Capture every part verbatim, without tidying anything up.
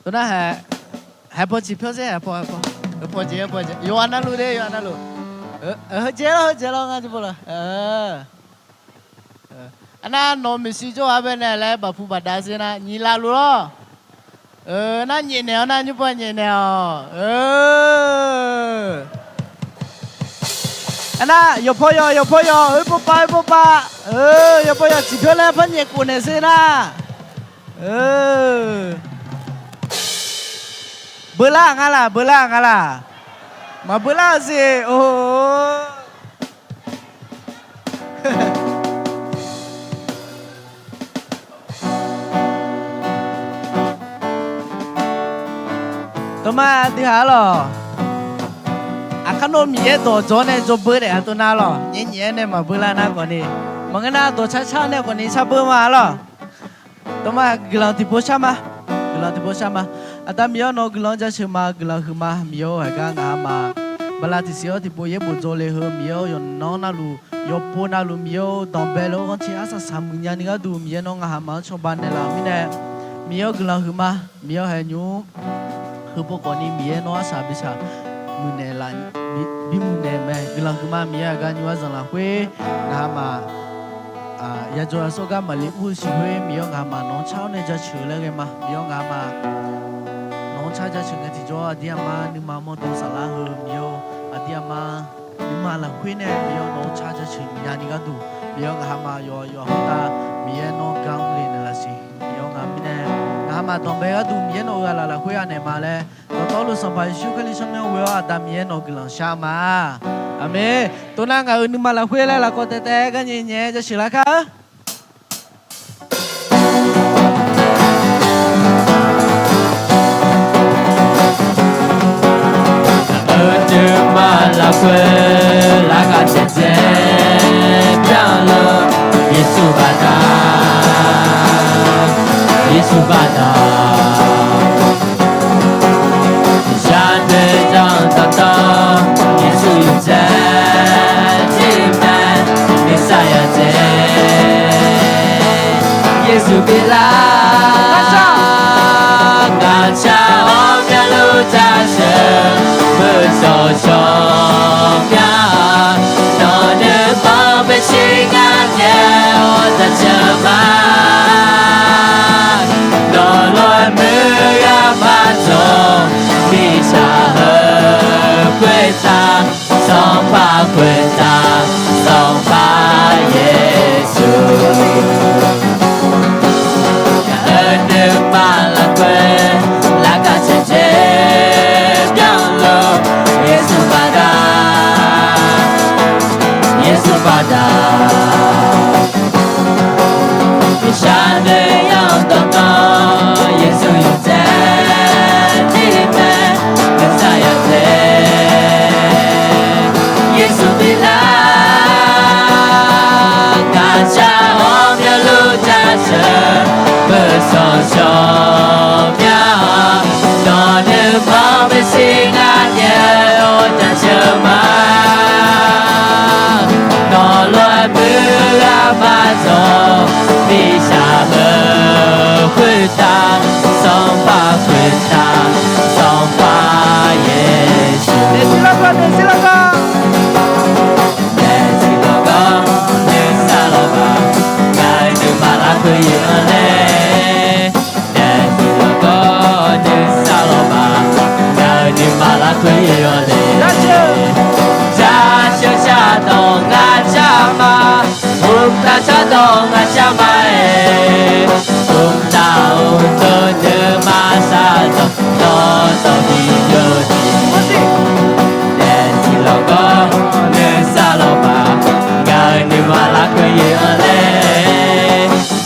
Tov nar haeq, haeq paw ciq pyawr sher, haeq paw, haeq paw, haeq paw jeq, haeq paw jeq, yawqghaq navluf de, yawqghaq navluf. Heujeq lawr, heujeq lawr, ngar jir paw lawr. Arnar nawq maeqshi jawr ghaq baenae laer baqpuq baqda sher nar nyiq laf luf lawr. Nar nyaefnaeq-awr nar nymr paw nyaefnaeq-awq. Arnar yawqpaw yawq, yawqpaw yawq, oerpaw pav, oerpaw pav. Yawqpaw yawq ciq pyawr laer par nyaef khof naeq sher nar. Beular-aq nga laq, beular-aq nga laq. Maqbeular-eu siq, or. Dawqma dui haq-ar lawq. Aqkar nawr Miqyaer dawq jawr nae jawr beur daef-a tov nar lawq, nyaef nyaef-aer nae maqbeular nar khawfni, maqngeur nar dawq car car nae khawfni car beur ma-ar lawq. Dawqma guiqlanq tiqpov shar ma. Guiqlanq tiqpov shar ma. Aqda Miqyaer-awr, nawq-eu guiqlanq jaceuq ma, guiqlanq huiqma. Miqyaer-or, haiq gar ngaq haq ma bala tiqsiq-awr tiqpov yaerbof dzaw le heu Miqyaer-or, yawqnan navluf, yawqpov navluf Miqyaer-or, danqbae le-awr ghanrcae arsaq saq muiqnya ni gharduq Miqyaer nawr ngaq haq ma-anr cawba naeqlaf-euq mirnae, Miqyaer-or, guiqlanq huiqma. Miqyaer-or, haeq nymr heupov khawfni Miqyaer nawr arsaq bi saq muiqnaeq laf, bimuiq naeq mae. Guiqlanq huiqma. Miqyaer aqgar nymr-aer zanq lafkhoer ngaq haq ma yajawr yasawr gar maqli ur-eu siq khoer Miqyaer-or, ngaq haq ma nawq-anr car-awr nae jaceuq laer ghae ma. Miqyaer-or, ngaq haq ma nawq-anr car jaceuq ngae tiqjawr aqdir aqma nuima mawrdo saflar heu Miqyaer-or, aqdir aqma nuima lafkhoer nae Miqyaer-or, nawq-anr car jaceuq nya ni gharduq Miqyaer-or, ngaq haq ma yawqha yawqha khoertav Miqyaer nawr gar mrle naeqlaf siq. Miqyaer-or, ngaq mirnae ngaq haq ma danqbae gharduq Miqyaer nawq-eu ghaq laf lafkhoer anaeq ma laer dawqtawvluf Sanqpaq Yeqsur Kali tsawrmyanr ghoe-awr aqda Miqyaer nawq-eu guiqlanq shar ma. Aqmeq. Tov nar ngaq-euq nuima lafkhoer laer lafkawv taev taev-aer gar nyae nyae-aer jaceuq lar kar-eu. Ngaq-euq nuima lafkhoer larghaq caevdzae byanlar, Yeqsur baqda, Yeqsur baqda. Shaqdoe zanr dawqtawv Yeqsur yawqdzae jir mae, nuisar yawqdzae Yeqsur bi lar. Ngaqshaq ghawqmya luf jaceuq, beushawq shawqmya-aq, nawq nuima maeqshi ngar naeq-awr jaceuq ma. Nawq lof-aer muiq-eu ghaq paq dawq, mirtsaq heu khoertav Sanqpaq khoertav, Sanqpaq Yeqsur. Ngaq-euq nuima lafkhoer larghaq caevdzae byanlar, Yeqsur baqda, Yeqsur baqda. Shaqdoe zanr dawqtawv Yeqsur yawqdzae jir mae, nuisar yawqdzae Yeqsur bi lar. Ngaqshaq ghawqmya luf jaceuq, beushawq shawqmya-aq, nawq nuima maeqshi ngar naeq-awr jaceuq ma. Nawq lof-aer muiq-eu ghaq paq dawq, mirtsaq heu khoertav Sanqpaq khoertav, Sanqpaq Yeqsur. Daefzir lawrgawr, daefzir lawrgawr. Daefzir lawrgawr nuisar lawrbaq, ngaq-euq nuima lafkhoer yoeq-anr le. Daefzir lawrgawr nuisar lawrbaq, ngaq-euq nuima lafkhoer yoeq-anr le. Jaceuq shardawq ngaq car ma, mqtav shardawq ngaq car ma-aer, mqtav uqduq nuima shardawq dawqtawv bi jov-eu jeq. Daefzir lawrgawr nuisar lawrbaq, ngaq-euq nuima lafkhoer yoeq-anr le.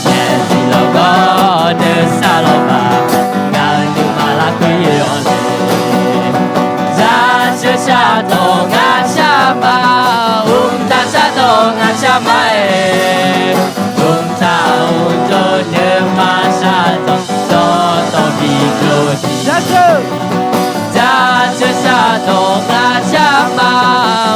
Daefzir lawrgawr nuisar lawrbaq, ngaq-euq nuima lafkhoer yoeq-anr le. Jaceuq shardawq ngaq car ma, mqtav shardawq ngaq car ma-aer, mqtav uqduq nuima shardawq dawqtawv bi jov-eu jeq. Jaceuq shardawq ngaq car ma,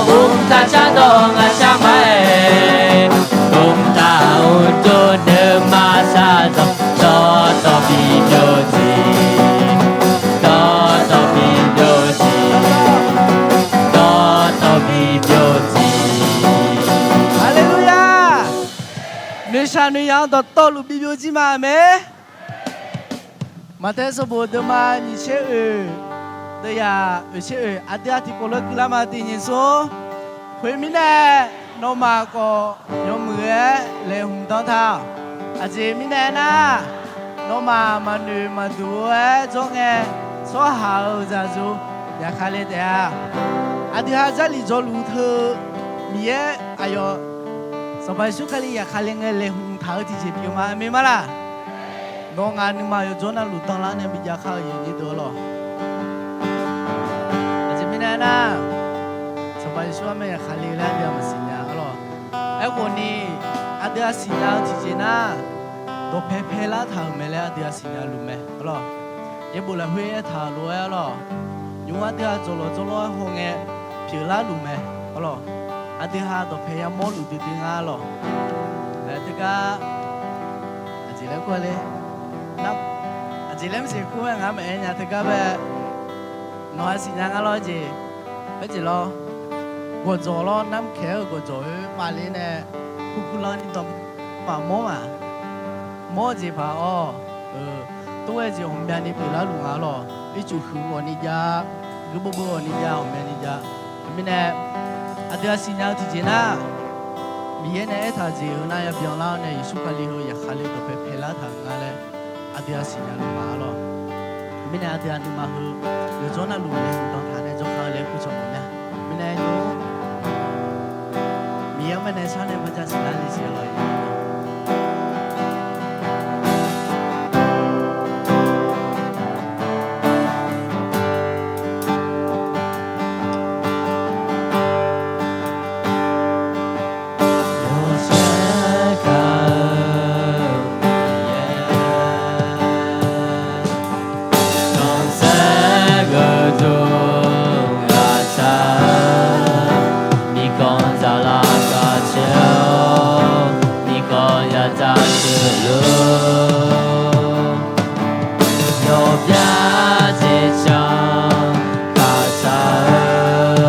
mqtav shardawq ngaq car ma-aer, mqtav uqduq nuima shardawq dawqtawv bi jov-eu jeq. Nar dawqtawvluf bibyov jir ma, aqmeq. Maqtaev sanqbof deuvma nyiq tser oeq, deuvyaq oeq tser oeq, aqdui-aq tiqkawv lof-aer guilar ma, tiq nyiq smr. Khoermirnae, nawmaf khawf yawmuiq-aer laeqhmq dan taq-awq. Aqjeq mirnae aernar, nawmaf maqnoeq maqduq-aer jawr ngae, tsawrhaq-euq zaqyo yaqkale taef-a. Aqdui ha Jarlif jawrluf teu, Miqyaer aqyawf Sanqpaq Yeqsur Kali yaqkale ngae laeqhmq taq-eu tiqjeq pyeuf ma, aqmeq ma laq? Nawr ngaq nuima yawjawr navluf danlar nae bijav kar-eu yawnyir deuq-awr lawq. Aqjeq mirnae aernar, Sanqpaq Yeqsur armaeq yaqkale laer aqdui-aq maqsiq nya-a lawq. Aerkhawf ni, aqdui-aq siqnya-eu tiqjeq nar, dawqpae paelar taq-euq mae laer aqdui-aq siqnya luf mae-a lawq. Yaerbof lafkhoer aertaq-euq lof-aer-a lawq, nymr aqdui-aq dzawqlawq dzawrlawr-aer haw ngae pyeuflar luf mae-a lawq. Aqdui ha dawqpae yamawr luf duidui nga-a lawq. Aer, teugar aqjeq laer kur-a le. Nar, aqjeq laer maqsiq kur-aer ngar maqaer nya teugar bae. Nawq-aq siqnya nga lawr jeq. Khoerjeq lawr, gawqjawq lawr, narmr kaeq-aer-eu gawqjawq-oer mavler nae, kurkurlanr ni dan maqmawr ma. Mawr-eu jeq paq-awr, tov-aer jeq ghawqmyani pyeuflar luf nga lawq. Ircuf huiq ghawqni jav, guirbeuv beuv ghawqni jav, ghawqmyani jav. Teumirnae, aqdui-aq siqnya-eu tiqjeq nar, Miqyaer nae aertaq jeq-euq nar yabyan lar-awr nae Yeqsur Kali heu yaqkale dawqpae paelar taq-euq nga laer aqdui-aq siqnya luf ma-a lawq. Mirnae aqdui-aq nuima heu yawjawr navluf laeqhmq dan taq nae jawrgar-eu laer kur cawq mawf mya. Mirnae nymr Miqyaer-anr mae nae sar nae marja siqlar le siq-a lawq. Yawshaef gaq-eu Miqyaer, khanqsaer geuqduq ghaqshaq-eu, mirkhanq zaqlaf gaq caer-awr, mirkhanq yadzaq teuqluf, yawqbyar jeqcan kaq shaq-eu,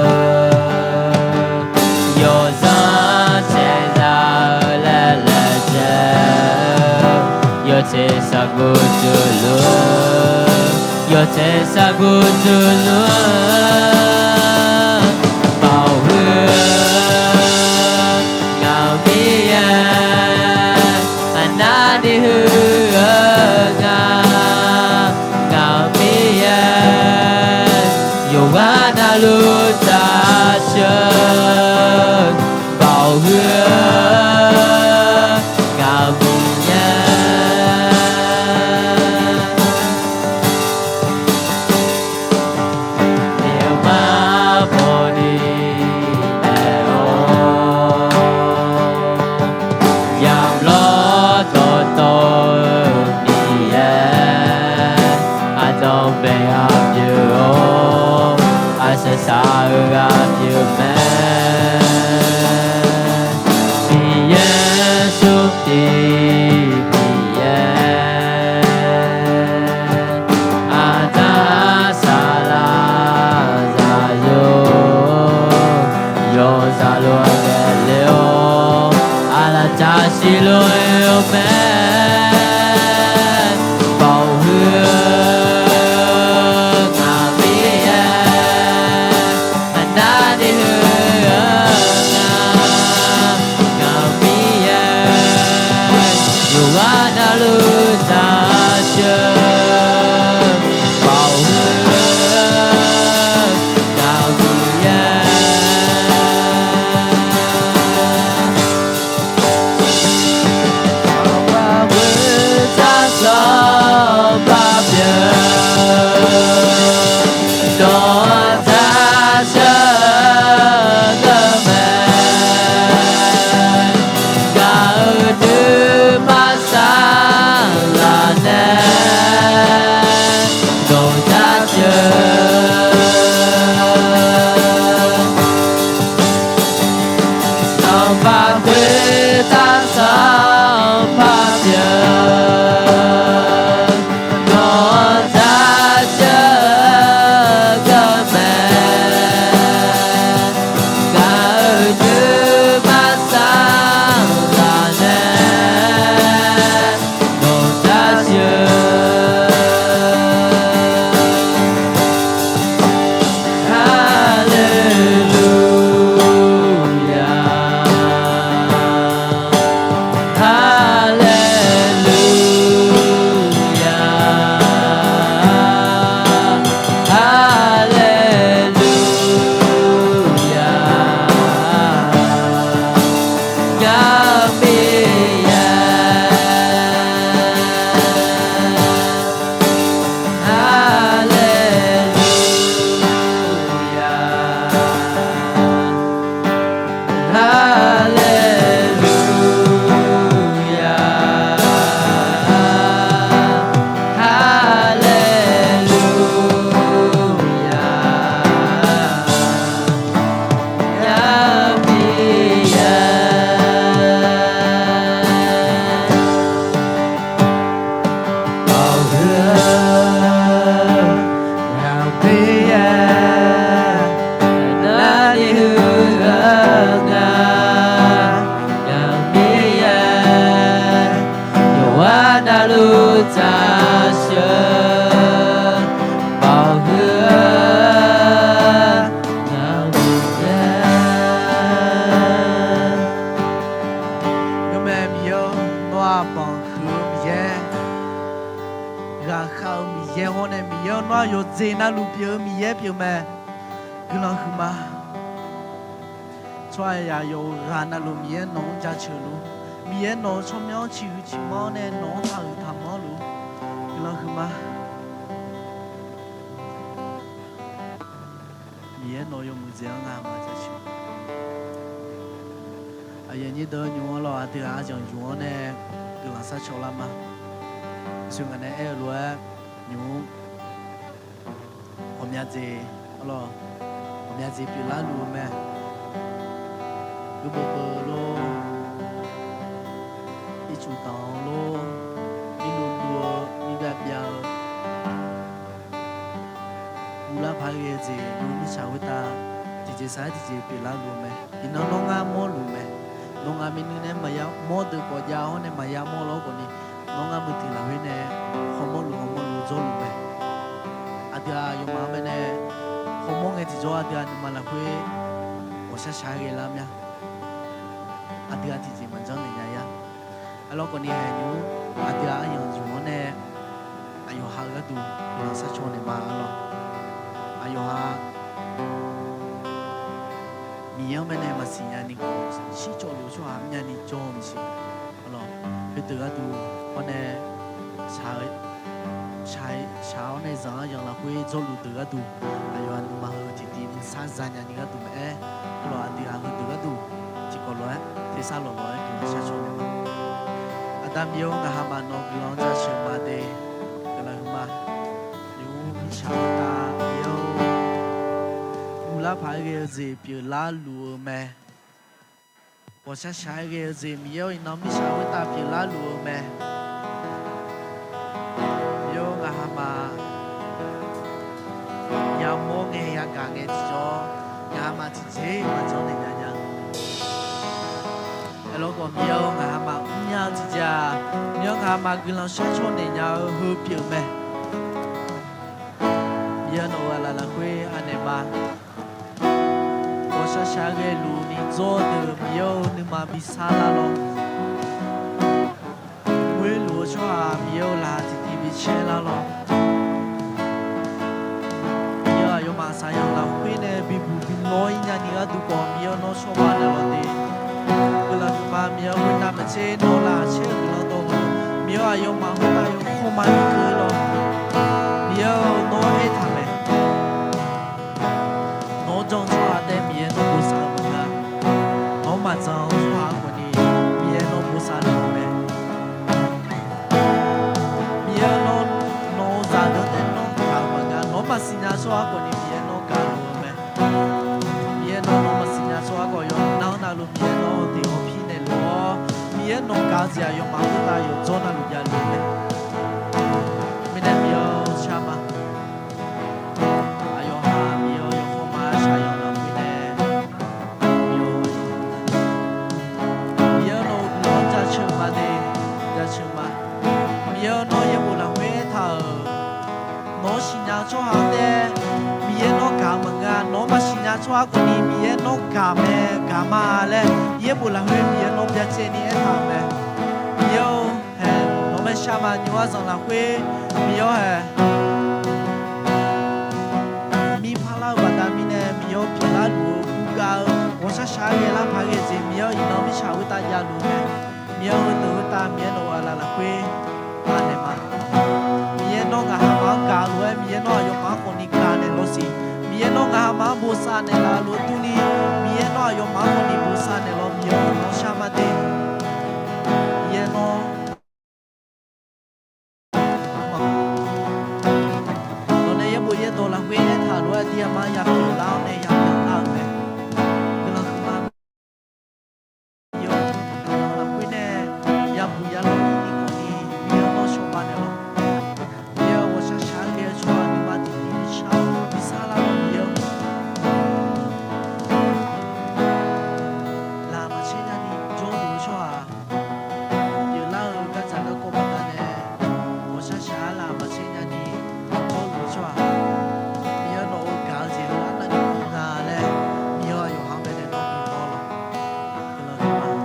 yawzanr caerzaq-eu laer laejae-eu, yawteq shaqguv teuqluf, yawteq shaqguv teuqluf-eu, baoq huiq-eu, ngaq-euq Miqyaer, aqnavni huiq-eu nga, ngaq-euq Miqyaer, yawqghaq navluf taq sheuq, baoq huiq-eu, ngaq-euq Miqyaer. Aqyawfmaf bawni naeq-awr, yamq lawr dawqtawv-eu Miqyaer, aqdanq bae ghaq pyeuf-awr, aqshaq shaq-eu ghaq pyeuf mae. Miqyaer smrtiv Miqyaer, aqda saqlaq zaqyo, yawzaq lof-aer ghae le-awr, aqlaf jaqsiq lof-aer oe mae. Baoq huiq-eu ngaq-euq Miqyaer, aqnavni huiq-eu nga, ngaq-euq Miqyaer, yawqghaq navluf taq sheuq, baoq huiq-eu ngaq-euq Miqyaer. Sanqpaq khoertav Sanqpaq pyeuf, dawq-anr taq sheuq-eu mae. Gaq-eu nuima saqlaq nae, dawq taq sheuq. Sanqpaq khoertav Sanqpaq pyeuf, dawq Ngaq-euq Miqyaer, aqda ni huiq-eu ngaq, ngaq-euq Miqyaer, yawqghaq navluf taq sheuq mawf huiq-eu, ngaq-euq Miqyaer. Ngeurmae Miqyaer-or, nawr-aq banq huiq-eu Miqyaer, ghaqkhav-eu Miqyaer hawr nae Miqyaer-or, nawr-aq yawqjeq navluf pyeuf-eu Miqyaer pyeuf mae. Guiqlanq huiqma. Tsawrhaqzaq yawqghaq navluf Miqyaer nawq-anr jaceuq luf, Miqyaer nawq-euq tsawrmyanr-anr ciqhuiq ciqmanr-awr nae nawq-anr taqhuiq taqmanr luf, guiqlanq huiqma. Miqyaer nawq-eu yawmuiq dzaeq-anr ngamaf jaceuq. Aqyuif aqnyir deuq nymq-anr lawq, aqdui-aq aryanq yuf-anr nae guiqlanq sharcaw lar ma. Aqsur ngaq nae aer-eu lof-aer nymq-mr ghawqmya jeq, arlawq, ghawqmya jeq pyeuflar luf-eu mae. Guirdeuv beuv lor, ircuf danq-eu lor, mirluv luv-eu, mirbyav byav-eu, uvlar paq-aer ghae-eu jeq, yawmuiq mirtsaq khoertav tiqjeq sar-aer tiqjeq pyeuflar luf-eu mae. Iqnan nawr ngar mawrluf mae. Nawr ngar myavnuiv nae maqya mawr deuq kawv jav-awr nae maqya mawr lawr khawf ni, nawr ngar muiq tiq lafkhoer nae hawmawr luf hawmawr luf dzawrluf mae. Aqdui-aq yawmaf-anr bae nae hawmawr ngae tiqjawr aqdui-aq nuima lafkhoer ghawqshar shaq-aer ghae lar mya. Aqdui-aq tiqjeq maqjanr naeq nya yar. Arlawr khawf ni haeq nymq-mr aqdui-aq aryanq yuf-anr nae aqyawf ha-eu gharduq guiqlanq sharcaw naeq ma arlawq. Aqyawf ha Miqyaer-anr bae nae maqsiq nya ni khawf, shircawv luf-eu tsawrhaq myav ni jawr-eu maeqshi, arlawq, heudeuq gharduq hawr nae shaq-eu shaq-awr nae zanq-anr yanq lafkhoer dzawrluf deuq gharduq, aqyawf-aq nuima heu tiqtiv nuisar zanya ni gharduq maqaer, arlawq, aqdui-aq heudeuq gharduq tiqkawv lof-aer tersar lawqlawq-aer guiqlanq sharcaw naeq ma. Aqda Miqyaer-or, ngaqhamaf nawq-eu guiqlanq-anr jaceuq ma de. Guiqlanq huiqma. Nymq-mr mirtsaq khoertav Miqyaer-or, uvlar paq-aer ghae-eu jeq pyeuflar luf-eu mae. Ghawqshar shaq-aer ghae-eu jeq Miqyaer-or, iqnan mirtsaq khoertav pyeuflar luf-eu mae. Miqyaer-or, ngaqhamaf yamawr ngae yagaq ngae tiqjawr, ngaqhamaf tiqjeq maqjanr naeq nya nya. Aerlawr khawf Miqyaer-or, ngaqhamaf mrnya-eu tiqjeq-aq, Miqyaer-or, ngaqhamaf guiqlanq sharcaw naeq nya-eu heu pyeuf mae. Miqyaer nawq-euq aqlaf lafkhoer anaeq ma. Ghawqshar shaq-aer ghae luf ni dzawr deuq Miqyaer-or, nuima bi sar lar lawr. Ghoer luf-eu tsawrhaq Miqyaer-or, laqkhaq tiqtiv bi caer lar lawr. Miqyaer aqyawfmaf saqyanq lafkhoer nae bibuq bi lawr-ir nyani gharduq khawf Miqyaer-or, nawr shawrba naeq lawq de. Guiqlanq huiqma Miqyaer-or, khoertav maqtser nawr laqkhaq caer-eu guiqlanq dawq-eu Miqyaer-or, aqyawfmaf khoertav yawkawr ma ni keuv-ir lawr. Miqyaer-or, nawr aertaq mae. Nawq-anr jan-eu tsawrhaq taef Miqyaer nawr bosav-eu maqngeur. Nawq-anr maqjan-eu tsawrhaq khawf ni Miqyaer nawr bosav naeq-eu mae. Miqyaer nawr, nawq-euq zaqdeuq taef nawr gaq-eu maqngeur. Nawq-anr maqsiqnya tsawrhaq khawf ni Miqyaer nawr gaq-eu mae. Miqyaer nawr, nawq-anr maqsiqnya tsawrhaq khawf yawqnan-anr navluf Miqyaer nawr tiq ghawqpir naeqluf-awr, Miqyaer nawq gaq-eu jeq aqyawfmaf khoertav yawqdzawr navluf javluf-eu mae. Mirnae Miqyaer-or, shar ma. Aqyawfmaf Miqyaer-or, yawkawr ma shaqyanq lafkhoer nae Miqyaer-or, nawq-euq guiqlanq-anr jaceuq ma de, jaceuq ma. Miqyaer-or, nawr yaerbof lafkhoer aertaq-euq, nawq-anr siqnya-eu tsawrhaq taef Miqyaer nawr gaq-eu maqngeur-a. Nawq-anr maqsiqnya tsawrhaq khawf ni Miqyaer nawr gaq mae, gaq ma laer yaerbof lafkhoer Miqyaer nawr byacaevni aertaq-euq mae. Miqyaer-or, hae, nawq mae shar ma nymr-ar zanq lafkhoer Miqyaer-or, hae, mirpar lar-eu baqda mirnae Miqyaer-or, pyeuflar luf-eu guvgav-eu ghawqshar shaq-aer ghae lar paq-aer ghae-eu jeq Miqyaer-or, iqnan mirtsaq khoertav javluf-eu mae. Miqyaer-or, heudeuq khoertav Miqyaer nawq-euq aqlaf lafkhoer anaeq ma. Miqyaer nawr ngaqhamaf-anr gaq lof-aer Miqyaer nawr aqyawfmaf-anr khawf ni gaq naeq lawr siq. Miqyaer nawr ngaqhamaf-anr bosav naeqlaf lof-aer durni, Miqyaer nawr aqyawfmaf-anr khawf ni bosav naeq lawr Miqyaer-or, nawr shar ma de. Miqyaer nawr nawq nae yaerbof yaerdawq lafkhoer aertaq lof-aer aqdir aqmar yapyeuf lar-awr nae yapyeuf lar-euq mae. Guiqlanq huiqma Miqyaer-or, lafkhoer nae yabuq yalawr ni khawf ni Miqyaer-or, nawr shawrba naeq lawr. Miqyaer Aqtser nyani, Pawrluv tsawrhaq, Miqyaer nawq-eu gaq-eu jeq heu arnavni pu nga laer, Miqyaer-aq yawqha-anr baenae nawr bimawr lawq.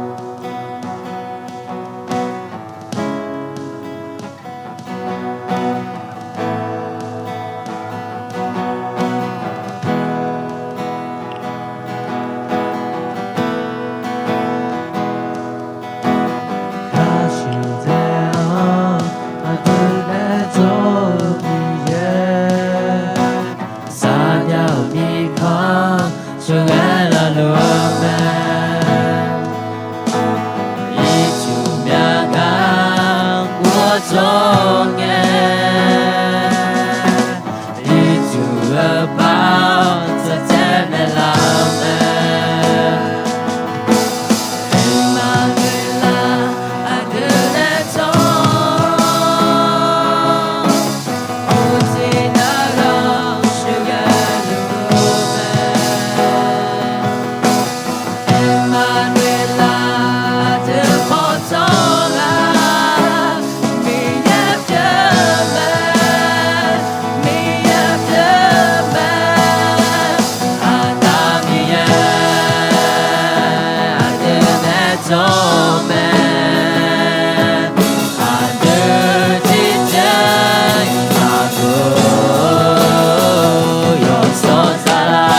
Kashif dzae-anr aqdui nae dzawr-eu Miqyaer, saqnya-euq mirkhanq-anr sheuqghae lavluf-eu mae. Ircuf myavgar-anr guv-awr dzawr ngae, ircuf-eu bar-awr tsaqtsaev naeqlaf-eu mae. Aqmanueqlav aqdui nae dzawr-awr, uqcif narhaq sheuqghae luf-eu mae. Aqmanueqlav aqdui paw dzawr lar, Miqyaer pyeuf mae, Miqyaer pyeuf mae, Aqda Miqyaer aqdui nae dzawr mae. Aqdui tiqjeq-iq maqgor, yawshawr saflar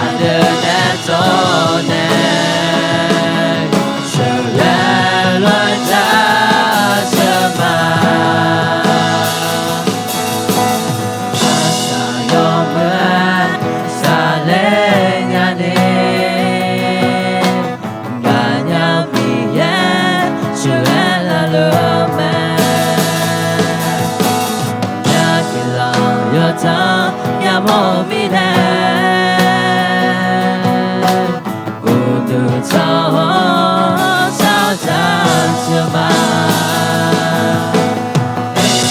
aqdui nae dzawr nae, sheuqghae lof-aer jaceuq ma. Aqsaq yawmuiq-aer saqler nyani, gaqnya-eu Miqyaer sheuqghae lavluf-eu mae. Myavpyeuf laf yawdzanr yamawr-eu mirnae, uqduq tsawrhaq-anr shar-eu jaceuq ma.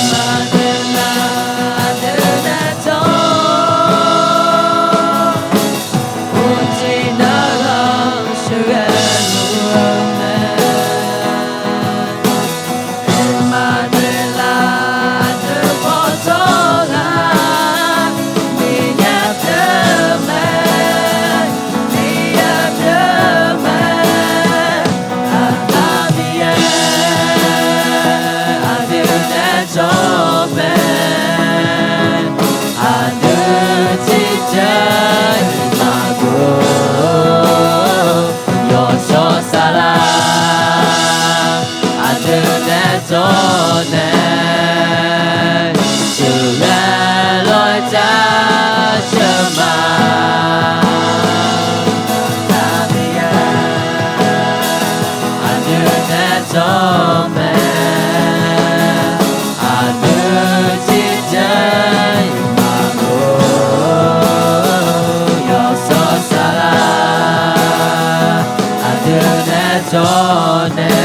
Aqmanueqlav aqdui nae dzawr-awr, uqcif narhaq sheuqghae luf-eu mae. Aqmanueqlav aqdui paw dzawr lar, Miqyaer pyeuf mae, Miqyaer pyeuf mae, Aqda Miqyaer aqdui nae dzawr mae. Aqdui tiqjeq-iq maqgor, yawshawr saflar aqdui nae dzawr nae, sheuqghae lof-aer jaceuq ma. Aqda Miqyaer aqdui nae dzawr mae. Aqdui tiqjeq-iq maqgor, yawshawr saflar aqdui nae dzawr nae,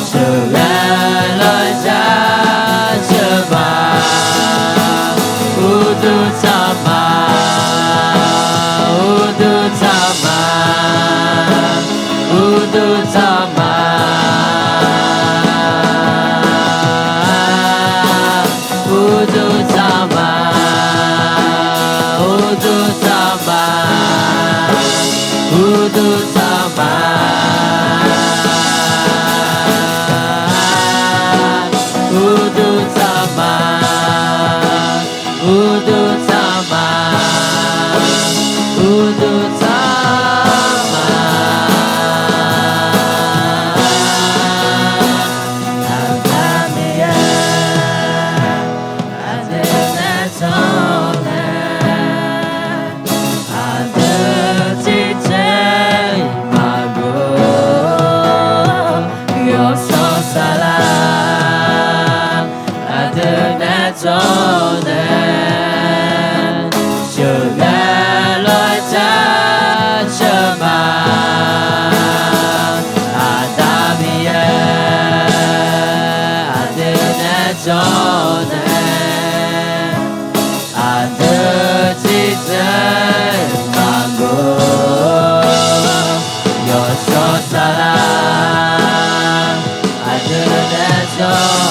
sheuqghae lof-aer jaceuq ma. Uqduq tsawrhaq ma, uqduq tsawrhaq ma, uqduq tsawrhaq ma, uqduq tsawrhaq ma, uqduq tsawrhaq ma, uqduq tsawrhaq ma, uqduq tsawrhaq ma, uqduq tsawrhaq ma, uqduq tsawrhaq ma. Aqda Miqyaer aqdui nae dzawr nae, aqdui tiqjeq-iq maqgor, yawshawr saflar aqdui nae dzawr nae, sheuqghae lof-aer jaceuq ma. Aqda Miqyaer aqdui nae dzawr nae, aqdui tiqjeq-iq maqgor, yawshawr saflar aqdui nae dzawr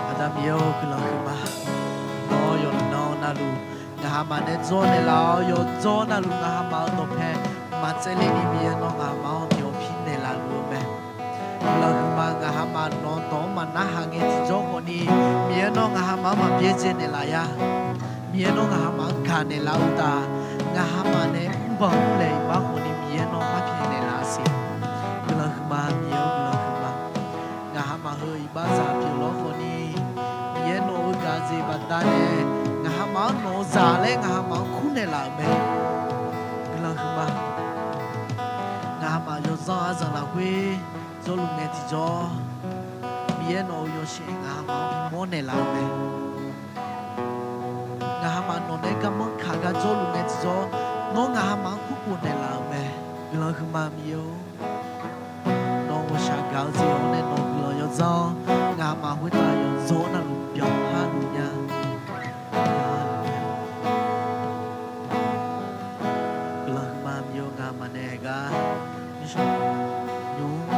Aqda Miqyaer-or, guiqlanq huiqma. Nawr yawqnan navluf ngaq hamaf nae dzawr naeqlaf-awr, yawdzawr navluf ngaq hamaf-euq dawqpae maqtsaevle ni Miqyaer nawr ngaq hamaf-anr myawf pir naeqlaf luf-eu mae. Guiqlanq huiqma, ngaq hamaf nawq-eu dawq-anr maqnarhaq ngae tiqjawr khawfni, Miqyaer nawr ngaq hamaf-anr maqbyaerdzae naeqlaf ya. Miqyaer nawr ngaq hamaf-anr gaq naeqlaf-eu uqtaf, ngaq hamaf nae mrbanq mrlaeq iqbax khawfni Miqyaer nawr parpyaeq naeqlaf-a siq. Guiqlanq huiqma, Miqyaer-or, guiqlanq huiqma. Ngaq hamaf heu iqbaxzaq pyeuflar khawfni, Miqyaer nawq-eu gaqzeq baqdanae ngaq hamaf-anr nawq-eu zaq laer ngaq hamaf-anr kurnaeq laf-euq mae. Guiqlanq huiqma. Ngaq hamaf yawzanr arzanq lafkhoer jawrluf ngae tiqjawr, Miqyaer nawq-eu yawshaef ngaq hamaf-anr bimawr naeqlaf-eu mae. Ngaq hamaf nawq nae garmanr kaq gar jawrluf ngae tiqjawr, nawr ngaq hamaf-anr kurkhof naeqlaf-euq mae. Guiqlanq huiqma Miqyaer-or, nawq ghawqshaq gaq-eu jeq-awr nae nawq guiqlanq yawdzanr-awr, ngaq hamaf khoertav yawqzawr navluf byanqpar luf nya. Guiqlanq huiqma Miqyaer-or, ngaq hamaf nae gar nymr,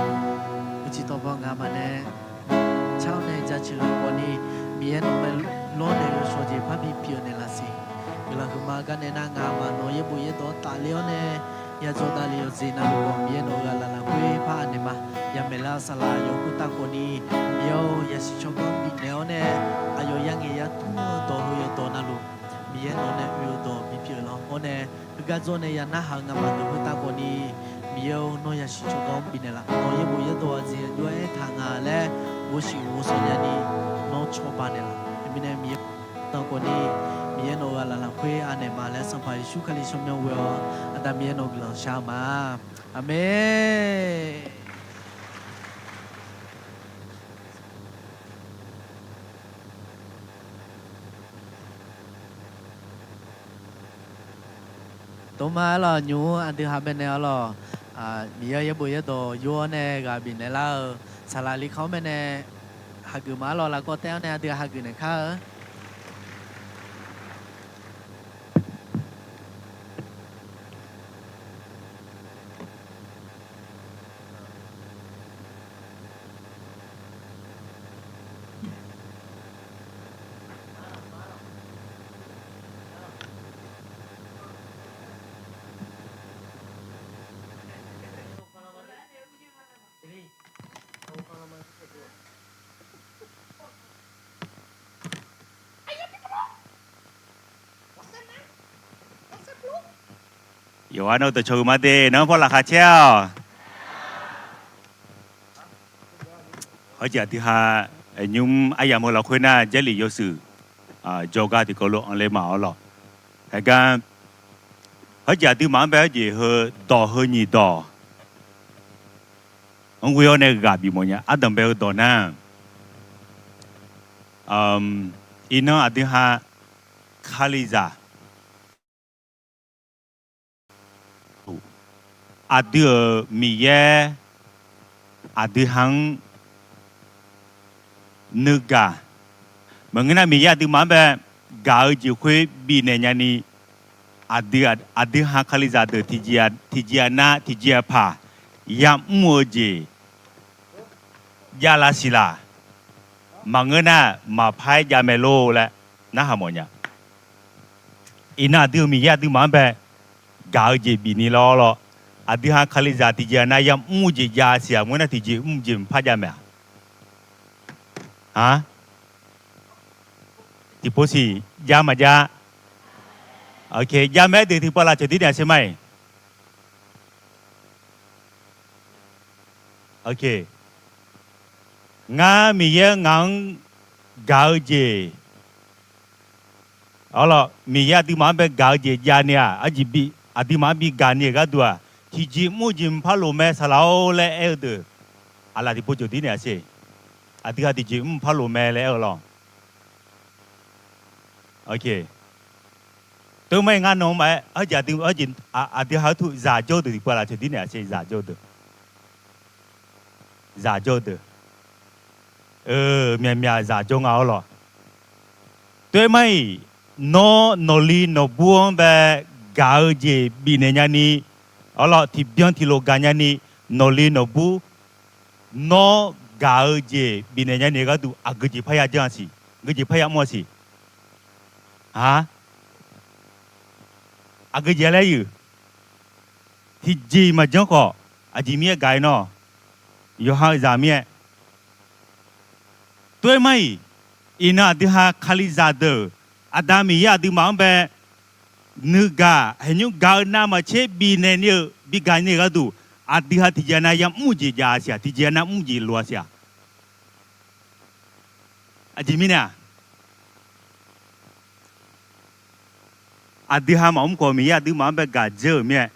uqcif tawqbaw ngaq hamaf nae car-awr nae jaceuq-eu khawfni, Miqyaer nawq mae lawrnaeq yawshawq jeq parbi pyeuf naeqlaf siq. Guiqlanq huiqma. Garnae nar ngaq hamaf nawq yaerbof yaerdawq-anr tafler-awr nae, yadzawr davle yawqjeq navluf-awq, Miqyaer nawq-eu ghaq laf lafkhoer par aqnaeq ma. Yamaeq lar-eu saqlaq yawkhoer tav khawfni, Miqyaer-or, yasiq tsawrganr bifnaeq-awr nae, aqyawf yarngaeq yartmr-eu dawq heu yawqdawq navluf, Miqyaer nawq nae oe-eu dawq bipyeuf lanr-awr nae, heugar dzawr nae ya narhaq-eu ngaq hamaf deuq khoertav khawfni, Miqyaer-or, nawr yasiq tsawrganr-anr bifnaeq laf. Nawq yaerbof yaerdawq aqjeq aqjox-aer taq nga laer ghovshiq ghovshaw nyani, nawr cawba naeqlaf. Teumirnae Miqyaer-or, tav khawfni, Miqyaer nawq-eu ghaq laf lafkhoer aqnaeq ma laer Sanqpaq Yeqsur Kali tsawrmyanr ghoe-awr, Aqda Miqyaer nawq-eu guiqlanq shar-eu ma. Aqmeq. Tov ma arlawq, nymq-mr aqdui ha baenae arlawq, Miqyaer yaerbof yaerdawq yur-awr nae ghaq bifnaeq lar-eu saqlaq li khanq-anr baenae hageuf ma arlawq, lafkawv taev-awr nae aqdui hageuf naeq kar-eu. Yawqha nawr dawqcawq huiqma de, nawr paw laqkhaq caer-awq. Hawjeq aqdui ha, nymq-mr aryamq heu lafkhoer nar Jarlif yawshuif jawrgar tiqkawv lof anr ler ma arlawq. Aergar, hawjeq aqduimaf-anr bae hawjeq heu dawq heu nyiq dawq-anr ghoe-awr nae ghaq bif mawf nya. Ardanq bae-eu dawq nar, iqnan aqdui ha Kalizaq aqdui-euq Miqyaer aqdui ha-anr nuigaq. Maqngeur nar Miqyaer aqduimaf-anr bae gaq-eu jeq khoer bifnaeq nyani, aqdui, aqdui ha Kalizaq deuq tiqjeq aqnav tiqjeq aqpaq yamr-eu jeq javlar siq laq. Maqngeur nar maqpar-aer jav mae lor laer narhaq mawf nya. Iqnan aqdui-euq Miqyaer aqduimaf-anr bae gaq-eu jeq bifni lawr lawr. Aqdui ha Kalizaq tiqjeq aqnav yamr-eu jeq jav siq-aq, maqngeur nar tiqjeq mr jeq maqpar jav mae-aq. Tiqpov siq jav maqjav? Jav mae-aer deuq tiqpov laf ceuq dir naeq-a ser ma-iq. Ngar Miqyaer ngaq-anr gaq-eu jeq arlawq, Miqyaer aqduimaf-anr bae gaq-eu jeq javni-aq, aqduimaf-anr bi gaqni-euq gharduq-aq, tiqjeq mr-eu jeq maqpar loq mae saqlaq-or laer aer-eu deuq, aqlaf tiqpov ceuq dir naeq-a ser. Aqdui ha tiqjeq mr maqpar loq mae laer aer-eu lawr. Teumae ngar nawq-anr maqaer, aqdui ha-anr tuq zaq jawr-eu deuq tiqpov laf ceuq dir naeq-a ser, zaq jawr-eu deuq. Zaq jawr-eu deuq. Myaqmyaq zaq jawr nga arlawq. Teumae-iq, Nawr nawqli nawqbur-anr bae gaq-eu jeq bifnaeq nyani, arlawr, tiqbyan tiqlof gaq nyani, nawqli nawqbur, nawr gaq-eu jeq bifnaeq nyani gharduq aqgeu jeq parya janr-a siq, geu jeq parya mr-a siq. A, aqgeu jeq laer yuif, tiqjeq maqjanr khawf, aqjeq mirnae gaq-ir nawr, yawqha-eu zaq mirnae. Tov-aer mar-iq, iqnan aqdui ha Kalizaq deuq, Aqda Miqyaer aqduimaf-anr bae nuigaq, haeqnymr gaq-eu navmaqtser bifnaeq ni-euq bigaq ni-euq gharduq, aqdui ha tiqjeq-a nav yamr-eu jeq jav-a siq-aq, tiqjeq-a nav mr-eu jeq loq-a siq-aq. Aqjeq mirnae-aq, aqdui ha maqmr khawf Miqyaer aqduimaf-anr bae gaq dzeur-euq mirnae.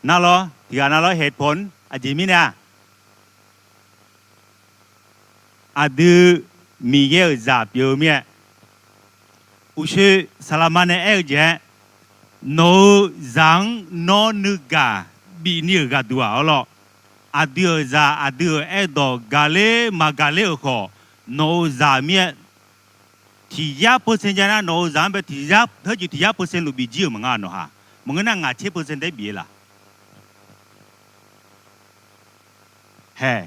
Navlawr tiqghaq navlawr haeq pawq-anr aqjeq mirnae-aq, aqdui Miqyaer-euq zaq pyeuf-eu mirnae. Uqshoe saqlaqma nae aer-eu jeq-aer, nawq-euq zaq-anr nawr nuigaq bifni-euq gharduq-aq, arlawr, aqdui-euq zaq aqdui-euq aerdawq gaqler maqgaqler-euq khawf, nawq-euq zaq mirnae tiqyar percent jav nar, nawq-euq zaq-anr bae tiqyar, heujeq tiqyar percent luf bif jir-euq maqnga nawq ha. Maqngeur nar ngaq tser percent taef-aer bif-eu laq. Haeq,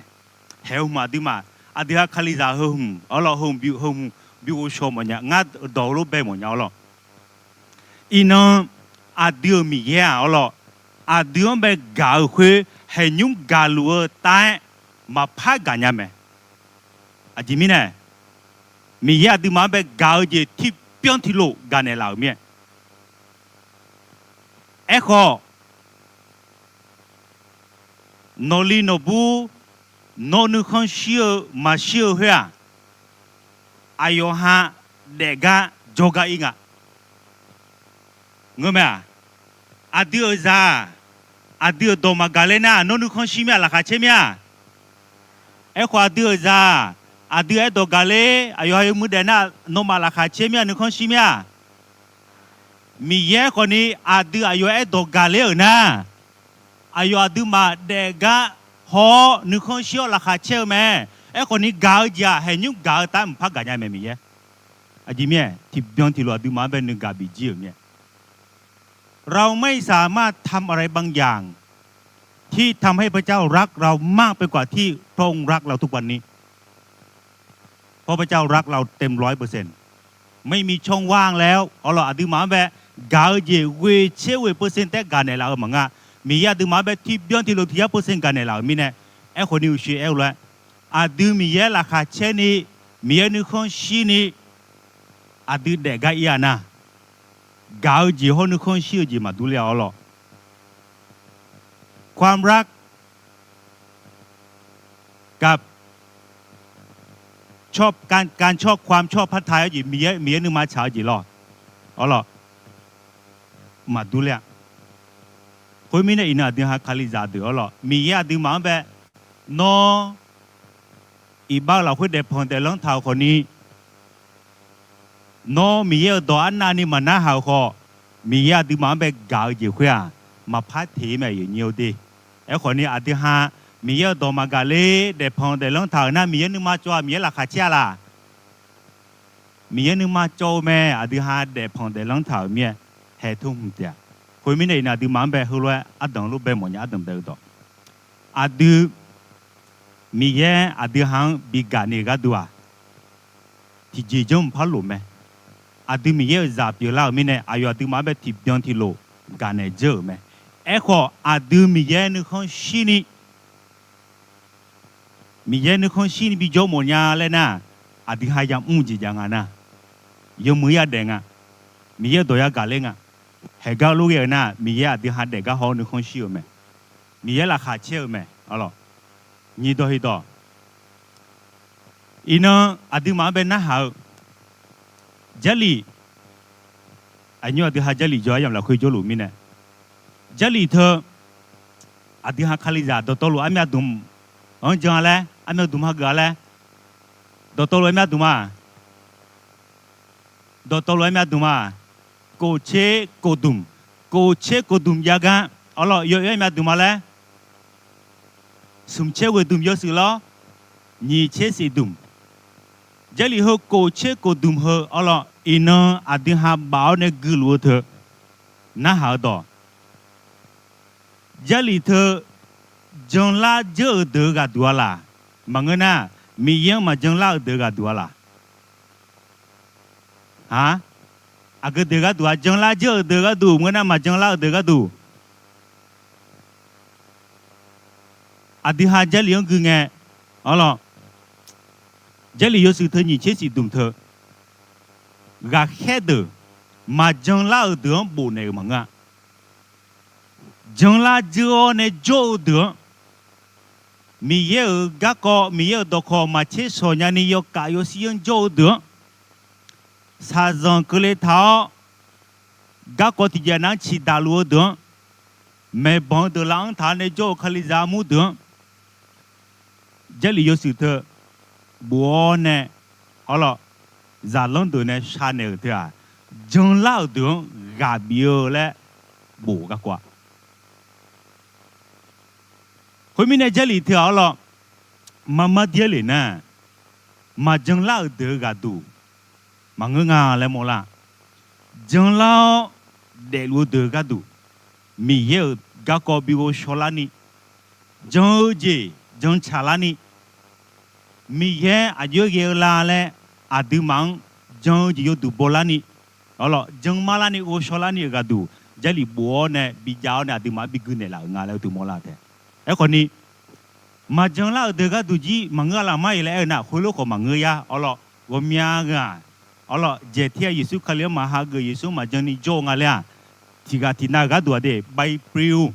haeq heu hmq aqduimaf, aqdui ha Kalizaq heu hmq, arlawr, heu hmq, heu hmq bi ghovshaw mawfnya, ngar dawq heu lof bae mawfnya, arlawr. Iqnan aqdui-euq Miqyaer-aq, arlawr, aqdui-anr bae gaq-eu khoer haeqnymr gaqluf-eu tav-aer maqpar gaq nya mae. Aqjeq mirnae, Miqyaer aqduimaf-anr bae gaq-eu jeq tiqbyan tiqlof gaqnaeq laf-euq mirnae. Aerkhawf, nawqli nawqbur, nawr nuikhanr shir-eu maqshir-eu khoer-aq, aqyawf ha daefgar jawrgar ir nga. Ngeurmae-aq, aqdui-euq zaq, aqdui-euq dawq maqgaq ler nar nawr nuikhanr shir mir-a, laqkhaq caer mir-a? Aerkhawf aqdui-euq zaq, aqdui aerdawq gaqler, aqyawf ha yawmuiq daef nar nawmaf laqkhaq caer mir-a, nuikhanr shir mir-a? Miqyaer khawfni aqdui aqyawf aerdawq gaqler-euq nar, aqyawf aqduimaf daefgar haw-awr nuikhanr shir-awr laqkhaq caer-eu mae. Aerkhawfni gaq-eu jeq-aq haeqnymr gaq-eu tav-aer maqpar gaq nya mae Miqyaer. Aqjeq mirnae tiqbyan tiqlof aqduimaf-anr bae nuigaq bif jir-euq mirnae. เราไม่สามารถทำอะไรบางอย่างที่ทำให้พระเจ้ารักเรามากไปกว่าที่พระองค์รักเราทุกวันนี้ เพราะพระเจ้ารักเราเต็มร้อยเปอร์เซ็นต์ ไม่มีช่องว่างแล้ว arlawr, aqduimaf-anr bae gaq-eu jeq ghoeq tser ghoeq percent taef-aer gaqnaeq laf-eu maqnga. Miqyaer aqduimaf-anr bae tiqbyan tiqlof tiqyar percent gaqnaeq laf-euq mirnae. Aerkhawfni uqshoe aer-eu lof-aer, aqdui Miqyaer laqkhaq caer ni, Miqyaer nuikhanr shir ni, aqdui daefgar ir-a nar, gaq-eu jeq hawr nuikhanr shir-eu jeq maqdur ler-a, arlawr. ความรักกับ ชอบ การ การชอบ ความชอบพระทัย jeq, Miqyaer, Miqyaer nuima tsaq-eu jeq lawr, arlawr, maqdur ler-a. Khoermirnae iqnan aqdui ha Kalizaq deuq, arlawr, Miqyaer aqduimaf-anr bae nawr iqbax-eu lafkhoer daefpanq daeflanr taq-euq khawfni, nawr Miqyaer-euq dawq arnavni maqnarhaq-euq khawf, Miqyaer aqduimaf-anr bae gaq-eu jeq khoer-aq, maqpar teq-ir mae, aqyuif aqnyir-eu de. Aerkhawfni aqdui ha Miqyaer-euq dawq maqgaq ler, daefpanq daeflanr taq-euq nar, Miqyaer nuima cawv-aq, Miqyaer laqkhaq caer-a laq? Miqyaer nuima cawv-eu mae. Aqdui ha daefpanq daeflanr taq-euq mirnae haeq teu hmq taef-a. Khoermirnae iqnan aqduimaf-anr bae heulof-aer ardanq lof bae mawfnya ardanq bae-eu dawq, aqdui Miqyaer aqdui ha-anr bigaq ni-euq gharduq-aq, tiqjeq janr mqpar loq mae. Aqdui Miqyaer-euq zaq pyeuflar-euq mirnae, aqyawf aqduimaf-anr bae tiqbyan tiqlof gaqnaeq dzeur-euq mae. Aerkhawf, aqdui Miqyaer nuikhanr shirni, Miqyaer nuikhanr shirni bijawr mawfnya laer nar, aqdui ha yamr-eu jeq jav nga nar, yawmuiq-ir yadaef nga, Miqyaer-euq dawq yagaq ler nga. Haeqgar lof ghae-eu nar, Miqyaer aqdui ha daefgar haw-awr nuikhanr shir-eu mae. Miqyaer laqkhaq caer-eu mae, arlawr. Nyiq dawq hiq dawq, iqnan aqduimaf-anr bae narhaq-eu Jarlif, aqnymr aqdui ha Jarlif jawr-aer yamq lafkhoer jawrluf mirnae, Jarlif teu aqdui ha Kalizaq dawqtawvluf armyav dmq-anr jan-a laer, armyav dmq hageuf-a laer, dawqtawvluf armyav dmq-a. Dawqtawvluf armyav dmq-a. Kof tser kof dmq, kof tser kof dmq jav gar, arlawr, yaw-aer armyav dmq-a laer, smq tser ghoeq dmq yawshuif lawr, nyiq tser siq dmq. Jarlif heu kof tser kof dmq heu, arlawr, Iqnan aqdui ha baf-awr nae guiluf-eu teu narhaq-eu dawq, Jarlif teu janlar dzeur-euq deuq-eu ghaqduq-a laq? Maqngeur nar, Miqyaer-anr maqjanlar-euq deuq-eu ghaqduq-a laq? A, aqgeu deuq gharduq-a, janlar dzeur-euq deuq gharduq maqngeur nar, maqjanlar-euq deuq gharduq. Aqdui ha Jarlif-anr gui ngae, arlawr, Jarlif yawshuif teu nyiq tser shif dmq teu, ghaqkhaer deuq maqjanlar-euq deuq-anr bofnaeq-euq maqngeur-a. Janlar dzeur-awr nae jawr-eu deuq-anr, Miqyaer-euq garkawv, Miqyaer-euq dawqkawq maqtser shawq nyani yawkaf yawshir-anr jawr-eu deuq-anr, shaqzanq keuvle taq-awr garkawv tiqjeq nav-anr ciqdaq luf-eu deuq-anr, maeqbanq-eu deuq laf-anr taq-awr nae jawr-eu Kalizaq armur deuq-anr, Jarlif yawshuif teu bof-awr nae, arlawr, zaqlanr deuq nae sha naeq-euq teu-aq, janlar-euq deuq-anr ghaq bif-eu laer bof-eu garkawv-a. Khoermirnae Jarlif teu-aq, arlawr, marmar dir-aer le nar, maqjanlar-euq deuq-eu ghaqduq maqngeur nga laer mawrlar. Janlar-awr daefluf-eu deuq-eu gharduq, Miqyaer-euq garkawv bi ghovshaw larni, jan-eu jeq jantsaq larni, Miqyaer aqjox-aer ghae-eu la laer aqduimaf-anr jan-eu jeq yawduq bawlarni, arlawr, janmar larni ghovshaw larni-euq ghaqduq, Jarlif bof-awr nae bijav-awr nae aqduimaf-anr bi gui naeqlaf-euq nga laer uqduq mawrlar tae. Aerkhawfni, maqjanlar-euq deuq gharduq jir maqngeur-a laf mar-iq laer aer-eu nar, khoerlof khawf maqngeur yar, arlawr, ghawqmya ghaq, arlawr, jaeq ter-aer Yeqsur Kali-anr maqha geuf, Yeqsur-anr maqjan ni jawr-eu nga laer-aq, tiqghaq tiqnav gharduq-aq de, baipriu,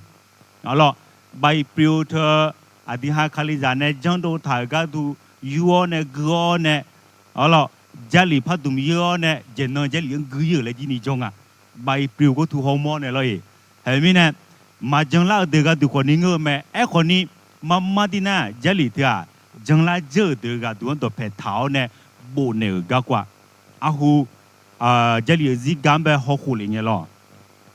arlawr, baipriu teu aqdui ha Kalizaq nae janrdov taq-euq gharduq yur-awr nae gui-awr nae, arlawr, Jarlif pardmq yeur-awr nae jaeqnan Jarlif-anr gui ir-euq laer jir ni jawr nga. Baipriu gharduq hawmawr nae lawr-iq. Haeq mirnae, maqjanlar-eu deuq gharduq khawfni ngeur-eu mae. Aerkhawfni, marmar dir nar Jarlif teu-aq, janlar dzeur-euq deuq-eu ghaqduq-anr dawqpaeq taq-awr nae bofnaeq-euq garkawv-a. Arhu, Jarlif-euq zirga-anr bae hawkhof lef ngae lawr.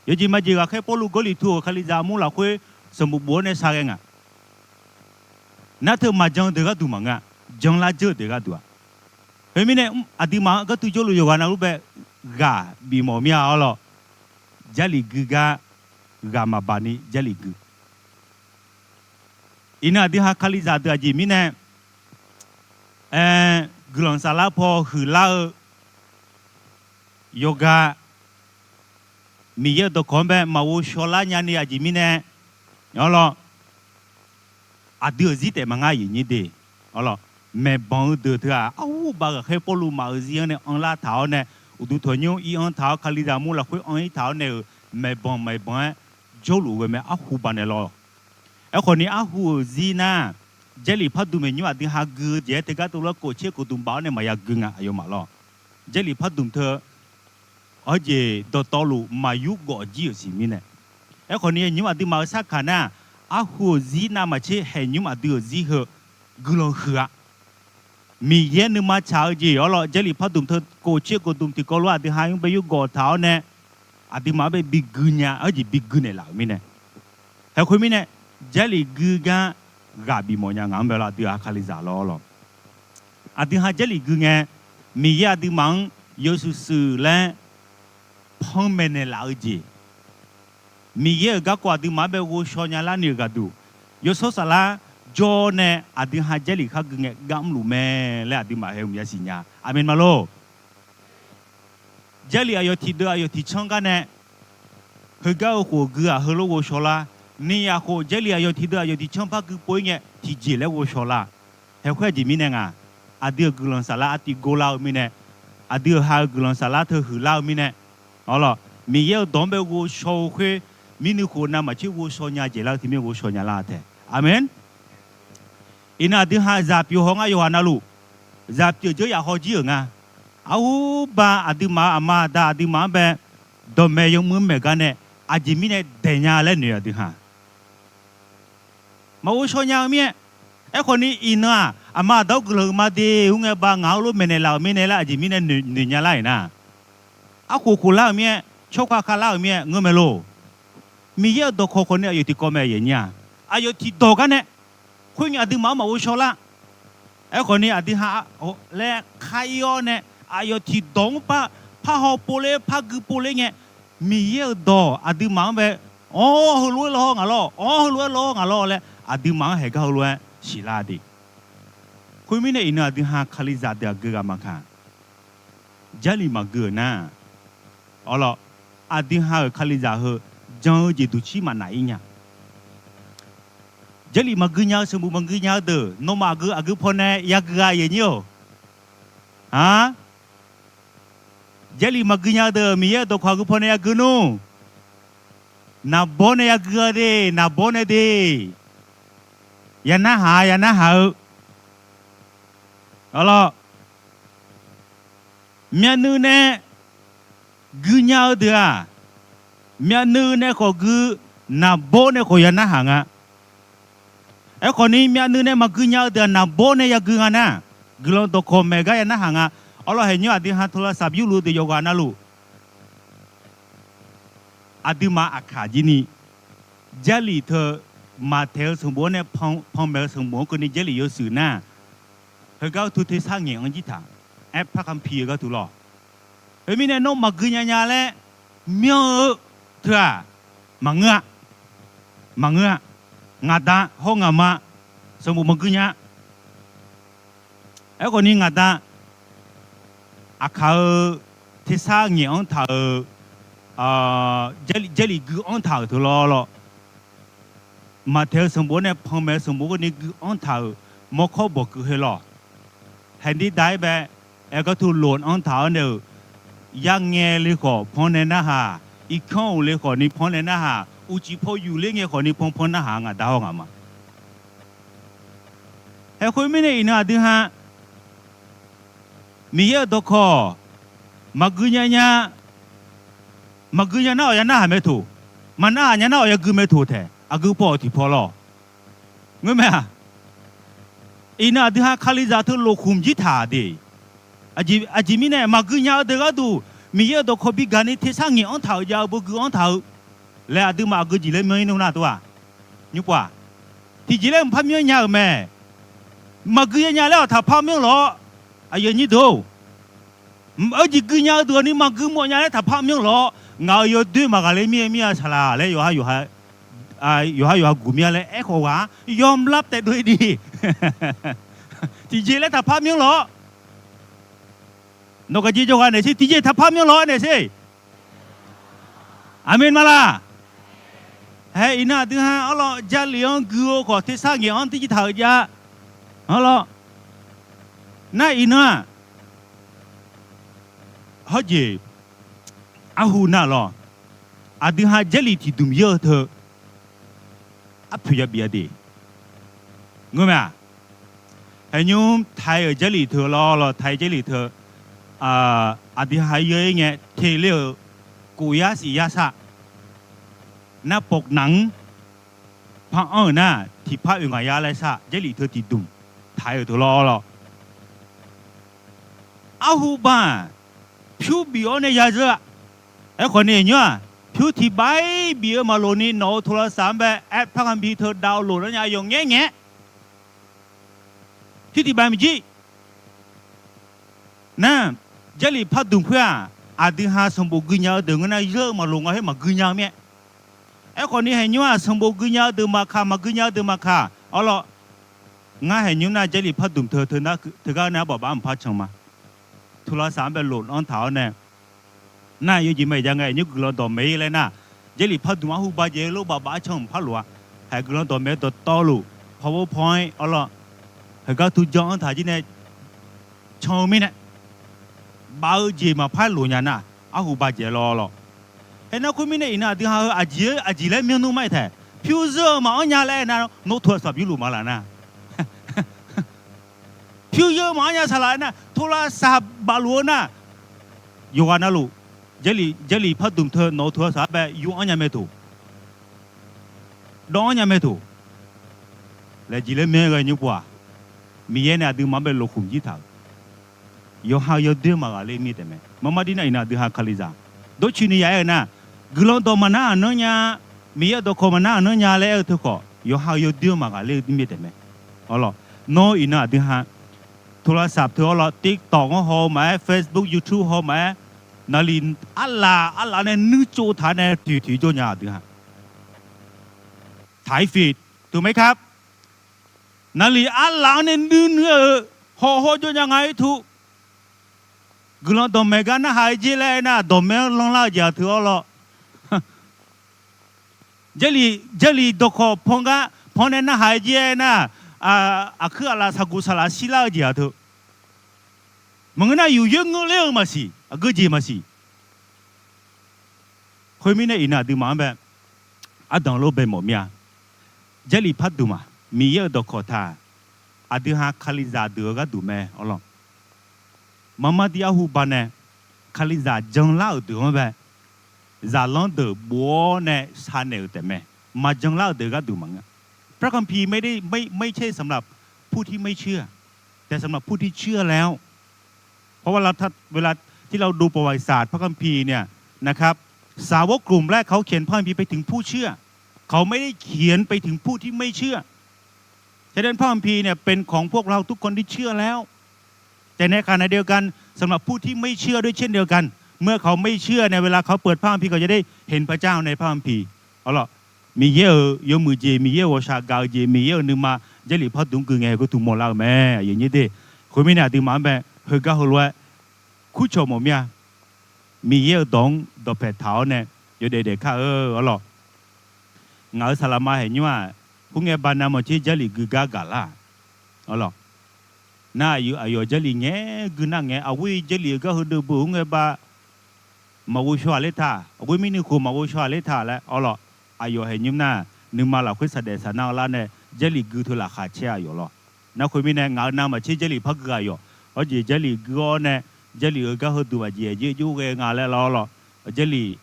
Yawjeq majeq ghaqkhaer Pawrluv Gawrliqtu-euq Kalizaq armur lafkhoer sanqbof bof-awr nae shar ghae nga. Nar teu maqjan deuq gharduq maqngeur-a, janlar dzeur-eu deuq gharduq-aq. Khoermirnae, aqduimaf-anr gharduq jawrluf yawqghaq navluf bae ghaq bifmawf mir-a, arlawr. Jarlif gui gar ghaq maqbaq ni Jarlif gui. Iqnan aqdui ha Kalizaq deuq aqjeq mirnae, aer, guiqlanq saflar paw huiqlar-eu yawqghaq, Miqyaer-euq dawqkawq-anr bae maqghovshaw lar nyani aqjeq mirnae, arlawr, aqdui-euq zir taef maqngar aqyuif nyir de, arlawr, maeqbanq-eu deuq teu-aq, arhuba ghaqkhaer Pawrluv maf-euq zir-anr nae anrlar taq-awr nae, uqduq tanqnymr ir-anr taq-awr Kalizaq armur lafkhoer anr-ir taq-awr nae-euq maeqbanq maeqbanq-aer jawrluf ghae mae, arhuba nae lawr. Aerkhawfni arhu-euq zir nar, Jarlif pardmq maeqnymr aqdui ha gui-eu jeq-aer teugar teulof-aer kof tser kof dmq baf-awr nae maqya gui nga, aqyawfmaf lawr. Jarlif pardmq teu, arjeq dawqtawvluf maqyur gawf jir-euq siq mirnae. Aerkhawfni aqnymr aqduimaf-euq sarkaq nar, arhu-euq zir navmaqtser haeqnymr aqdui-euq zir heu guiqlanq huiq-a. Miqyaer nuima tsaq-eu jeq, arlawr, Jarlif pardmq teu kof tser kof dmq tiqkawv lof-aer aqdui ha nymr bae yurgawv taq-awr nae, aqduimaf-anr bae bi gui nya, arjeq bi gui naeqlaf-euq mirnae. Haeq khoermirnae, Jarlif gui gar ghaq bifmawf nya ngaq-anr bae lawr, aqdui ha Kalizaq lawr, arlawr. Aqdui ha Jarlif gui ngae, Miqyaer aqduimaf-anr yawshuif shuif laer panmaeq naeqlaf-eu jeq, Miqyaer-euq garkawv aqduimaf-anr bae ghovshaw nya larni-euq ghaqduq, yawshawr saflar jawr nae aqdui ha Jarlif khar gui ngae gar mrluf mae laer aqduimaf haeq hmq yasiq nya. Aqmeq ma lor. Jarlif aqyawf tiqdeuv aqyawf tiqcanr gar nae, heugar-eu khof gui-aq heulof ghovshaw lar. Ni aqkhof Jarlif aqyawf tiqdeuv aqyawf tiqcanr par gui pov-ir ngae tiqjeq laer ghovshaw lar. Haeq khoer aqjeq mirnae nga, aqdui-euq guiqlanq saflar artiv gor lar-eu mirnae, aqdui-euq ha-eu guiqlanq saflar teu huiqlar-eu mirnae, arlawr, Miqyaer-euq dawq-anr bae ghovshaw-eu khoer, mirnuiv khof navmaqtser ghovshaw nya jeq lar-eu teumirnae ghovshaw nya lar tae. Aqmeq. Iqnan aqdui ha zaq pyeuf haw ngar yawqghaq navluf, zaq pyeuf dzeur yaf haw jir-euq nga. Arhuba aqduimaf-euq aqma aqda aqduimaf-anr bae dawqmaeq yawmuiq maeq gar nae aqjeq mirnae daeq nya laer noeq aqdui ha maqghovshaw nya-eu mir-aer. Aerkhawfni iqnan-aq, aqma aqda-awr guiqlanq huiqma de, khoerngae ba ngaq-anr lof maeqnaeq laf-euq mirnae laer aqjeq mirnae noeq nya lar-iq nar, arkhof khof lar-euq mir-aer, tsawrkhav khav lar-euq mir-aer ngeur mae lor. Miqyaer-euq dawqkawq khawfni aqyawf tiqkawv mae, aqyawf nyir-aq, aqyawf tiqdawq gar nae, khoerngae aqduimaf-anr maqghovshaw lar. Aerkhawfni aqdui ha laer khar ir-awr nae, aqyawf tiqdawq-anr par par haw pov ler, par gui pov ler ngae, Miqyaer-euq dawq aqduimaf-anr bae, awr, heulof-aer lawr hawr ngaq lawr, awr, heulof-aer lawr hawr ngaq lawr laer, aqduimaf-anr haeqgar heulof-aer siqlar de. Khoermirnae iqnan aqdui ha Kalizaq deuq aqgeu ghaq maqkaq, Jarlif maqgui-euq nar, awrlawr, aqdui ha-euq Kalizaq heu jan-eu jeq duqcir maqnaf-ir nya. Jarlif maqgui nya-eu, sanqbof maqgui nya-eu deuq, nawmaf aqgeu aqgeu pawnae yagui-a, aqyuif aqnyir-or? A, Jarlif maqgui nya-eu deuq Miqyaer-euq dawqkawq aqgeu pawnae yagui nmr. Naqbawr nae yagui-a de, naqbawr nae de. Yanarhaq-a, yanarhaq-eu. Arlawr, myavnuiv nae gui nya-eu deuq-aq, myavnuiv nae khawf gui, naqbawr nae khawf yanarhaq nga. Aerkhawfni myavnuiv nae maqgui nya-eu deuq-aq, naqbawr nae yagui nga nar, guiqlanq dawqkawq maeq gar yanarhaq nga. Arlawr, haeqnymr aqdui ha โทรศัพท์ yurluf-eu deuq yawqghaq navluf, aqduimaf aqkaq jir ni, Jarlif teu, Maqtaeq-eu sanqbof-anr nae Pan, Panmaeq-eu sanqbof-anr keuvni Jarlif yawshuif nar, heugar teu tersar ngaeq-anr jir taq, aer par kamq pi-eu gharduq lawr. Khoermirnae nawr maqgui nya nya laer myanr-eu teu-aq, maqngeur-a, maqngeur-a. Ngaqda hawr ngaqma sanqbof maqgui nya. Aerkhawfni ngaqda aqkaq-eu tersar ngaeq-anr taq-euq, Jarlif, Jarlif gui-anr taq-euq teu lawr lawr. Maqtaeq-eu sanqbof-anr nae Panmaeq-eu sanqbof keuvni gui-anr taq-euq mawrkawr bawqkeuv heu lawr. Haeqdir da-aer bae, aer gar teu loq-anr taq-awr nae-euq, yarngae le khawf pannae narhaq, irkanr-euq le khawf ni pannae narhaq, uqcif paw yuf ler ngae khawf ni pan pan narhaq ngaqda hawr ngaqma. Haeq khoermirnae iqnan aqdui ha Miqyaer-euq dawqkawq maqgui nya nya, maqgui nya nar-awq yanarhaq mae toq, maqnarhaq nya nar-awq yagui mae toq taeq, aqgeu paw-awq tiqpaw lawr. Ngeurmae-aq, iqnan aqdui ha Kalizaq teu loqkhmq jir taq de. Aqjeq mirnae maqgui nya-eu deuq gharduq Miqyaer-euq dawqkawq bi gaq ni tersar ngaeq-anr taq-euq jav-eu beu gui-anr taq-eu laer aqduimaf aqgeu jeq laer myanr-ir nmr nar dur-aq, nymr pov-aq, tiqjeq laer mqpar myanr nya-euq mae. Maqgui nya nya laer-awq taqpar myanr lawr. Aqyuif aqnyir deuq-or, Mq-eu jeq gui nya-eu deuq ni maqgui mawf nya laer taqpar myanr lawr. Ngaq-euq yawdoer maqghaq ler mir-aer mir-a saqlaq laer yawqha yawqha, yawqha yawqha guq mir-a laer aerkhawf ghaq-anr yawmlar taef dov-ir di. Tiqjeq laer taqpar myanr lawr. Nawqghaq jeq jawrghaq naeq sher, tiqjeq taqpar myanr lawr naeq sher. Aqmeq ma laq? Hae, iqnan aqdui ha arlawr Jarlif-anr gui-eu khawf tersar ngaeq-anr tiqjeq taq-euq jav. Arlawr, nar iqnan-aq, hawrjeq arhu nar lawr, aqdui ha Jarlif tiqdmq yar-eu teu arpoeq yabif-a de. Ngeurmae-aq, haeqnymr taiq-euq Jarlif teu lawr lawr, taiq Jarlif teu, aqdui ha yar-ir ngae teq ler-euq kof yar siq yar sar, nar pov naq-anr par anr-euq nar tiqpar oeq ngaq yar laer sar, Jarlif teu tiqdmq taiq-euq teu lawr lawr. Arhu ba-aq, pyur bif-awr nae ya zeur-a. Aerkhawf ni nymr-aq, pyur tiq baf-ir bif-eu maqloq ni nawq-euq โทรศัพท์-anr bae แอปพลิเคชัน teu dav-eu loq nar nya yawqngaer ngae pyur tiq baf maqjir. Nar, Jarlif pardmq khoer-aq, aqdui ha sanqbof gui nya-eu deuq ngeur nar, yar-eu maqloq nga khoer maqgui nya-eu mir-aer. Aerkhawf ni haeqnymr-aq, sanqbof gui nya-eu deuq maqkaq, maqgui nya-eu deuq maqkaq. Arlawr, ngar haeqnymr nar Jarlif pardmq teu teugar nar baf baf mqpar can ma. โทรศัพท์-anr bae loq-anr taq-awr nae, nar yawjeq ma-iq ja ngae nymr guiqlanq dawqmaeq-ir laer nar, Jarlif pardmq arhu ba jaeq lof baf baf-aer can mqpar loq-a. Haeq guiqlanq dawqmaeq-eu dawqtawvluf, PowerPoint arlawr, heugar teu jan-anr taq jir nae can-eu mirnae, baf-eu jeq maqpar loq nya nar, arhu ba jaeq lawr lawr. Haeq nar khoermirnae iqnan aqdui ha-eu aqjeq-eu aqjeq laer myanr nmr ma-iq taeq, pyur zeur-eu maqanr nya laer nar, nawr โทรศัพท์ yurluf ma laf nar, pyur zeur-eu maqanr nya saqlaq nar, โทรศัพท์ bafluf-eu nar, yawqghaq navluf, Jarlif pardmq teu nawq-euq โทรศัพท์-anr bae yur-anr nya mae toq, dawv-anr nya mae toq. Laeqjeq laer myanr ghae nymr pov-aq, Miqyaer nae aqduimaf-anr bae loqkhmq jir taq-euq yawqha-eu yawdoer maqghaq ler mir taef mae. Marmar dir nar iqnan aqdui ha Kalizaq dawrcoeni ya aer-eu nar, guiqlanq dawq maqnar aqnanr nya, Miqyaer-euq dawqkawq maqnar aqnanr nya laer aer-eu teu khawf, yawqha-eu yawdoer maqghaq ler-eu mir taef mae. Arlawr, nawr iqnan aqdui ha โทรศัพท์ teu arlawr TikTok-anr haw-eu maqaer, Facebook, YouTube haw-eu maqaer, Naqliq arlaf arlaf-anr nae nuirtsov taq-anr nae toeqtoeq jawr nya aqdui-aq. ไทย ผิด ถูกไหมครับ? Naqliq arlaf-anr nae nuir nuir-eu hawhaw jawr nya nga-ir teu. Guiqlanq dawqmaeq gar narhaq-aer jer laer aernar, dawqmaeq-anr lanrlar-eu jeq-aq teu-awr lawr. Jarlif, Jarlif dawqkawq pan gar pan nae narhaq-aer jer aernar, aqkuir aqlaf saqguq saqlaf shirlar-eu jeq-aq teu. Maqngeur nar, yuf yoer ngeurler-eu maqsiq, aqgeujeq maqsiq. Khoermirnae iqnan aqduimaf-anr bae ardanq lof bae mawf mir-a. Jarlif pardmq-aq, Miqyaer-euq dawqkawq taq, aqdui ha Kalizaq deuq-eu gharduq mae awr lawr. Maqmar di arhu banae Kalizaq janlar-euq deuq-anr bae, zaqlanr deuq bof-awr nae sha naeq-euq taefmae. Maqjanlar-euq deuq gharduq maqngeur. พระคัมภีร์ไม่ได้ ไม่ ไม่ใช่สำหรับผู้ที่ไม่เชื่อ แต่สำหรับผู้ที่เชื่อแล้ว เพราะว่าเรา เวลาที่เราดูประวัติศาสตร์พระคัมภีร์เนี่ยนะครับ สาวกกลุ่มแรกเขาเขียนพระคัมภีร์ไปถึงผู้เชื่อ เขาไม่ได้เขียนไปถึงผู้ที่ไม่เชื่อ ฉะนั้นพระคัมภีร์เนี่ยเป็นของพวกเราทุกคนที่เชื่อแล้ว แต่ในขณะเดียวกัน สำหรับผู้ที่ไม่เชื่อด้วยเช่นเดียวกัน เมื่อเขาไม่เชื่อเนี่ย เวลาเขาเปิดพระคัมภีร์ เขาจะได้เห็นพระเจ้าในพระคัมภีร์ เอาล่ะ Miqyaer-euq yawmuiq jeq, Miqyaer-euq ghawqshaq gaq-eu jeq, Miqyaer-euq nuima Jarlif pardmq gui ngae, heugar tuq mawrlar-eu mae. Aqyuif nyir de, khoermirnae aqduimaf-anr bae heugar heulof-aer kurcawq mawf mir-a. Miqyaer-euq dawq-anr dawqpae taq-awr nae yawdaef daef kar-eu awr lawr. Ngaq-euq saqlaqma haeqnymr-aq, khoerngae baqnavmaqtser Jarlif gui gar gaqlar-aq, awr lawr. Nar aqyawf Jarlif ngaeq gui nar ngae, aqghoer Jarlif-euq gar heudeuq beu khoerngae ba maqghov shaw-aq ler taq, aqghoer mirnuiv khof maqghov shaw-aq ler taq laer awr lawr. Aqyawf haeqnymr nar, nuima lafkhoer saqdaef saqnar-eu lar nae Jarlif gui teu laqkhaq caer-aq yawf lawr. Nar khoermirnae ngaq-euq navmaqtser Jarlif par gui-aq yawf. Hawrjeq Jarlif gui-awr nae, Jarlif-euq gar heudeuq aqjeq aqjeq jov ghae nga laer lawr lawr. Jarlif,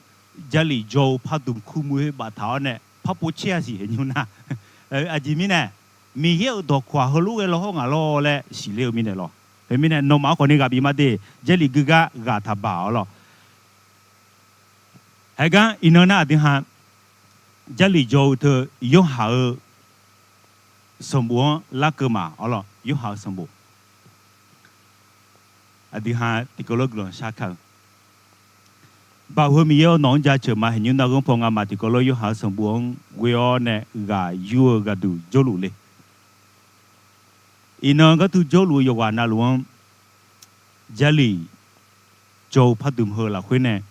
Jarlif jawr-eu pardmq kurmuiq-aer baftaq-awr nae par pov caer-a siq haeqnymr nar. Aqjeq mirnae, Miqyaer-euq dawqkawq-aq heulof ghae law hawr ngaq lawr laer siqler-eu mirnae lawr. Khoermirnae nawmaf-anr khawfni ghaq bif ma de, Jarlif gui gar ghaq taqbaq awr lawr. Haegar iqnan nar aqdui ha Jarlif jawr-eu teu Yorhaq-euq sanqbof-anr larkeuv ma awr lawr. Yorhaq-euq sanqbof aqdui ha tiqkawv lof guiqlanq shar kar-eu. Baoq heu Miqyaer-awr, nawq-anr jaceuq ma. Haeqnymr narghanr paw ngamaf tiqkawv lof Yorhaq-euq sanqbof-anr ghoe-awr nae ghaq yur-eu gharduq jawrluf le. Iqnan gharduq jawrluf-eu yawqghaq navluf-anr Jarlif jawr-eu pardmq heu lafkhoer nae,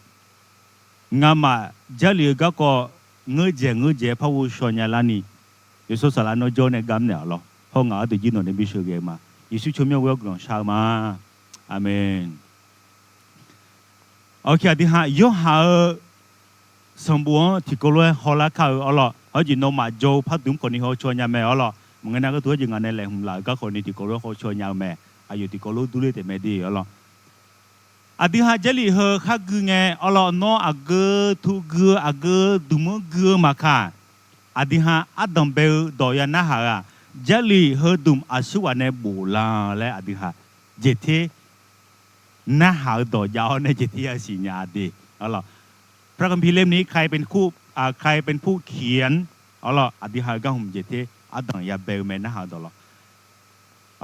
ngamaf Jarlif-euq garkawv ngeur dzaeq ngeur dzaeq-aer par ghovshaw nya larni, yawshawr saflar nawr jawr nae gar naeq-awq lawr. Hawr ngaq-anr dawq jir nawq nae bisheuq ghae-eu ma. Yeqsur tsawrmyanr ghoe-awr guiqlanq shar-eu ma. Aqmeq. Awq, aqdui ha Yorhaq-euq sanqbof-anr tiqkawv lof-aer hawlar kar-eu awr lawr. Hawrjeq nawmaf jawr-eu pardmq khawfni hawcaw nya mae awr lawr. Maqngeur nar gharduq hawrjeq ngaq nae laeqhmq laf-euq gar khawfni tiqkawv lof-aer hawcaw nya-eu mae. Aqyawf tiqkawv lof durler taef mae de awr lawr. Aqdui ha Jarlif heu khar gui ngae awr lawr, nawr aqgeu tu gui-eu aqgeu dmq-anr gui-eu maqkaq, aqdui ha ardanq bae-eu dawq ya narhaq-eu-aq, Jarlif heudmq aqsurghaq nae bof la laer aqdui ha jeqter narhaq-eu dawq jav-awr nae jeqter yasiq nya de. พระคัมภีร์เล่มนี้ ใครเป็นผู้ ใครเป็นผู้เขียน awr lawr, aqdui ha-eu gar hmq jeqter ardanq ya bae-eu mae narhaq-eu dawq lawr.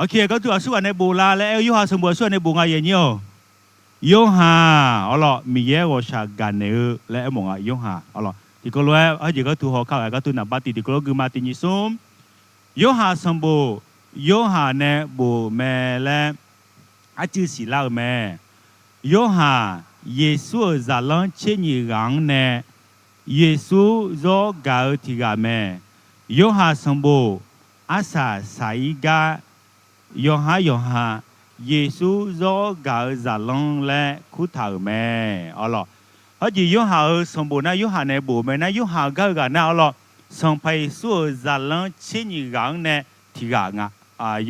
Awq, gharduq aqsurghaq nae bof la laer aer-eu, Yorhaq sanqbof aqsurghaq nae bof nga yaeq nyir-awq. Yorhaq awr lawr, Miqyaer ghawqshaq gaqnaeq-eu laer aermawf nga Yorhaq awr lawr. Tiqkawv lof-aer hawrjeq gharduq haw kar-eu gharduq naqbar tiq tiqkawv lof gui ma tiq nyiq smr. Yorhaq sanqbof, Yorhaq nae bof-euq mae laer arcuiv siqlar-eu mae. Yorhaq Yeqsur-euq zaqlanr tser nyiq ghaq-anr nae Yeqsur zawr gaq-eu tiq ghaq mae. Yorhaq sanqbof arsaq saq-ir gar yawqhar yawqha Yeqsur zawr gaq-eu zaqlanr laer kurtaq-euq mae awr lawr. Hawrjeq Yorhaq-euq sanqbof nar Yorhaq nae bof-eu mae nar, Yorhaq-euq gar-eu ghaq nar awr lawr, Sanqpaq Yeqsur-euq zaqlanr tser nyiq ghaq-anr nae tiq ghaq nga.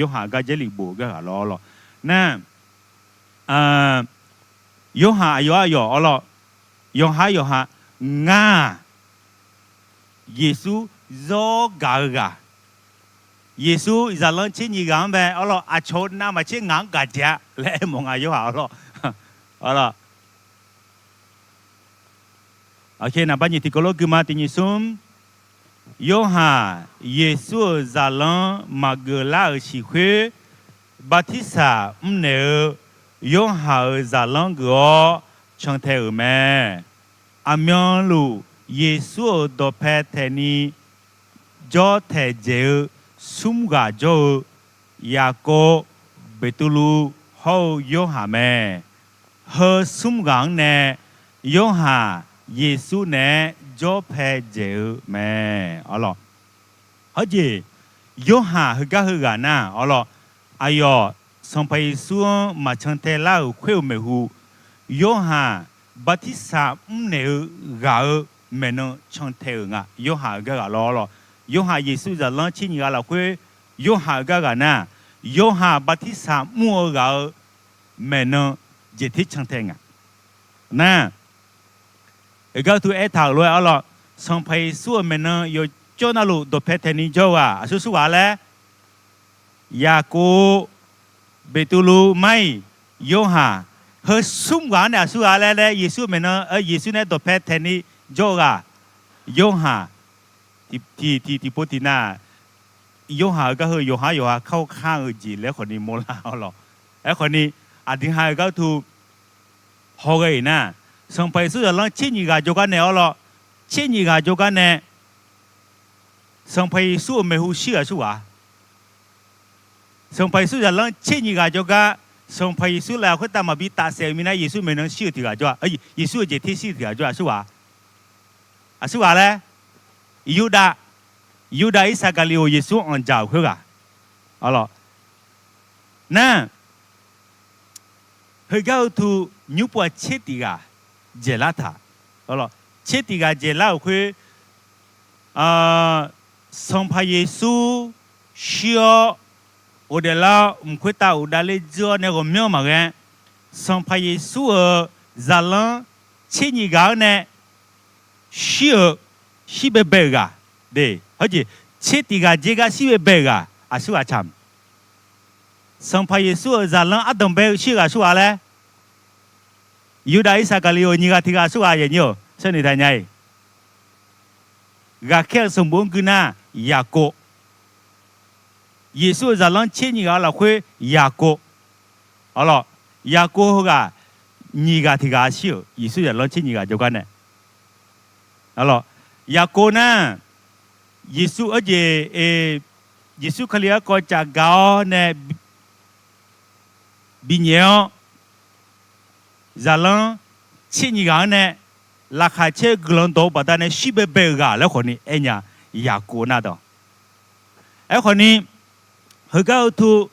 Yorhaq gar Jarlif bof-eu gar ghaq lawr lawr. Nar, Yorhaq aqyawf aqyawf awr lawr, yawqhar yawqha ngar-aq Yeqsur zawr gaq-eu ghaq, Yeqsur zaqlanr tser nyiq ghaq-anr mae awr lawr, aqcawq navmaqtser ngaq-anr gaq jaeq-a laer aermawf nga Yorhaq awr lawr. Awq, naqbar nyiq tiqkawv lof gui ma tiq nyiq smr. Yorhaq Yeqsur-euq zaqlanr maqgeuf lar-euq siq khoer, bartirsaq mrnaeq-eu Yorhaq-euq zaqlanr geuf-awr, cantae-euq mae. Aqmyanluf Yeqsur-euq dawqpae taeqni jawr taeqdzaeq-eu smr ghaq jawr-eu, Yaqkov, Beqtuvluv hawr-eu Yorhaq mae. Heu smr ghaq-anr nae Yorhaq Yeqsur naeq-aer jawr pae dzaeq-eu mae. Arlawq, hawjeq, Yorhaq heugar heughaq nar, arlawq, aqyawf Sanqpaq Yeqsur-anr maqcan tae lar-euq khoer-euq maeqhu, Yorhaq bartirsaq mrnaeq-eu ghaq-euq maeqnan cantae-euq nga. Yorhaq-euq gar ghaq lawr lawr. Yorhaq Yeqsur zaqlanr tser nyiq ghaq lafkhoer Yorhaq-euq gar ghaq nar, Yorhaq bartirsaq mr-eu ghaq-euq maeqnan jeqter cantae nga. Nar, heugar uqtaf aertaq-euq lof-aer arlawr, Sanqpaq Yeqsur-euq maeqnan yawjawr navluf dawqpae taeqni jawr-eu ghaq aqsur surghaq laer, Yaqkov, Beqtuvluv, mar-iq Yorhaq, heu smr ghaq-anr nae aqsur ghaq laer laer Yeqsur maeqnan, Yeqsur nae dawqpae taeqni jawr-eu ghaq, Yorhaq, tiq tiq tiqpov tiqnav, Yorhaq-euq gar heu yawqhar yawqha kar kar-eu jeq laer khawfni mawrlar arlawq. Aerkhawfni, aqdui ha-euq gar uqtaf hawghae-iq nar, Sanqpaq Yeqsur zaqlanr tser nyiq ghaq jawrgar nae arlawr, tser nyiq ghaq jawrgar nae Sanqpaq Yeqsur-euq maeqhu shir-euq aqsur ghaq. Sanqpaq Yeqsur zaqlanr tser nyiq ghaq jawrgar, Sanqpaq Yeqsur laf khoertav maqbi tafsaef-euq mirnae Yeqsur maeqnan shir-euq tiq ghaq jawr-a, Yeqsur-euq jeqter shir-euq tiq ghaq jawr aqsur ghaq. Aqsur ghaq laer, Yurdav, Yurdav Irsaqgaqliqoq Yeqsur anqdzaq-euq khoerghaq. Arlawq, nar, heugar uqtaf nymr pov-aq tser tiq ghaq dzaeqlar taq. Tser tiq ghaq dzaeqlar-euq khoer, Sanqpaq Yeqsur shir-awr, ghofdaef lar-awr mq khoertav ghofdaef ler dzeur-awr nae ghawqmyanr maqghae, Sanqpaq Yeqsur-euq zaqlanr tser nyiq ghaq-anr nae shir-euq, shir baebae-euq ghaq, de, hawjeq, tser tiq ghaq dzaeq gar shir baebae-euq ghaq aqsur ghaq caq. Sanqpaq Yeqsur-euq zaqlanr ardanq bae-eu shir-eu ghaq aqsur ghaq laer, Yurdav Irsaqgaqliqoq nyiq ghaq tiq ghaq aqsur ghaq yaeq nyir-awq sharnoeq taq nya-iq. Ghaqkhaer-euq sanqbof-anr gui nar, Yaqkov. Yeqsur-euq zaqlanr tser nyiq ghaq-eu lafkhoer Yaqkov. Arlawq, Yaqkov heughaq nyiq ghaq tiq ghaq shir-euq Yeqsur zaqlanr tser nyiq ghaq jawrgar nae. Arlawq, Yaqkov nar, Yeqsur arjeq, Yeqsur Kali garkawv cafgaq-awr nae binyaef-awr, zaqlanr tser nyiq ghaq-anr nae laqkhaq caer guiqlanq dawq-eu baqdanae shir baebae-euq ghaq laer khawfni aernya, Yaqkov nar dawq. Aerkhawfni, heugar uqtaf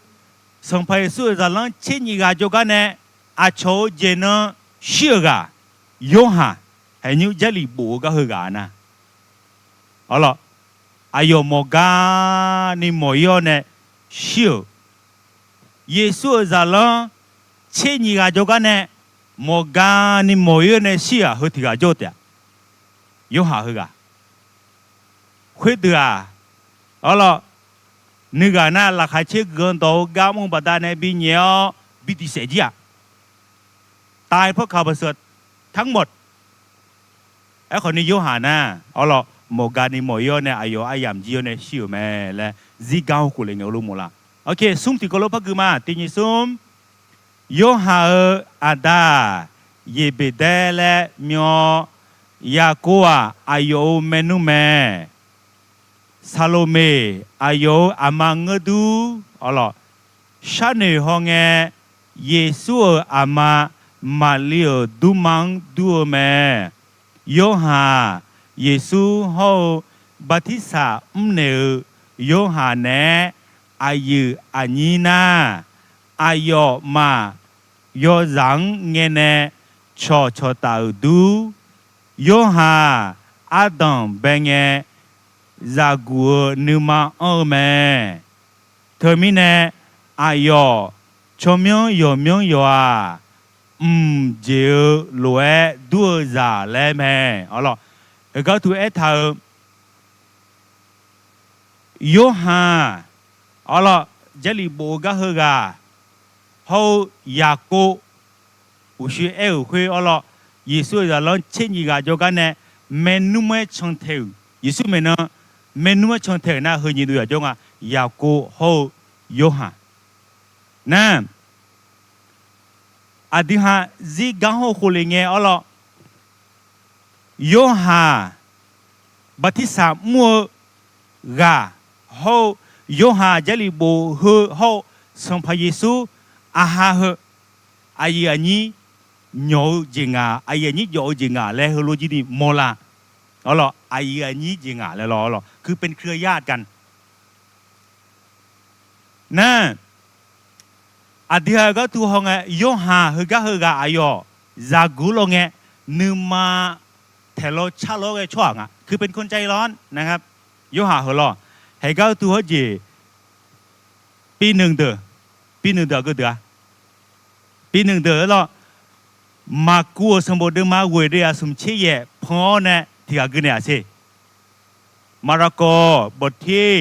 Sanqpaq Yeqsur-euq zaqlanr tser nyiq ghaq jawrgar nae aqcawq-euq jeq nan shir-euq ghaq, Yorhaq, haeqnymr Jarlif bof-eu gar heughaq nar, arlawq, aqyawf mawqgani mawq-ir-awr nae shir-euq. Yeqsur-euq zaqlanr tser nyiq ghaq jawrgar nae mawqgani mawq-ir-awr nae shir-aq heu tiq ghaq jawr-eu taef-a. Yorhaq heughaq. Khoerdeuq-aq, arlawq, nuighaq nar laqkhaq caer guiqlanq dawq-eu gar mr-eu baqdanae binyaef-awr bi diq saef jir-aq, ตายเพราะข่าวประเสริฐทั้งหมด Aerkhawfni Yorhaq nar, arlawq, mawqgani mawq-ir-awr nae aqyawf aryamq jir-awr nae shir-euq mae laer zirgar-anr khof le ngae-eu lof mawf la. Oke, smr tiqkawv lof par gui ma. Tiq nyiq smr, Yorhaq-euq aqda-aq, Yeqbeqdaer laer myanr-awr, Yaqkov-aq aqyawf-euq maernmr mae. Saqloqmeq aqyawf-euq aqma ngeur dur, arlawq, sharnoeq hawngae, Yeqsur-euq aqma Maqli-euq durma-anr dur-eu mae. Yorhaq, Yeqsur hawr-eu bartirsaq mrnaeq-euq Yorhaq naeq-aer aqyuif aqnyir nar, aqyawfmaf yawzaq-anr ngaenae cawqcawq taf-euq dur. Yorhaq ardanq bae ngae, zaqguq-eu nuima anr-eu mae. Teumirnae, aqyawf tsawrmyanr yawqmyanr yawq-aq, mq jeq-eu lof-aer dur-eu zaq laer mae. Arlawq, heugar uqtaf aertaq-euq, Yorhaq, arlawq, Jarlif bof-eu gar heughaq hawr-eu Yaqkov, uqshoe aer-euq khoer, arlawq, Yeqsur-euq zaqlanr tser nyiq ghaq jawrgar nae maernmr-aer cantae-euq, Yeqsur maeqnan maernmr-aer cantae-euq nar heu nyiq dov yaq jawr nga. Yaqkov hawr-eu Yorhaq nar, aqdui ha zirgar hawr-eu khofle ngae awr lawr, Yorhaq bartirsaq mr-eu ghaq hawr-eu, Yorhaq Jarlif bof heu hawr-eu, Sanqpaq Yeqsur aqha heu aqyuif aqnyir nyawq-eu jeq nga, aqyuif aqnyir jawf-eu jeq nga laer heulof jir ni mawrlar. Awr lawr, aqyuif aqnyir jeq nga laer lawr, คือเป็นเครือญาติกัน nar, aqdui ha gharduq hawngae Yorhaq heugar heughaq aqyawf zaqguq lawr ngae, nuima taeqlaw carlaw-aer ghae tsawrhaq nga, คือเป็นคนใจร้อนนะครับ Yorhaq heu lawr, haeqgar uqduq hawr jeq, ปีหนึ่งเด้อ, ปีหนึ่งเด้อ aqgeu deuq-a, ปีหนึ่งเด้อ lawr, Maqkuv-euq sanqbof deuvma ghoeq deuvyaq smq tser yaef pan-awr nae tiq ghaq gui naeq-aq ser. มระโก บทที่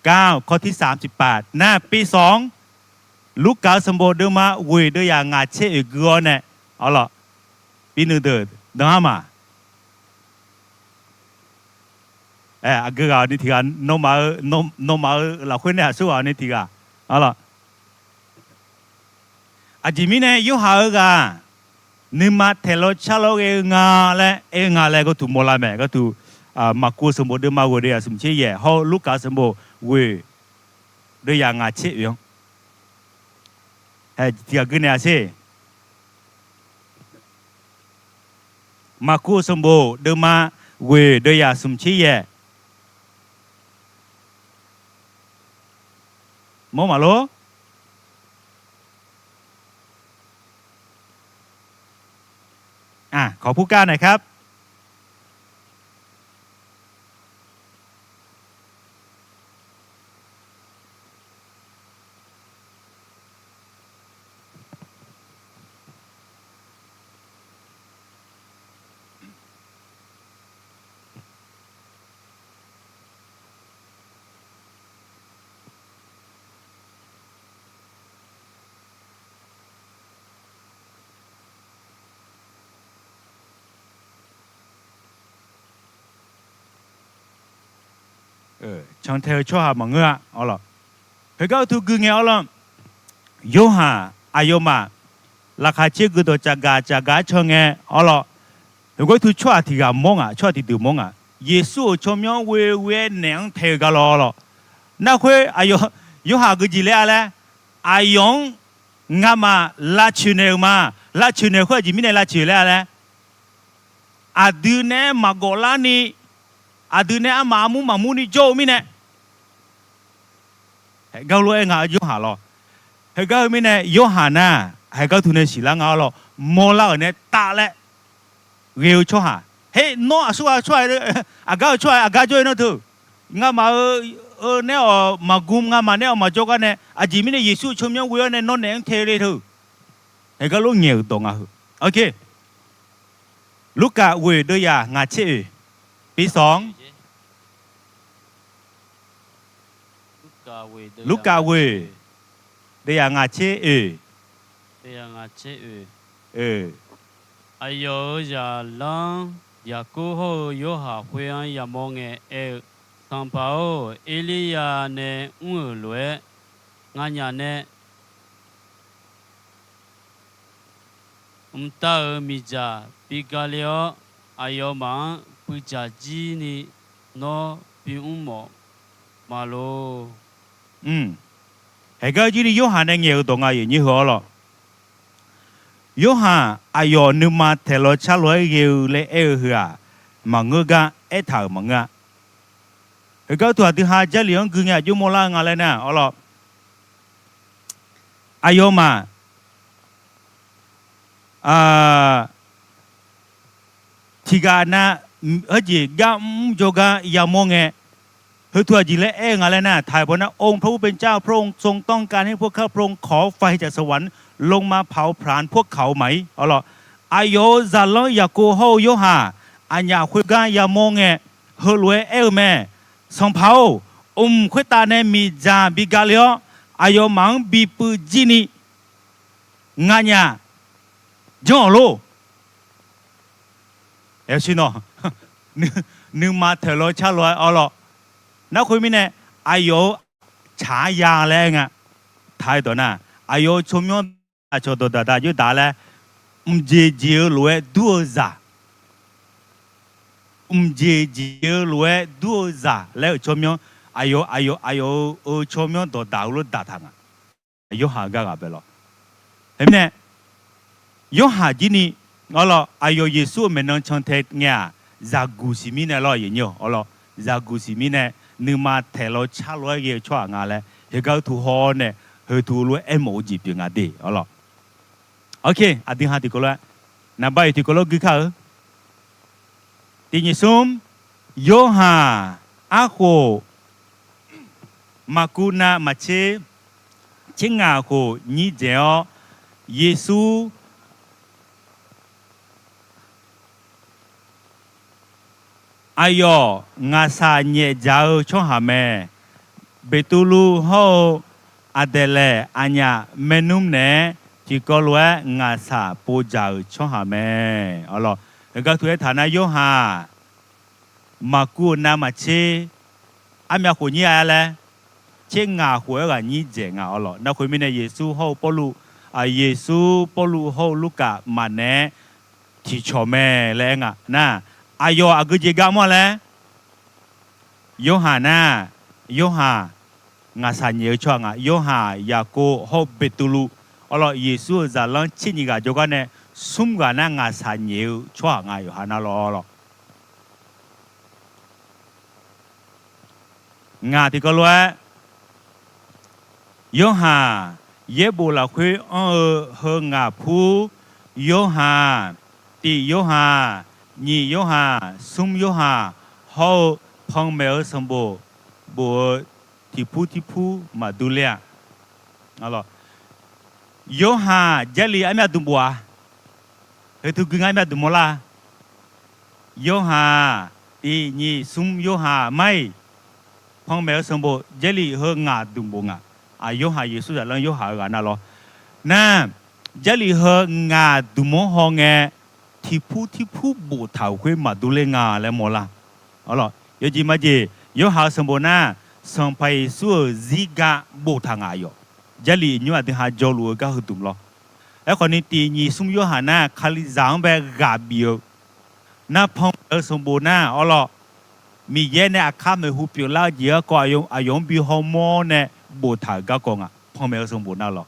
เก้า ข้อที่สามสิบแปด nar, ปีสอง Lurkaf-eu sanqbof deuvma ghoeq deuvyaq ngaq tser oeq gui-awr nae, awr lawr, ปีหนึ่งเด้อ dan-ar ma. Aqgeu ghaq ni tiq ghaq, nawmaf-euq lafkhoer nae aqsurghaq ni tiq ghaq, awr lawr. Aqjeq mirnae Yorhaq-eu ghaq nuima taeqlaw carlaw ghae-eu nga laer aer-eu nga laer gharduq mawrlar mae. Gharduq, Maqkuv-eu sanqbof deuvma ghoeq deuvyaq smq tser yaef hawr-eu Lurkaf-eu sanqbof ghoeq deuvyaq ngaq tser oeq-anr tiq ghaq gui naeq-aq ser. Maqkuv-eu sanqbof deuvma ghoeq deuvyaq smq tser yaef. Mawr maqlor? ขอผู้กล้าหน่อยครับ Cantae-eu tsawrhaq maqngeur-a, awr lawr. Heugar uqduq gui ngae awr lawr, Yorhaq aqyawfmaf laqkhaq caer guiqdawq cafgaq cafgaq-aer can ngae awr lawr, heugar uqduq tsawrhaq tiq ghaq mawr ngaq, tsawrhaq tiqdeuq mawr ngaq. Yeqsur-euq tsawrmyanr ghoe ghoe-aer naeq-anr tae-eu gar lawr lawr. Narkhoer aqyawf, Yorhaq geujeq laer-a laer, aqyawf-anr ngamaf lavcoeq naeq-euq ma. Lavcoeq naeq-eu khoer aqjeq mirnae lavcoeq laer-a laer, aqdui nae maqgawf larni, aqdui nae armaf armur maqmur ni jawr-eu mirnae, haeqgar lof-aer nga Yorhaq lawr. Heugar heu mirnae Yorhaq nar, haeqgar uqduq nae siqlar nga-awr lawr, mawrlar-euq nae taf laer ghae-eu tsawrhaq. Her, nawr aqsurghaq tsawrhaq, aqgar-eu tsawrhaq aqgar jawr-eu nar teu. Ngamaf-eu, eu nae-awq maqgm, ngamaf nae-awq maqjawr gar nae, aqjeq mirnae Yeqsur-eu tsawrmyanr ghoe-awr nae nawr naeq-anr tae le teu. Haeqgar lof ngaeq-euq dawq nga heu. Oke. Lurkaf ghoeq deuvyaq ngaq tser oeq, ปีสอง. Lurkaf ghoeq deuvyaq ngaq tser oeq. Aqyawf-euq zaqlanr Yaqkov hawr-eu Yorhaq khoer-anr yamawr ngae aer-eu, Sanqpaq-or, Erliryav nae mr-euq lof-aer nganyaf nae mqtav-euq miqdzaq bi gale-awr, aqyawfmaf-anr puivdzaq jir ni nawr bimr mawf maqlor. Haeqgar jir ni Yorhaq nae ngaeq-euq dawq nga, aqyuif aqnyir heu-awr lawr. Yorhaq aqyawf nuima taeqlaw carlaw-aer ghae-eu laer aer-eu heu-aq, maqngeur gar aertaq-euq maqngeur-a. Heugar uqduq aqdui ha Jarlif-anr gui ngae aqjox mawrlar-eu nga laer nar, awr lawr. Aqyawfmaf tiqghaq nav heujeq gar mr jawrgar yamawr ngae, heu teu aqjeq laer aer-eu nga laer nar, ไทย baw nar องค์พระผู้เป็นเจ้า พระองค์ทรงต้องการให้พวกข้าพระองค์ขอไฟจากสวรรค์ลงมาเผาผลาญพวกเขาไหม Awr lawr, aqyawf-euq zaqlanr Yaqkov hawr-eu Yorhaq aqnyaf khoergar yamawr ngae, heulof-aer aer-eu mae. Sanqpaq-or, mq khoertav nae miqdzaq bi gale-awr, aqyawfmaf-anr bi puiv jir ni nganyaf janr-awq lor. Yawshir nawr, nuima taeqlaw carlaw-aer awr lawr. Narkhoer mirnae, aqyawf-euq tsaq-aer ya laer aer nga. Taq-aer dawq nar, aqyawf-euq tsawrmyanr aqcawq dawqdaq daq jov daq laer, mqjeq jeq-eu lof-aer dur-eu zaq, mqjeq jeq-eu lof-aer dur-eu zaq laer-euq tsawrmyanr, aqyawf aqyawf aqyawf-eu tsawrmyanr dawqdaq-eu lof daqtaq nga. Yorhaq-eu gar ghaq bae lawr. Khoermirnae, Yorhaq jir ni, arlawr, aqyawf Yeqsur-euq maeqnan cantae ngae-aq, zaqguq siq mirnae lawr, aqyawf nyir-awq, arlawr, zaqguq siq mirnae, nuima taeq law car law-aer ghae-eu tsawrhaq nga laer heugar uqtuq haw-awr nae, heutuq lof-aer aermawf-eu jeq pyeuf nga de, arlawr. Aqdui ha tiqkawv lof-aer, naqba iq tiqkawv lof-aer gui kar-eu. Tiq nyiq smr, Yorhaq arkhof Maqkuv nav maqtser, tser ngaq khof nyir dzaeq-awr, Yeqsur aqyawf ngaqshaq nyaef dzaq-eu tsawrhaq mae. Beqtuvluv hawr-eu Aqdaeqlaeq aqnyaf maernmr naeq-aer tiqkawv lof-aer ngaqshaq pov dzaq-euq tsawrhaq mae. Arlawr, heugar tu aertaq nar, Yorhaq maqkuv-euq nav maqtser, armyav khof nyir-a laer, tser ngaq khof-aer ghaq nyir dzaeq nga, arlawr. Nar khoermirnae, Yeqsur hawr-eu Pawrluv, Yeqsur, Pawrluv hawr-eu Lurkaf maqnaeq-aer tiqcawq mae laer aer nga nar, aqyawf aqgeu jeq gar mawr laer, Yorhaq nar, Yorhaq ngaqshaq nyaef-eu tsawrhaq nga. Yorhaq, Yaqkov hawr-eu Beqtuvluv, arlawr, Yeqsur-euq zaqlanr tser nyiq ghaq jawrgar nae, smr ghaq nar ngaqshaq nyaef-eu tsawrhaq nga, yawqha nar lawr, arlawr. Ngaq tiqkawv lof-aer, Yorhaq yaerbof lafkhoer anr-eu heu ngaq pur, Yorhaq, tiq Yorhaq, nyiq Yorhaq, smr Yorhaq hawr-eu panmaeq-eu sanqbof bof-eu tiqpur tiqpur maqdur ler-a. Yorhaq Jarlif armyav dmq bof-a. Heu teu gui ngar armyav dmq mawrlar-a. Yorhaq, tiq nyiq smr Yorhaq mar-iq, panmaeq-eu sanqbof Jarlif heu ngaq dmq bof nga. Aq, Yorhaq, Yeqsur zaqlanr Yorhaq-eu ghaq nar lawr. Nar, Jarlif heu ngaq dmq-anr hawngae, tiqpur tiqpur boftaq-euq khoer maqdur ler nga laer mawrlar. Arlawr, yawjeq majeq Yorhaq-eu sanqbof nar, Sanqpaq Yeqsur-euq zirgar boftaq nga yawq. Jarlif nymr aqdui ha jawrluf-eu gar heu dmq lawr. Aerkhawf ni, tiq nyiq smr Yorhaq nar, Kalizaq-anr bae ghaq bif-eu nar, panmaeq-eu sanqbof nar, arlawr, Miqyaer nae aqkar maeqhu pyeuflar-eu jeq garkawv aqyawf-anr bi hawmawr nae boftaq-euq garkawv nga, panmaeq-eu sanqbof nar lawr.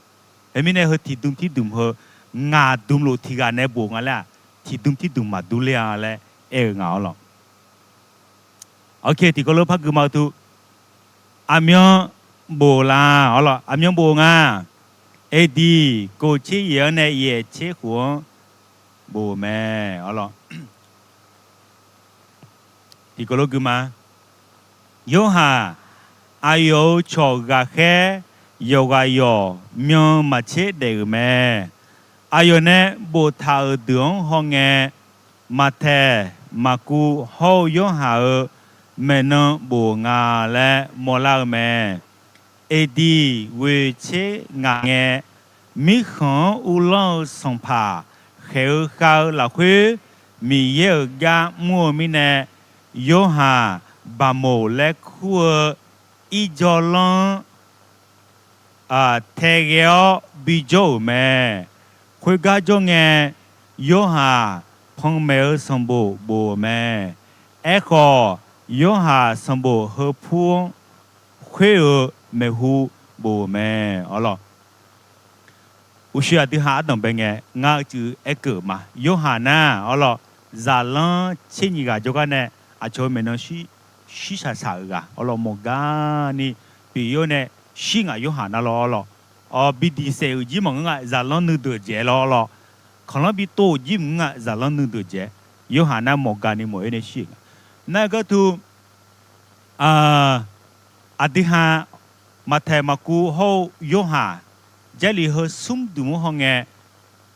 Khoermirnae, heu tiqdm tiqdm heu ngaq dmqlof tiqghaq nae bof nga laer-aq, tiqdm tiqdm maqdur ler-a laer aer-eu nga, arlawr. Tiqkawv lof par gui ma-eu tu, aqmyan bof la, arlawr, aqmyan bof nga. AD kof tser yaeq-anr nae yaeq tser khof-anr bof-eu mae, arlawr. Tiqkawv lof gui ma. Yorhaq aqyawf-euq cawq ghaqkhaer yawqghaq yawq myan maqtser daef-euq mae. Aqyawf nae boftaq-euq deuq-anr hawngae, Maqtaeq, Maqkuv hawr-eu Yorhaq-euq maeqnan bof nga laer mawrlar-eu mae. AD ghoeq tser ngaq ngae, mirkhanq-anr uvlanr-eu sanqpaq khaeq-eu khav-eu lafkhoer, Miqyaer-euq gar mr-eu mirnae, Yorhaq Baqmoq laer kur-eu irjawr lanr-anr taeghae-awr bijawr-euq mae. Khoergar jawr ngae, Yorhaq panmaeq-eu sanqbof bof-euq mae. Aerkhawf, Yorhaq sanqbof heu pur-anr khoer-euq maeqhu bof-euq mae, arlawr. Uqshoe aqdui ha ardanq bae ngae, ngar uicuiv aerkeuv ma. Yorhaq nar, arlawr, zaqlanr tser nyiq ghaq jawrgar nae aqcawq-eu maeqnan shir, shir shaq shaq-euq ghaq, arlawr, mawqgani pyeuf-awr nae shir ngaq Yorhaq nar lawr, arlawr. Bi diq saef-euq jir maqngeur nga, zaqlanr nuideuq dzaeq lawr, arlawr. Kanqlanr bi tov-euq jir maqngeur nga, zaqlanr nuideuq dzaeq. Yorhaq nar mawqgani mawq-ir nae shir-euq nga. Nar-eu gharduq, aqdui ha, Maqtaeq, Maqkuv hawr-eu Yorhaq, Jarlif heu smr dmq-anr hawngae,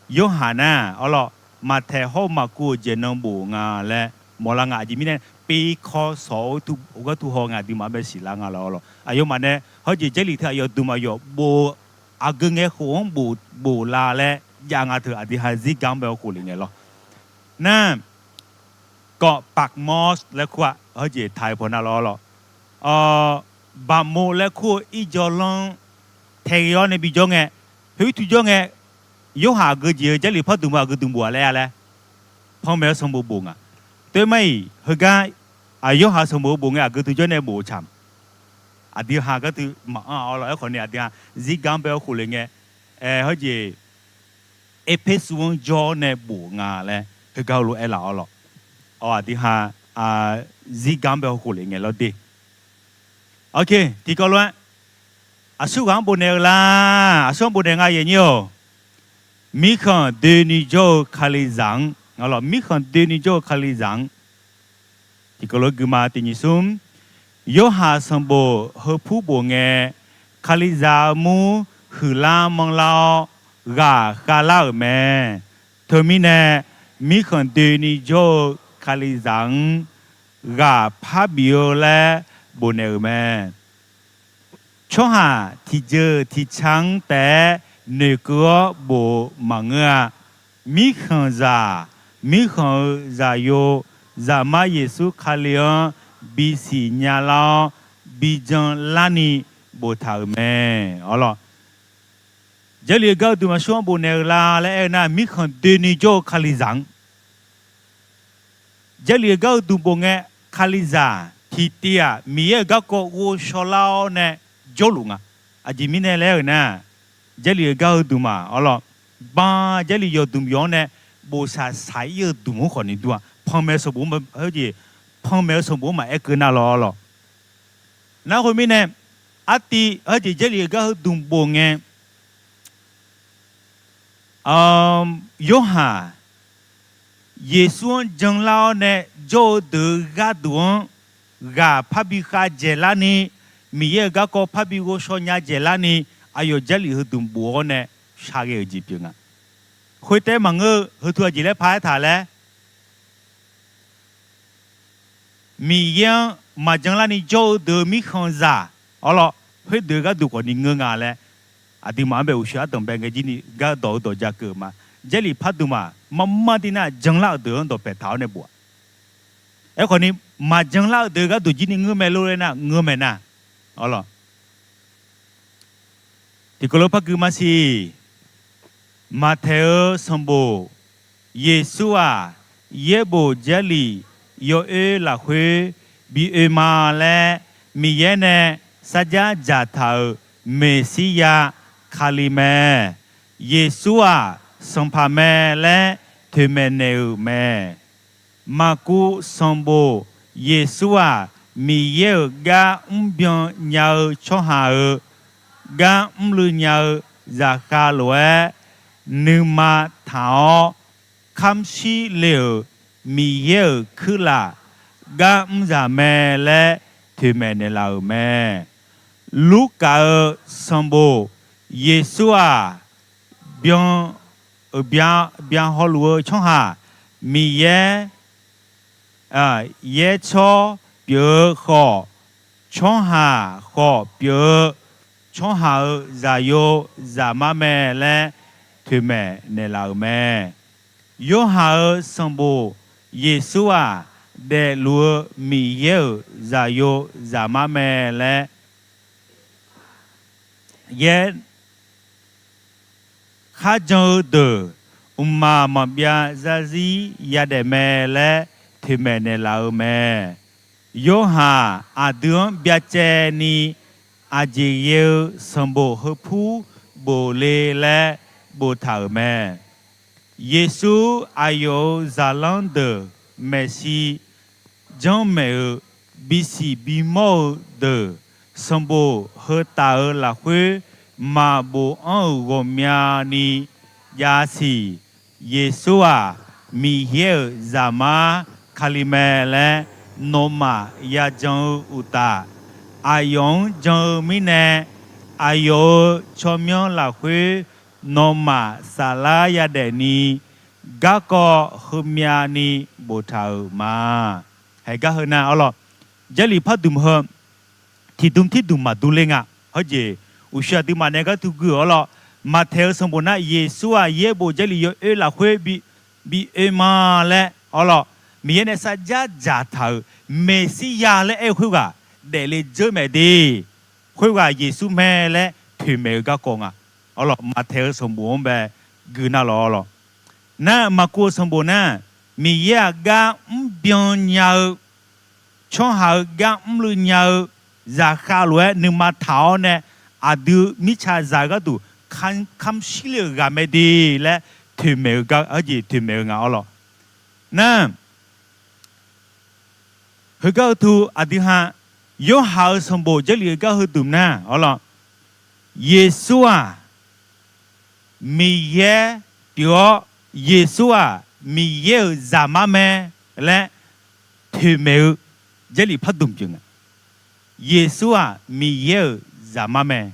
Yorhaq nar, arlawr, Maqtaeq hawr-eu Maqkuv-euq jeq nan bof nga laer mawrlar nga. Aqjeq mirnae, pirkawr sawq-eu gharduq haw ngae, aqduimaf-anr bae siqlar nga lawr, arlawr. Aqyawfmaf nae hawjeq Jarlif teu aqyawf dmq aqyawf bof, aqgeu ngae khof-anr bof, bof la laer jav nga teu aqdui ha zirgar-anr bae-awr khofle ngae lawr. Nar, kawv Patmos laer kur-a, hawjeq taq-eu paw nar lawr, arlawr. Baqmov laer kur-eu irjawr lanr-anr taeghae-awr nae bijawr ngae, khoer ircuf jawr ngae, Yorhaq aqgeu jeq-eu Jarlif pardmq-eu aqgeu dmq bof-a laer-a laer, panmaeq-eu sanqbof bof nga. Teumae-iq heugar, aq, Yorhaq sanqbof-eu bof ngae aqgeu teu jawr nae bof-eu tsaq. Aqdui ha gharduq maqanr-a awr lawq. Aerkhawf ni aqdui ha zirgar bae-awr khof le ngae, aer, hawjeq Erpersu-anr jawr nae bof nga laer heugar heulof aerlaf awr lawq. Awq, aqdui ha zirgar bae-awr khof le ngae lawr de. Oke, tiqkawv lof-aer aqsurghaq-anr bofnaeq-eu la. Aqsur-anr bofnaeq nga yaeq nyir-awq. Mirkhanq doeni jawr-eu Kalizaq-anr, mirkhanq doeni jawr-eu Kalizaq-anr. Tiqkawv lof-aer guima tiq nyiq smr, Yorhaq sanqbof heupur bof ngae, Kalizaq-eu mur huiqlar manrlar-awr ghaq khavlar-euq mae. Teumirnae, mirkhanq doeni jawr-eu Kalizaq-anr ghaq parbif-eu laer bofnaeq-euq mae. Tsawrhaq tiqjeuq tiqca-anr taef-aer noeqkeuv-awr bof-eu maqngeur-a. Mirkhanqzaq, mirkhanq-euq zaqyo, Zaqmar Yeqsur Kali-anr bisiq nyalar-awr, bijan larni boftaq-euq mae. Awr lawq, Jarlif-eu gar-eu dmq aqsur-anr bofnaeq-eu la laer aer-eu nar, mirkhanq doeni jawr-eu Kalizaq-anr Jarlif-euq gar-eu dmq bof ngae, Kalizaq tiqtiv-aq Miqyaer-euq garkawv ghovshaw lar-awr nae jawrluf nga. Aqjeq mirnae laer aer-euq nar, Jarlif-euq gar-eu dmq-aq awr lawq, ban Jarlif yawqdmq yawq-anr nae bof saq saq-ir-eu dmq-anr khawf ni dur-a. Panmaeq-eu sanqbof, hawjeq panmaeq-eu sanqbof-anr maqaer keuv nar lawr lawq. Nar khoermirnae, artiv hawjeq Jarlif-euq gar-eu dmq bof ngae, Yorhaq Yeqsur-anr janlar-awr nae jawr-eu deuq-eu gharduq-anr ghaq parbi khav dzaeqlar ni, Miqyaer-euq garkawv parbi ghovshaw nya dzaeqlar ni, aqyawf Jarlif heudmq bof-awr nae shar ghae-eu jeq pyeuf nga. Khoertaef maqngeur-eu, heu teu aqjeq laer paq-aer taq laer, Miqyaer-anr maqjan larni jawr-eu deuq-eu mirkhanqzaq awr lawr, khoerdeuq-eu gharduq khawf ni ngeur nga laer, aqduimaf-anr bae uqshoe ardanq bae ngae jir ni gardawq-eu dawq ja keuv-eu ma. Jarlif pardmq-aq, marmar tir nar janlar-euq deuq-anr dawqpaeq taq-awr nae bof-aq. Aerkhawf ni, maqjan lar-eu deuq-eu gharduq jir ni ngeur mae lor laer nar, ngeur mae nar. Awr lawr, tiqkawv lof par gui maqsiq. Maqtaeq-eu sanqbof, Yeqsur-aq, yaerbof Jarlif yawoer lafkhoer bi oe ma laer Miqyaer nae sarjax dzaqtaq-euq Meqsirya Kali mae. Yeqsur-aq, Sanqpaq mae laer toeqmaeq naeq-euq mae. Maqkuv sanqbof, Yeqsur-aq, Miqyaer-euq gar mrbyan nya-eu tsawrhaq-euq gar mrluiv nya-eu zaqkhav lof-aer, nuima taq-awr kamr shir le-euq Miqyaer-euq kuirlaf gar mrzaq mae laer toeqmaeq naeqlaf-euq mae. Lurkaf-euq sanqbof, Yeqsur-aq, byan, byan hawluf-eu tsawrhaq, Miqyaer yaertsawr pyeuf-eu khawf, tsawrhaq khawf pyeuf-eu, tsawrhaq-euq zaqyo zaqmar mae laer toeqmaeq naeqlaf-euq mae. Yorhaq-euq sanqbof, Yeqsur-aq, daefluf-eu Miqyaer-euq zaqyo zaqmar mae laer yaer kharjan-eu deuq mqmaq maqbyav zarzir yadaef mae laer toeqmaeq naeqlaf-eu mae. Yorhaq aqdui-anr byacaevni aqjeq ghae-eu sanqbof heupur bof le laer boftaq-euq mae. Yeqsur aqyawf-euq zaqlanr deuq maeqshi janrmaeq-eu bisiq bimawr-eu deuq sanqbof heu taf-euq lafkhoer maqbof anr-euq ghawqmyani jav siq. Yeqsur-aq, Miqyaer-euq zaqmar Kali mae laer nawmaf yajan-eu uqtaf, aqyawf-anr jan-eu mirnae, aqyawf-euq tsawrmyanr lafkhoer nawmaf saflar yadaefni garkawv heumyavni boftaq-euq ma. Haiq gar heu nar awr lawq, Jarlif pardmq heu tiqdm tirdmq maqdur ler nga. Hawjeq uqshoe aqduimaf nae gar teu gui-euq awr lawq, Maqtaeq-eu sanqbof nar Yeqsur-aq yaerbof Jarlif yawoer lafkhoer bi oe ma laer awr lawq, Miqyaer nae sarjax dzaqtaq-euq Meqsirya laer aer-eu khoerghaq daefle dzeur maeq de. Khoerghaq Yeqsur mae laer toeqmaeq-eu garkawv nga. Awr lawq, Maqtaeq-eu sanqbof-anr bae gui nar lawq lawq. Nar, Maqkuv-euq sanqbof nar, Miqyaer-aq gar mrbyan nya-eu, tsawrhaq-euq gar mrluiv nya-eu zaqkhav lof-aer nuima taq-awr nae, aqdui mirtsaq zaq-eu gharduq kamq shir le-euq ghaq mae de laer toeqmaeq-eu gar, heujeq toeqmaeq-eu nga awr lawq. Nar, heugar heu tu aqdui ha, Yorhaq-euq sanqbof Jarlif-eu gar heu dmq nar awr lawq, Yeqsur-aq Miqyaer pyeuf-awr, Yeqsur-aq Miqyaer-euq zaqmar mae laer toeqmaeq-eu Jarlif pardmq pyeuf nga. Yeqsur-aq Miqyaer-euq zaqmar mae.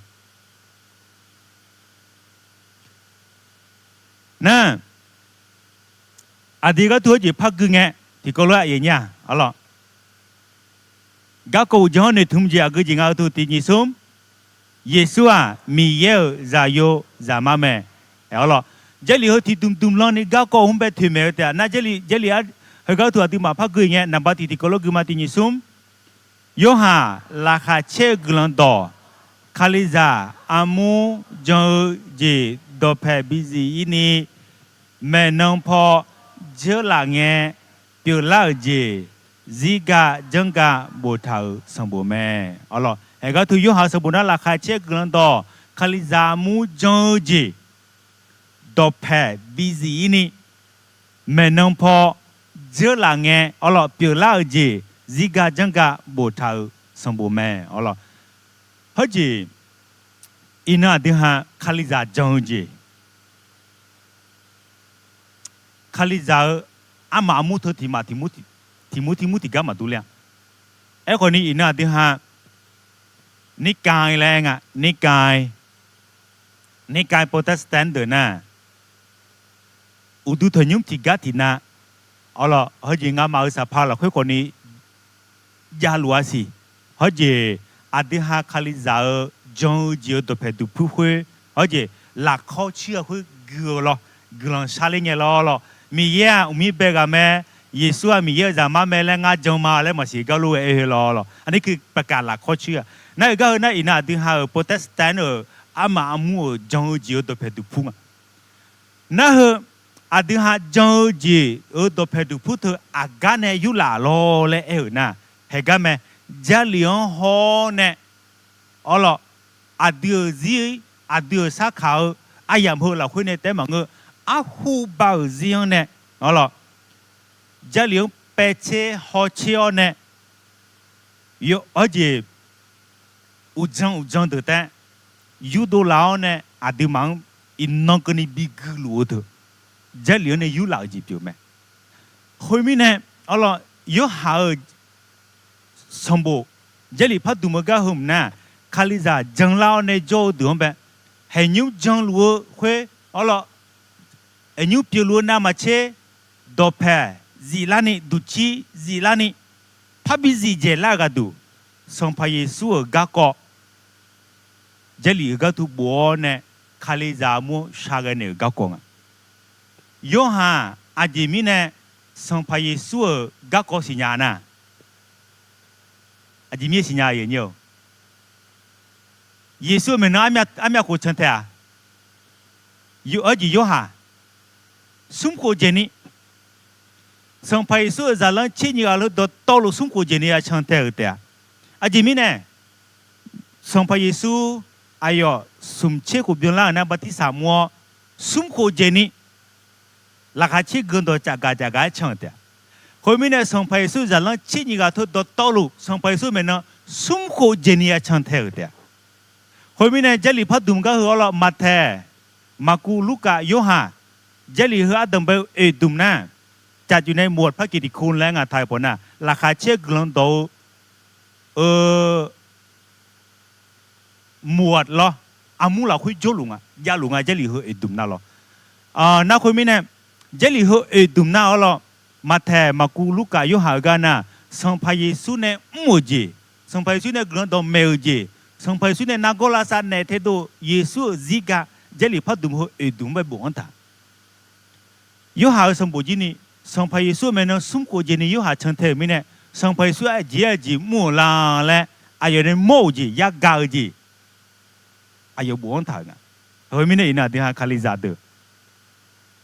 Nar, aqdui gharduq heujeq par gui ngae, tiqkawv lof-aer aqyawf nyir-aq awr lawq, garkawv uqdzan-anr noeqtmq jeq aqgeu jeq nga heu tu tiq nyiq smr, Yeqsur-aq Miqyaer-euq zaqyo zaqmar mae. Awr lawq, Jarlif heu tiqdmq dmq lanni garkawv hmq bae toeqmaeq-eu taef-a. Nar, Jarlif, Jarlif-a, heugar heu tu aqduimaf par gui ngae, naqba tiq tiqkawv lof gui ma tiq nyiq smr, Yorhaq laqkhaq caer-eu guiqlanq dawq, Kalizaq armur jan-eu jeq dawqpaeq bizif-ir ni, maeqnan paw dzeurlaf ngae pyeuflar-euq jeq, zirga janrga boftaq-euq sanqbof mae. Awr lawq, heugar heu tu Yorhaq-euq sanqbof nar laqkhaq caer-eu guiqlanq dawq, Kalizaq armur jan-eu jeq dawqpaeq bizif-ir ni, maeqnan paw dzeurlaf ngae awr lawq pyeuflar-euq jeq, zirga janrga boftaq-euq sanqbof mae. Awr lawq, heujeq iqnan aqdui ha Kalizaq jan-eu jeq, Kalizaq-eu armaf armur teu tiq maf tiq mur tiq gar maqdur ler-a. Aerkhawf ni iqnan aqdui ha Nikaiv laer aer nga, Nikaiv, Nikaiv Protestant deuq nar, uqduq tanqnymr tiqgar tiqnav, awr lawq, heujeq ngamaf-euq saqpaq lafkhoer khawf ni javluf-a siq. Hawr jeq aqdui ha Kalizaq-eu jan-eu jeq-eu dawqpaeq duqpur khoer, hawr jeq lafkawr coer-a khoer gui-eu lawr, guiqlanq sharler ngae lawr lawr. Miqyaer-aq mqmir bae ghaq mae, Yeqsur-aq Miqyaer-euq zaqmar mae laer ngar jan ma laer maqsiq gar lof-aer aer-eu lawr lawr. Aqnir keu paqkaq lafkawr coer-a. Nar-euq gar heu nar iqnan aqdui ha-euq Protestant-euq armaf armur-euq jan-eu jeq-eu dawqpaeq duqpur nga. Nar heu aqdui ha jan-eu jeq-eu dawqpaeq duqpur teu aqgar nae yurlaf lawr laer aer-euq nar, haeqgar mae. Jarlif-anr haw-awr nae awr lawq, aqdui-euq zir, aqdui-euq sarkaq-eu aryamq heu lafkhoer nae taef-aer maqngeur, arhu ba-euq zir-anr nae awr lawq, Jarlif-anr paev tser haw tser-awr nae, yawr-awr jeq uqdzan uqdzan deuq taef-aer yurdov laf-awr nae aqduimaf-anr iqnan keuvni bi guiluf-eu deuq, Jarlif-anr nae yurlaf-euq jeq pyeuf mae. Khoermirnae, awr lawq, Yorhaq-euq sanqbof Jarlif pardmq-eu gar heu mq nar, Kalizaq janlar-awr nae jawr-eu deuq-anr bae, haeqnymr janluf-eu khoer, awr lawq, haeqnymr pyeufluf-eu navmaqtser, dawqpaeq ziflarni, duqcir ziflarni, parbi zifdzaeq lar-eu gharduq, Sanqpaq Yeqsur-euq garkawv Jarlif-euq gar tu bof-awr nae, Kalizaq armur-anr shar ghae naeq-euq garkawv nga. Yorhaq aqjeq mirnae Sanqpaq Yeqsur-euq garkawv siqnya nar, aqjeq mir-aer siqnya-eu Yeqsur-euq maeqnan armyav khof can tae-aq, arjeq Yorhaq smr khof jeq ni, Sanqpaq Yeqsur-euq zaqlanr tser nyiq ghaq heu dawqtawvluf smr khof jeq ni ya can tae-euq taef-a. Aqjeq mirnae, Sanqpaq Yeqsur aqyawf smq tser khof byanlar-euq nar bartirsaq mr-awr, smr khof jeq ni laqkhaq caer guiqlanq dawq cafgaq cafgaq-aer can-euq taef-a. Khoermirnae, Sanqpaq Yeqsur zaqlanr tser nyiq ghaq teu dawqtawvluf Sanqpaq Yeqsur maeqnan smr khof jeq ni ya can tae-euq taef-a. Khoermirnae, Jarlif pardmq gar heu awr lawq, Maqtaeq, Maqkuv, Lurkaf, Yorhaq, Jarlif heu ardanqbae oeq dmq nar, cafcuf nae หมวด พระกิตติคุณ laer ngaq taq-euq pawf nar, laqkhaq caer guiqlanq dawq-eu หมวด lawr, armur lafkhoer jawrluf nga, javluf nga, Jarlif heu oeq dmq nar lawr. Nar khoermirnae, Jarlif heu oeq dmq nar awr lawq, Maqtaeq, Maqkuv, Lurkaf, Yorhaq-euq gar nar, Sanqpaq Yeqsur nae mr-euq jeq, Sanqpaq Yeqsur nae guiqlanq dawqmaeq-euq jeq, Sanqpaq Yeqsur nae nargawr lavsav naeq taedov Yeqsur-euq zirga, Jarlif pardmq heu oeq dmq-anr bae bofanr taq. Yorhaq-euq sanqbof jir ni, Sanqpaq Yeqsur-euq maeqnan smr khof jeq ni Yorhaq can tae-euq mirnae, Sanqpaq Yeqsur aqjeq aqjeq mr-euq la laer aqyawf nae mawr-euq jeq, yagaq-eu jeq, aqyawf bofanr taq-euq nga. Khoermirnae, iqnan aqdui ha Kalizaq deuq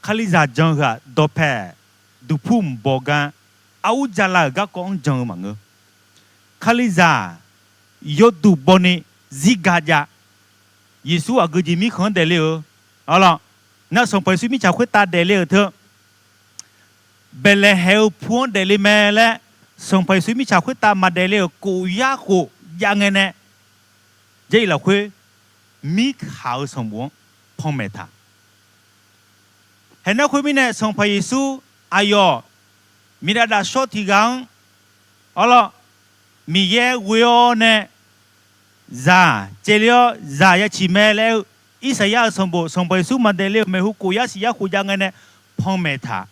Kalizaq jan-eu heu-aq, dawqpae duqpur mq baw gar, arur jala-euq garkawv-anr jan-eu maqngeur. Kalizaq yawduq bawni zirga jav. Yeqsur aqgeujeq mirkhanq-anr daefle-eu, arlawr, nar Sanqpaq Yeqsur mirtsaq khoertav daefle-euq teu, Baeqlaeqhaeq-eu pu-anr daefle mae laer, Sanqpaq Yeqsur mirtsaq khoertav maqdaefle-euq kof yar khof jav ngae nae, Jarlif lafkhoer mirkhanq-eu sanqbof-anr panmaeq taq. Haeq nar khoermirnae, Sanqpaq Yeqsur aqyawf miqdaf daf shawr tiq ghaq-anr, arlawr, Miqyaer ghoe-awr nae zaq caevle-awr zaq ya ciq mae laer aer-eu, Irsaqyar-euq sanqbof, Sanqpaq Yeqsur maqdaefle-euq maeqhu kof yar siq yar khof jav ngae nae panmaeq taq.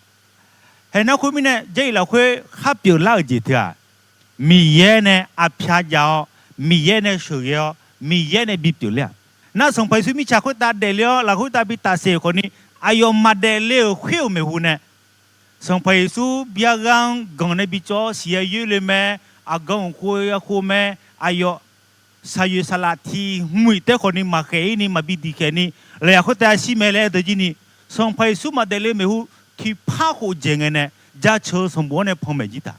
Haeq nar khoermirnae, Jarlif lafkhoer khar pyeuflar-euq jeq teu-aq, Miqyaer nae arpyar jav-awr, Miqyaer nae sheuqghae-awr, Miqyaer nae bipyeuf ler-aq. Nar Sanqpaq Yeqsur mirtsaq khoertav daefle-awr lafkhoer tav bi tafsaef khawfni, aqyawf maqdaefle-euq khoer-euq maeqhu nae, Sanqpaq Yeqsur byar ghar-anr ganq nae bi cawv-awr siq ya yoer le mae, aqgan uq khov ya khov mae, aqyawf saqyoeq saqlaq tiq hmq-iq taef khawfni maqkhaeq-ir ni maqbi diq khaeq ni, laf yaf khoertav shir mae laer aer-eu deuq jir ni, Sanqpaq Yeqsur maqdaefle maeqhu tiqpar khof dzaeq ngae nae, jaceuq-eu sanqbof-anr nae panmaeq jir taq.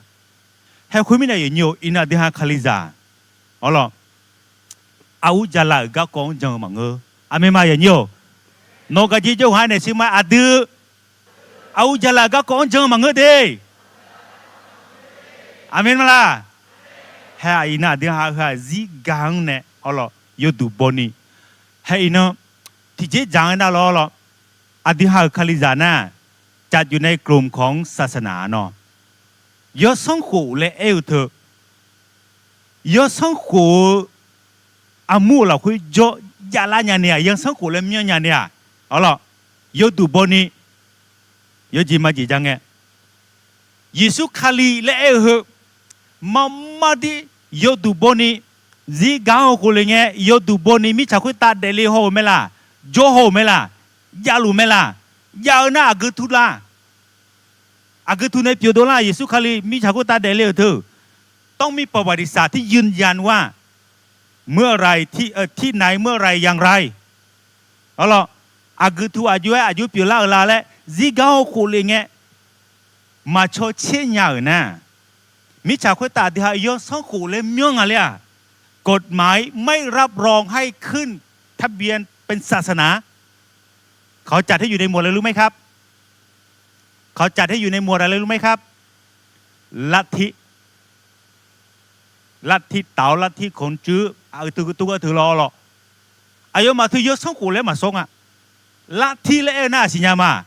Haeq khoermirnae, aqyuif aqnyir-or, iqnan aqdui ha Kalizaq, arlawr, arur jala-euq garkawv-anr jan-eu maqngeur. Aqmeq ma, aqyuif aqnyir-or? Nawq gaqjeq jawrhaq-aer naeq shir ma, aqdui arur jala-euq garkawv-anr jan-eu maqngeur de. Aqmeq ma laq? Haeq, iqnan aqdui ha heu-aq zirga-anr nae, arlawr, yawduq bawni, haeq iqnan tiqjeq dzaq-anr nar lawr, arlawr, aqdui ha-euq Kalizaq nar, caf juf nae กลุ่มของศาสนา nawr, yawsanr khof laer aer-eu teu, yawsanr khof-eu armur-euq lafkhoer jawr javlar nya ni-aq, yawsanr khof laer myanr nya ni-aq, arlawr, yawduq bawni, yawjeq majeq ja ngae, Yeqsur Kali laer aer-eu heu, marmar dir yawduq bawni, zirgar-anr-eu khof le ngae, yawduq bawni mirtsaq khoertav daefle haw-euq mae laq, jawr haw-euq mae laq, javluf mae laq, jav-eu nar aqgeu tu la, aqgeu tu nae pyeuf dov lar, Yeqsur Kali mirtsaq khoertav daefle-euq teu, ต้องมีประวัติศาสตร์ที่ยืนยันว่า เมื่อไหร่ที่ เอ่อ ที่ไหน เมื่อไหร่ อย่างไร arlawr, aqgeu tu aqjox-aer aqjox pyeuflar-euq la laer zirgar-anr khof le ngae, maqcaw tser nya-euq nar, mirtsaq khoertav aqdui ha yawsanr khof laer myanr nga ler-aq, กฎหมายไม่รับรองให้ขึ้นทะเบียนเป็นศาสนา เขาจัดให้อยู่ในหมวดอะไรรู้ไหมครับ เขาจัดให้อยู่ในหมวดอะไรรู้ไหมครับ ลัทธิ ลัทธิเต๋า ลัทธิขนจื้อ aqteu teu gar teu lawr lawr, aqyawfmaf teu yawsanr khof laer maqsawr nga. ลัทธิ laer aer-eu nar aqsiq nya ma.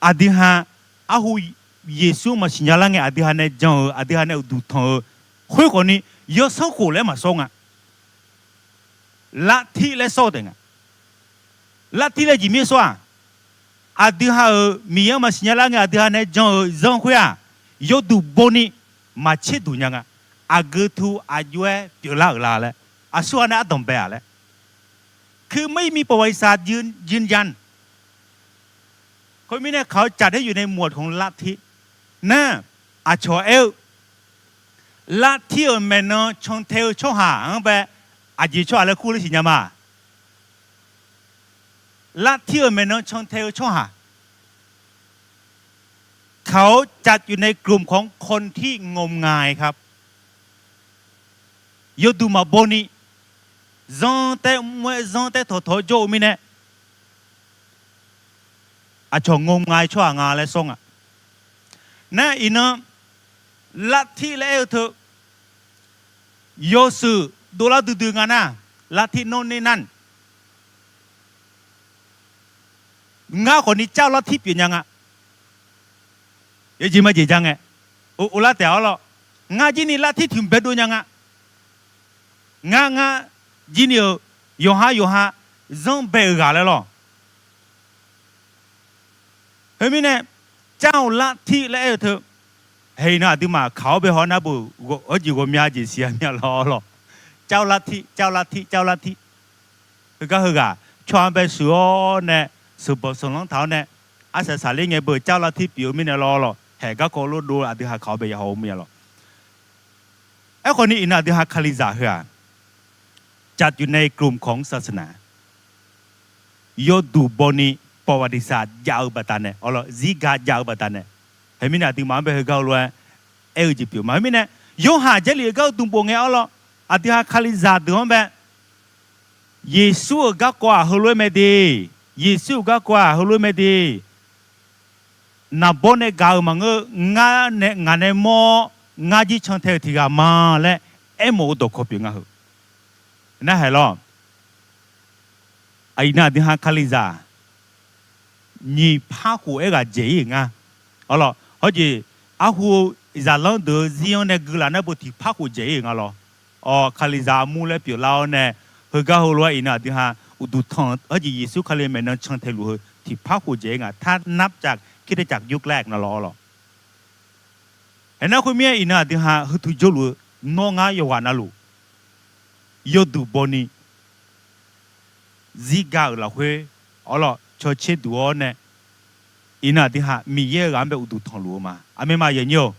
Aqdui ha arhu Yeqsur maqsiq nya lar ngae, aqdui ha nae jan-euq, aqdui ha nae uqduq tanq-euq khoerkhawf ni yawsanr khof laer maqsawr nga. ลัทธิ laer sawr-eu taef nga. ลัทธิ laer jeq mir sawr-aq, aqdui ha-euq Miqyaer-anr maqsiq nya lar ngae aqdui ha nae jan-euq zanr khoer-aq, yawduq bawni maqtser duq nya nga. Aqgeu tu aqjox-aer pyeuflar-euq la laer, aqsurghaq nae ardanq bae-aq laer, คือไม่มีประวัติศาสตร์ยืน- ยืนยัน Khoermirnae, เขาจัดให้อยู่ในหมวดของลัทธิ nar, aqcawq aer-eu, ลัทธิ euq maeqnan cantae-eu tsawrhaq-anr bae aqjeq tsawrhaq laer kur laer siqnya ma. ลัทธิ euq maeqnan cantae-eu tsawrhaq เขาจัดอยู่ในกลุ่มของคนที่ งมงายครับ Yawduq maqbawni, zanr taer mr-aer zanr taer tawqtawq-aer jawr-eu mirnae, aqcawq งมงาย tsawrhaq nga laer sawr nga. Nar iqnan, ลัทธิ laer aer-eu teu, yawshuif dovlar duidui nga nar, ลัทธิ โน่นนี่นั่น ngar khawfni เจ้าลัทธิ pyeuf nya nga. Yawjeq majeq ja ngae, uvlar taef-awr lawr, ngar jir ni ลัทธิ tiq mq baedov nya nga. Ngar ngar jir ni-euq yawqha yawqha zanr bae-euq ghaq laer lawr. Khoermirnae, เจ้าลัทธิ laer aer-eu teu, haeq iqnan aqduimaf kaq-awr bae haw nar beu, arjeq ghawqmya jeq siq-a mya lawr lawr. เจ้าลัทธิ เจ้าลัทธิ เจ้าลัทธิ Heugar heughaq tsawrhaq-anr bae shuif-awr nae, sheuqbanq sanqlanr taq-awr nae, arsaq saqler ngae beu เจ้าลัทธิ pyeuf-eu mirnae lawr lawr, haeq garkawv lof dov aqdui ha kaq-awr bae ya haw-eu mya lawr. Aerkhawfni iqnan aqdui ha Kalizaq heu-aq, จัดอยู่ในกลุ่มของศาสนา yawduq bawni bawqbaqdiqsaq jav-eu baqdanae, awrlawr zirga jav-eu baqdanae, khoermirnae aqduimaf-anr bae heugar heulof-aer aer-eu jeq pyeuf ma. Khoermirnae, Yorhaq Jarlif-eu gar-eu dmqbof ngae awrlawr, aqdui ha Kalizaq deuq-anr bae, Yeqsur-euq garkawv-aq heulof-aer mae de, Yeqsur-euq garkawv-aq heulof-aer mae de, naqbawr nae gaq-euq maqngeur-eu, ngar nae, ngaq nae mawr-awr ngar jir cantae-euq tiq ghaq ma laer aermawf-eu dawqkawq pyeuf nga heu. Narhaq lawr, iqnan aqdui ha Kalizaq nyiq par khof aerghaq dzaeq-ir-euq nga. Awrlawr, hawjeq arhu-eu zaqlanr deuq-eu zir-anr nae guiqlanq nar beu tiq par khof dzaeq-ir-euq nga lawr. Awq, Kalizaq armur laer pyeuflar-awr nae, heugar heulof-aer iqnan aqdui ha uqduq tanq-eu hawjeq Yeqsur Kali maeqnan cantae luf heu tiq par khof dzaeq-ir nga. ถ้านับจากคริสตจักรยุคแรก na lawr, awrlawr. Aernar khoermirnae iqnan aqdui ha heutuq jawrluf-eu nawr ngar yawqghaq navluf yawduq bawni zirga-euq lafkhoer, awrlawr, cawtser duq-awr nae, iqnan aqdui ha Miqyaer-eu ghaq-anr bae uqduq tanqluf-eu ma. Aqmeq ma, aqyuif aqnyir-or?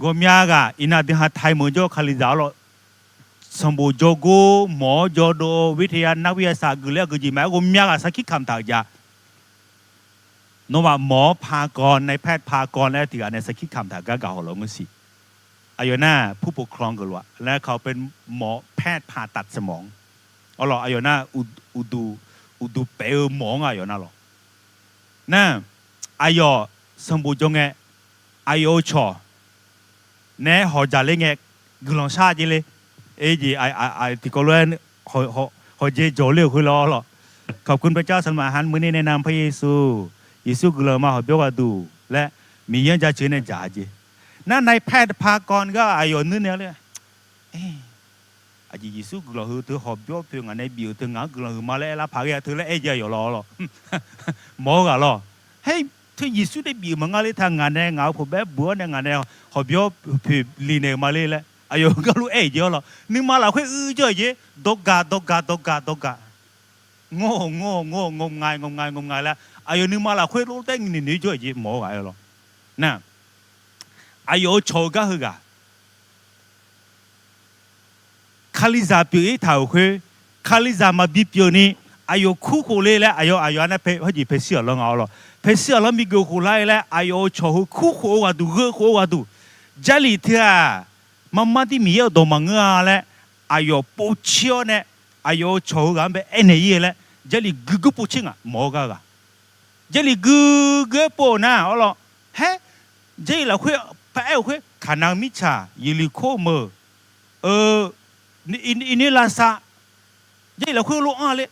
Ghawqmya ghaq iqnan aqdui ha taemeuq jawr-eu Kalizaq, awrlawr, sanqbof jawrgor mawq-awr jawrdov-eu วิทยา นักวิทยาศาสตร์ guiqler-eu geujeq maqaer, ghawqmya ghaq sarkir kamq taq-euq jav. Nawmaf mawq-awr par kawv, นายแพทย์ par kawv laer tiq ghaq nae sarkir kamq taq gar gaq hawq lawr ngeur siq. Aqyawf nar ผู้ปกครอง geuf lof-a laer เขาเป็นหมอแพทย์ผ่าตัดสมอง. Awrlawr, aqyawf nar uqduq, uqduq paef-eu mawq-anr nga aqyawf nar lawr. Nar, aqyawf sanqbof jawr ngae, aqyawf-euq cawq naeq-aer hawq dzaqler ngae guiqlanq shar jeq le. Aerjeq, tiqkawv lof-aer hawqjae jawq ler-euq khoer lawr, awrlawr, ขอบคุณพระเจ้าสำหรับอาหารมื้อนี้ในนามพระเยซู Yeqsur guiqlanq ma hawqbyawr ghaqduq laer Miqyaer-anr jaceuq nae dzaq jeq. Nar นายแพทย์ par kawv gar aqyawf nuirnae ler Aqjeq Yeqsur guiqlanq huiq teu hawqbyawr poeq ngaq nae bif-euq teu ngaq-anr guiqlanq huiq ma laer aerlar paq ghae-a teu laer aer jeq aqyawf lawr, awrlawr. Mawq-eu ghaq lawr. Haer, teu Yeqsur nae bif-euq maqnga ler ta ngaq nae ngaq-euq pawqbaer buq-awr nae ngaq nae hawqbyawr poeq liqnaeq-euq ma ler laer aqyawf-eu garlof aer-euq jeq, awrlawr. Nuima lafkhoer uir jawr-euq jeq, dawrgaq dawrgaq dawrgaq dawrgaq, ngawr-awq ngawr-awq ngawr-awq ngawr nga ngawr nga ngawr nga laer aqyawf nuima lafkhoer lor taer noeq noeq jawr-euq jeq mawq-eu ghaq-aer lawr. Nar, aqyawf-euq cawq-eu gar heughaq Kalizaq pyeuf-ir taq-euq khoer, Kalizaq maqbi pyeuf ni aqyawf kurkhof le laer aqyawf, aqyawf-anr nar pae hawjeq paeqshir aqlanr nga, awrlawr. Paeqshir aqlanr bi geuf khof lar-ir laer aqyawf-euq cawq heu kurkhof-eu ghaqduq, gheu khof-eu ghaqduq, Jarlif teu-aq, marmar dir Miqyaer-euq dawq maqngeur-a laer aqyawf povtser-awr nae, aqyawf-euq cawq heu ghaq-anr bae aernaeq-ir-eu laer Jarlif guiqguir povtser ngaq mawq-eu gar-eu ghaq. Jarlif guiqguir-aer pov-euq nar, awrlawr. Haer, Jarlif lafkhoer paraer-euq khoer Kaqnaq mirtsaq, Yeqliqkor meuq, iqnir lavsav, Jarlif lafkhoer lof-anr le,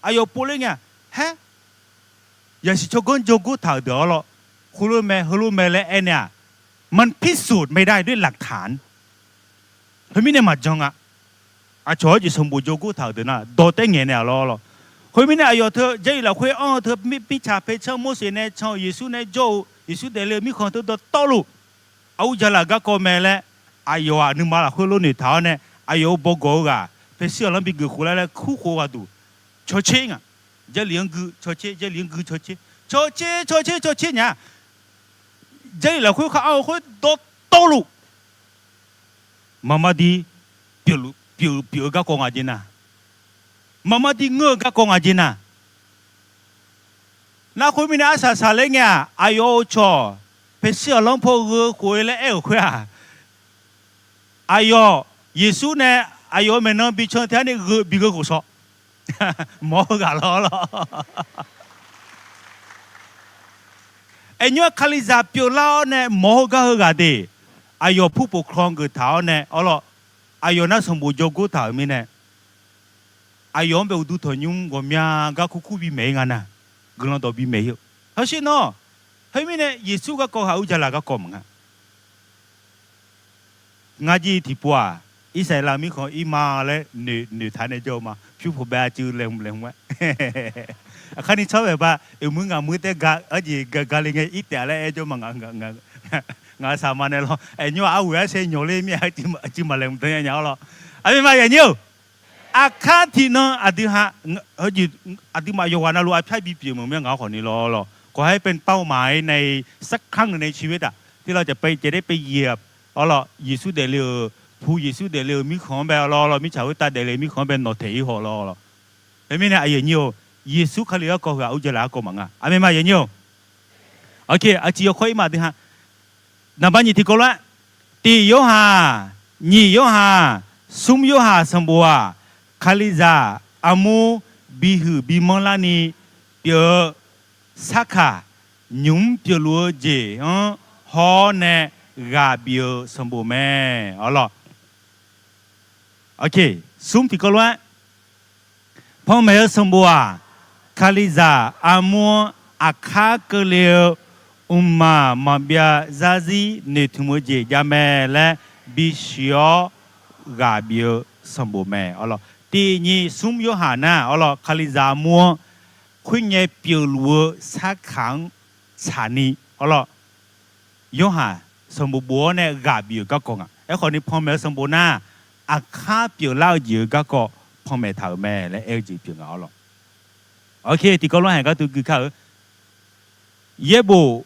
aqyawf pov ler ngae-aq, haer, yasiq tsawrganr jawrgor taq-euq deuq, awrlawr, khoerlof mae heulof mae laer aernaeq-aq, มันพิสูจน์ไม่ได้ด้วยหลักฐาน Khoermirnae maqjan nga. Aqcawq-anr jeq sanqbof jawrgor taq-euq deuq nar dawq taer ngaeq naeq-a lawr, awrlawr. Khoermirnae aqyawf teu Jarlif lafkhoer anr-eu teu mirtsaq paecan Morseq nae can-euq Yeqsur nae jawr-eu Yeqsur daefle-eu mirkhanq teu dawqtawvluf, aqur jaqlaq garkawv mae laer, aqyawf-aq nuima lafkhoer lor noeqtaq-awr nae, aqyawf-euq bawgawq-eu ghaq paeqshir aqlanr bi geuf khof lar laer kurkhof-eu ghaqduq, cawtser ngaq, Jarlif-anr gui cawtser, Jarlif-anr gui cawtser, cawtser cawtser cawtser nya, Jarlif lafkhoer khar anr-eu khoer dawqtawvluf, maqmar dir pyeuf, pyeuf-eu garkawv nga jeq nar, maqmar dir ngeur-eu garkawv nga jeq nar. Nar khoermirnae arsaq saqler ngae-aq, aqyawf-euq cawq paeqshir aqlanr paw gheu khof-eu laer aer-euq khoer-aq, aqyawf Yeqsur nae aqyawf-euq maeqnan bi can teu-anr nae gheu bi gheu khof shaw mawq-eu ghaq lawr, awrlawr. Aernyawr-aer Kalizaq pyeuflar-awr nae mawq-eu gar heughaq deuq, aqyawf ผู้ปกครอง geuf taq-awr nae, awrlawr, aqyawf nar sanqbof jawrgor taq-euq mirnae, aqyawf-anr bae uqduq tanqnymr ghawqmya gar kurkur bimaeq-ir nga nar, guiqlanq dawq bimaeq-ir-eu. Hawsher nawr, khoermirnae Yeqsur garkawv haq ur jaqlaq garkawv maqnga. Ngar jir tiqpov-aq, Irsaqleqlav mirkhanq-anr irma laer noeqtaq nae jawr-eu ma. Pyur pawqbae-a cuiv laeqhmq laeqhmq-aer, aqkar ni tsawr maeqba, oeq muir ngaq muir taef-aer jeq gale ngae irtaef laer aer jawr ma. Ngaq-eu saqma nae lawr, aernyawr-aq arghoeq arsaer nyawq ler mir-a, cuiv maqlaeqhmq deuq nya nya-awr lawr. Aqmeq ma yaqnyir-euq. Aqkar tiqnan aqdui ha, aqduimaf yawqghaq navluf arpyar bipyeuf meuq mir-a ngaq-anr khawf ni lawr, awrlawr. ขอให้เป็นเป้าหมายในสักครั้งหนึ่งในชีวิต อะ ที่เราจะไป จะได้ไปเหยียบ awrlawr, Yeqsur daefle-euq, pu Yeqsur daefle-euq mirkhanq-anr bae, awrlawr, mirtsaq khoertav daefle-euq mirkhanq-anr bae nawqtaeq-ir haw lawr, awrlawr. Khoermirnae aqyuif aqnyir-or, Yeqsur Kali garkawv heu-aq, ur jav laf garkawv maqnga. Aqmeq ma, yawnyir-or. Aqcif yawkawr ir ma dui ha. Naqba nyiq tiqkawv lof-aer, tiq Yorhaq, nyiq Yorhaq, smr Yorhaq sanqbof-aq, Kalizaq armur bihuiq bimanr larni pyeuf-eu sarkaq nymq-mr pyeufluf-eu jeq-anr haw-awr nae ghaq bif-eu sanqbof mae. Awq lawq. Smr tiqkawv lof-aer, panmaeq-eu sanqbof-aq, Kalizaq armur-anr aqkar keuvle-eu mqmaq maqbyav zarzir noeqtmq-eu jeq jav mae laer bisiq-awr ghaq bif-eu sanqbof mae. Awq lawq. Tiq nyiq smr Yorhaq nar, awq lawq, Kalizaq armur-anr khoernyae pyeufluf-eu sarkaq-anr tsaqni, awq lawq, Yorhaq sanqbof bof-awr nae ghaq bif-euq garkawv nga. Aerkhawf ni panmaeq-eu sanqbof nar, aqkar pyeuflar-eu jeq-euq garkawv panmaeq taq-euq mae laer aer-eu jeq pyeuf nga, awq lawq. Oke, tiqkawv lof-aer haeq gar teu gui kar-eu. Yaerbof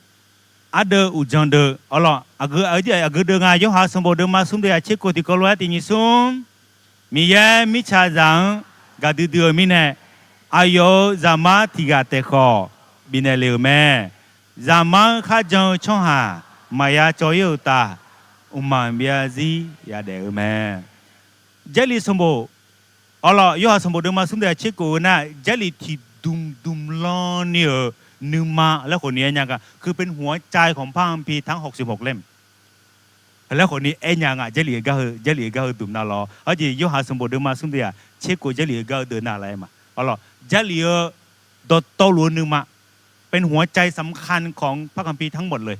ardeuv uqdzan deuv, awq lawq, aqgeu deuv nga. Yorhaq sanqbof deuvma smr deuv yaq tser kof tiqkawv lof-aer tiq nyiq smr, Miqyaer mirtsaqzaq-anr gaqdui dui-eu mirnae, aqyawf-euq Zaqmar tiq ghaq taef khawf bifnaeq le-euq mae. Zaqmar-anr kharjan-eu tsawrhaq maqya cawv-ir-euq uqtaf, mqmaq maqbyav zarzir yadaef-eu mae. Jarlif sanqbof, awq lawq, Yorhaq sanqbof deuvma smr deuv yaq tser kof-eu nar, Jarlif tiqdmq dmq lan ni-euq nuima laer khawf ni aer nya nga. คือเป็นหัวใจของพระคัมภีร์ทั้งหกสิบหกเล่ม laer khawf ni aer nya nga. Jarlif-eu gar heu, Jarlif-eu gar heu dmq nar lawr. Hawr jeq Yorhaq sanqbof deuvma smr deuv yaq tser kof Jarlif-eu gar heu deuv nar laer aer ma. Awq lawq, Jarlif-eu dawqtawvluf-eu nuima, เป็นหัวใจสำคัญของพระคัมภีร์ทั้งหมดเลย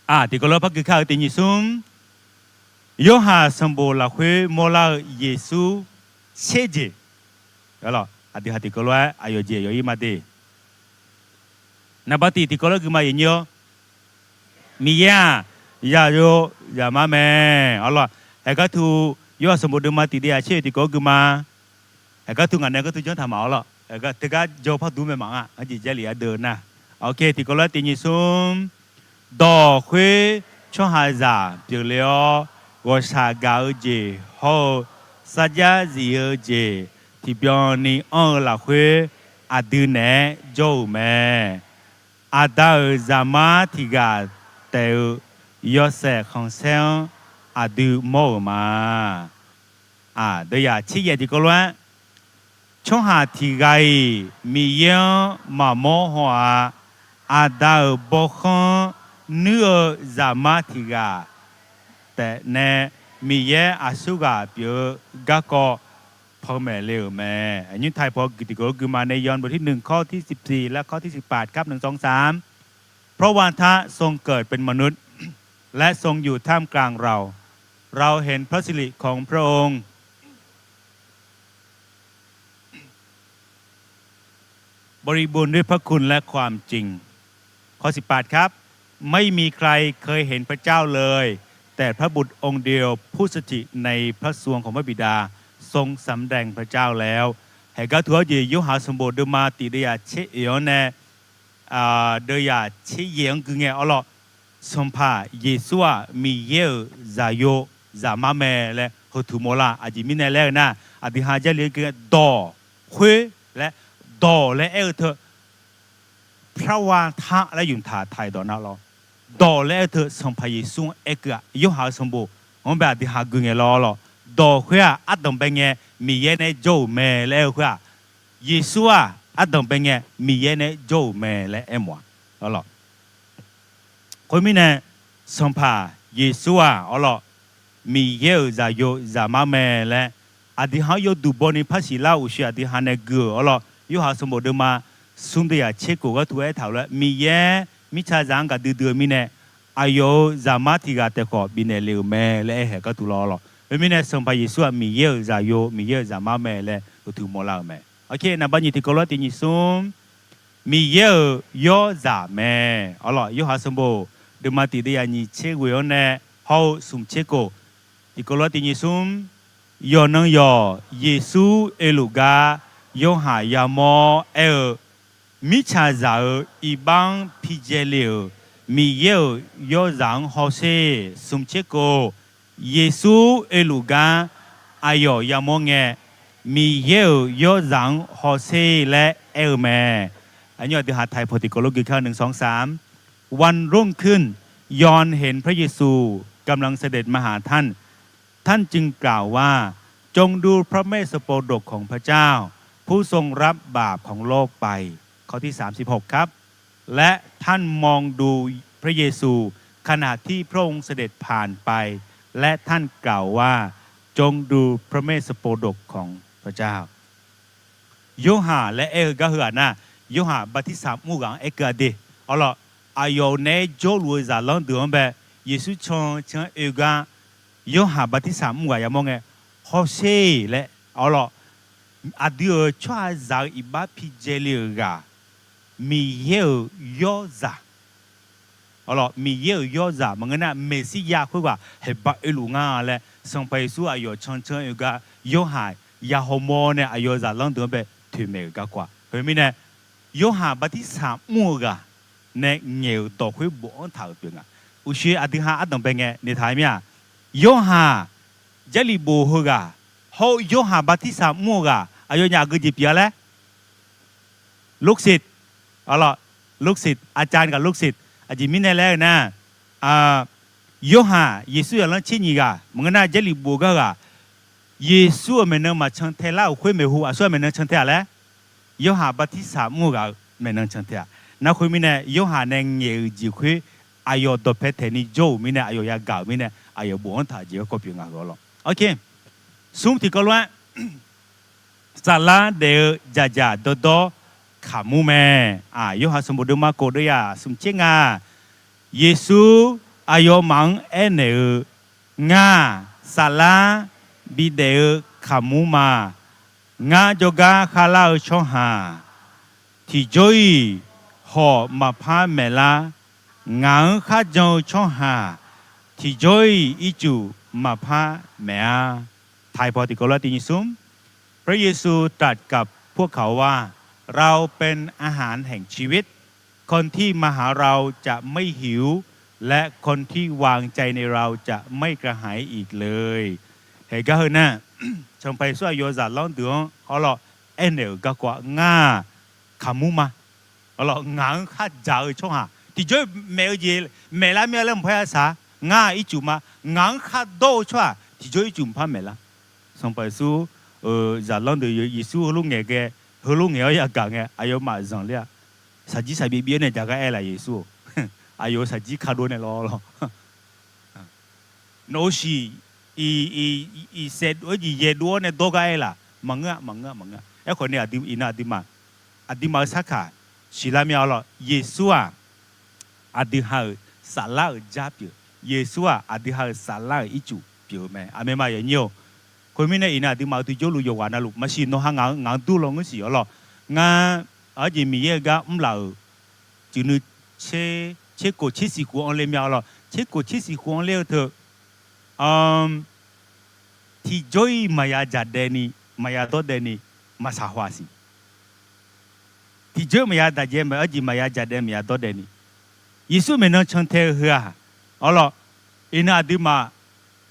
Aq, tiqkawv lof-aer par gui kar-eu tiq nyiq smr, Yorhaq sanqbof lafkhoer mawrlar-eu Yeqsur tser jeq. Aqdui ha tiqkawv lof-aer aqyawf jeq yawf-ir ma de. Naqba tiq tiqkawv lof-aer gui ma, yawnyir-awr, Miqyaer-aq, zaqyo zaqmar mae. Awr lawq, haeq gar teu, Yorhaq sanqbof deuvma tiq deuv yaq tser-eu tiqkawv gui ma. Haeq gar teu ngaq nae gar teu janr taq ma, awr lawq, teugar jaw par dur mae maqnga. Hawr jeq Jarlif ardeuv nar, oke, tiqkawv lof-aer tiq nyiq smr, dawq khoer tsawrhaqzaq pyeufle-awr, ghawqshaq gaq-eu jeq hawr-eu sarjax zif-eu jeq tiqbyan ni anr-eu lafkhoer, aqdui naeq-aer jawr-euq mae. Aqda-euq Zaqmar tiq ghaq taef-eu yawshaef khanqsaer-anr aqdui mawr-euq ma. Aq, deuv yaq tser yaef tiqkawv lof-aer, tsawrhaq tiq ghaq-iq Miqyaer-anr maqmawr haw-aq. Aqda-euq bawrkhanr nuir-eu Zaqmar tiq ghaq taef nae Miqyaer aqsur ghaq pyeuf-eu garkawv panmaeq le-euq mae. Nymr taiq paw gui tiqkawv gui ma nae ยอห์นบทที่หนึ่ง ข้อที่สิบสี่ และข้อที่สิบแปดครับ หนึ่ง สอง สาม เพราะว่าท่านทรงเกิดเป็นมนุษย์ และทรงอยู่ท่ามกลางเรา เราเห็นพระสิริของพระองค์ บริบูรณ์ด้วยพระคุณและความจริง ข้อสิบแปดครับ ไม่มีใครเคยเห็นพระเจ้าเลย แต่พระบุตรองค์เดียวผู้สถิตในพระทรวงของพระบิดา ทรงสำแดงพระเจ้าแล้ว Haeq gar teu-awr jeq Yorhaq sanqbof deuvma tiq deuv yaq tser oeq-anr nae deuv yaq tser yaef-anr gui ngae, awr lawq, Sanqpaq Yeqsur-aq Miqyaer-euq zaqyo zaqmar mae laer heutuq mawrlar. Aqjeq mirnae laer-eu nar, aqdui ha Jarlif-anr gui ngae dawq khoer laer, dawq laer aer-eu teu พระว่าท่าน laer yumq taq taq-iq dawq nar lawr. Dawq laer aer-eu teu Sanqpaq Yeqsur-anr aer keuv-aq, Yorhaq-eu sanqbof-anr bae aqdui ha gui ngae lawr lawq. Dawq khoer-aq ardanq bae ngae Miqyaer nae jawr-euq mae laer aer-eu khoer-aq, Yeqsur-aq ardanq bae ngae Miqyaer nae jawr-euq mae laer aermawf-a lawr. Khoermirnae, Sanqpaq Yeqsur-aq awr lawq, Miqyaer-euq zaqyo zaqmar mae laer aqdui ha-anr yawduq bawni par siqlar-eu uqshoe aqdui ha nae gui-euq awr lawq. Yorhaq sanqbof deuvma smr deuv yaq tser kof gar teu aertaq-euq lof-aer, Miqyaer mirtsaqzaq-anr gaqdui dui-eu mirnae, aqyawf-euq zaqmar tiq ghaq taef khawf bifnaeq le-euq mae laer aer haeq gar teu lawr lawq. Khoermirnae, Sanqpaq Yeqsur-aq Miqyaer-euq zaqyo, Miqyaer-euq zaqmar mae laer uqtuq mawrlar-euq mae. Oke, naqba nyiq tiqkawv lof-aer tiq nyiq smr, Miqyaer-euq yawrzaq mae. Awr lawq, Yorhaq sanqbof deuvma tiq deuv yaq nyiq tser ghoeq-anr nae hawr-eu smq tser kof, tiqkawv lof-aer tiq nyiq smr, yawqnan yawq Yeqsur oeluf gar Yorhaq yamawr aer-eu, mirtsaqzaq-euq iqbax-anr pidzae le-euq Miqyaer-euq yawrzaq-anr hawsher. Smq tser kof, Yeqsur oeluf gar aqyawf yamawr ngae, Miqyaer-euq yawrzaq-anr hawsher laer aer-eu mae. Aqnyir aqdui ha ไทย paw tiqkawv lof gui kar-eu วันรุ่งขึ้น ยอห์นเห็นพระเยซูกำลังเสด็จมาหาท่าน ท่านจึงกล่าวว่า จงดูพระเมสสโปดกของพระเจ้า ผู้ทรงรับบาปของโลกไป ข้อที่สามสิบหก ครับ และท่านมองดูพระเยซูขณะที่พระองค์เสด็จผ่านไป และท่านกล่าวว่า จงดูพระเมสสโปดกของพระเจ้า Yorhaq laer aer-eu gar heughaq nar, Yorhaq bartirsaq mr-eu ghaq-anr aerkeuv-a de. Awrlawq, aqyawf naeq-aer jawrluf-eu zaqlanr deuq-anr bae, Yeqsur can can-aer oe gar, Yorhaq bartirsaq mr ghaq yamawr ngae, hawsher laer, awrlawq, aqdui-euq tsawrhaqzaq-eu iqbax pijae le-euq ghaq, Miqyaer-euq yawrzaq, awrlawq, Miqyaer-euq yawrzaq maqngeur nar, Meqsirya khoerghaq haeqba oeluf nga laer, Sanqpaq Yeqsur aqyawf can can oe gar, Yorhaq ya hawmawr nae aqyawf zaqlanr deuq-anr bae toeqmaeq-euq garkawv-a. Khoermirnae, Yorhaq bartirsaq mr-eu ghaq nae ngaeq-euq dawq khoer bofanr taq-euq pyeuf nga. Uqshoe aqdui ha ardanq bae ngae noeqtaq-aer mir-aq, Yorhaq Jarlif bof heughaq hawr-eu Yorhaq bartirsaq mr-eu ghaq aqyawfnyaf aqgeu jeq pyeuf-a laer? Luksiq, awrlawq, Luksiq, อาจารย์กับลูกศิษย์ Aqjeq mirnae laer-eu nar, Yorhaq Yeqsur zaqlanr tser nyiq ghaq maqngeur nar, Jarlif bof-eu gar ghaq, Yeqsur-euq maeqnan maqcan tae lar-euq khoer maeqhu aqsur-aq maeqnan can tae-aq laer? Yorhaq bartirsaq mr-eu ghaq-euq maeqnan can tae-aq. Nar khoermirnae, Yorhaq nae ngaeq-euq jeq khoer aqyawf dawqpae taeqni jawr-euq mirnae, aqyawf yagaq-euq mirnae, aqyawf bofanr taq-euq jeq garkawv pyeuf nga heuq-awr lawq. Oke, smr tiqkawv lof-aer, saflar daef-eu dzaqdzaq dawrdawr kaqmur mae. Aq, Yorhaq sanqbof deuvma kof deuvyaq smq tser nga. Yeqsur aqyawfmaf-anr aernaeq-eu, Ngar, saflar bidaef-eu kaqmur ma. Ngar jawrgar kharlar-eu tsawrhaq tiqjawr-iq hawq maqpar maeqlar. Ngaq-anr kharjan-eu tsawrhaq tiqjawr-iq ircuf maqpar maeq-a. ไทย paw tiqkawv lof-aer tiq nyiq smr. พระเยซูตรัสกับพวกเขาว่า เราเป็นอาหารแห่งชีวิต คนที่มาหาเราจะไม่หิว และคนที่วางใจในเราจะไม่กระหายอีกเลย Haeq gar heu nar, Sanqpaq Yeqsur aqyawf zaqlanr deuq-anr awrlawq aernaeq-euq garkawv-aq, Ngar-aq kaqmur ma. Awrlawq, ngaq-anr khardzaq-eu tsawrhaq tiqjawr-iq maeq-eu jeq maeqlar mir-a laer maqpar yasaq-a. Ngar-aq ircuf ma. Ngaq-anr khardawr-eu tsawrhaq tiqjawr ircuf maqpar maeqlar. Sanqpaq Yeqsur-euq zaqlanr deuq Yeqsur heulof ngaeq ghae, heulof ngaeq-awr yagaq ngae, aqyawfmaf zanqler-a. Shaqjir shaqbyaev byaev-awr nae jaqgar aer laf Yeqsur-or, aqyawf-euq shaqjir kadov nae lawr lawr. Nawq-euq shiq iq, iq, iq saef dov-aer jeq yaeq dov-awr nae dawr gar aer laf? Maqngeur-a, maqngeur-a, maqngeur-a. Aerkhawf ni aqdui, iqnan aqduimaf, aqduimaf-euq sarkaq siqlar mir-a lawr. Yeqsur-aq aqdui ha-euq saflar-euq jar pyeuf. Yeqsur-aq aqdui ha-euq saflar-euq ircuf pyeuf-eu mae. Aqmeq ma yawnyir-or. Khoermirnae iqnan aqduimaf-euq duijawrluf yawqghaq navluf maqsiq nawq ha ngaq-anr dur lawnmr siq awr lawr. Ngar aqjeq Miqyaer-eu gar mrlaf-euq cuif nui tser kof tser siq khof anr ler mir-a lawr. Tser kof tser siq khof anr ler-eu teu tiqjawr-iq maqya dzaqdaev ni, maqya dawrdaev ni maqsaq haw-a siq. Tiqjawr maqya daqjaev maqaer jeq maqya dzaqdaev maqya dawrdaev ni. Yeqsur maeqnan cantae-eu heu-aq, awrlawq, iqnan aqduimaf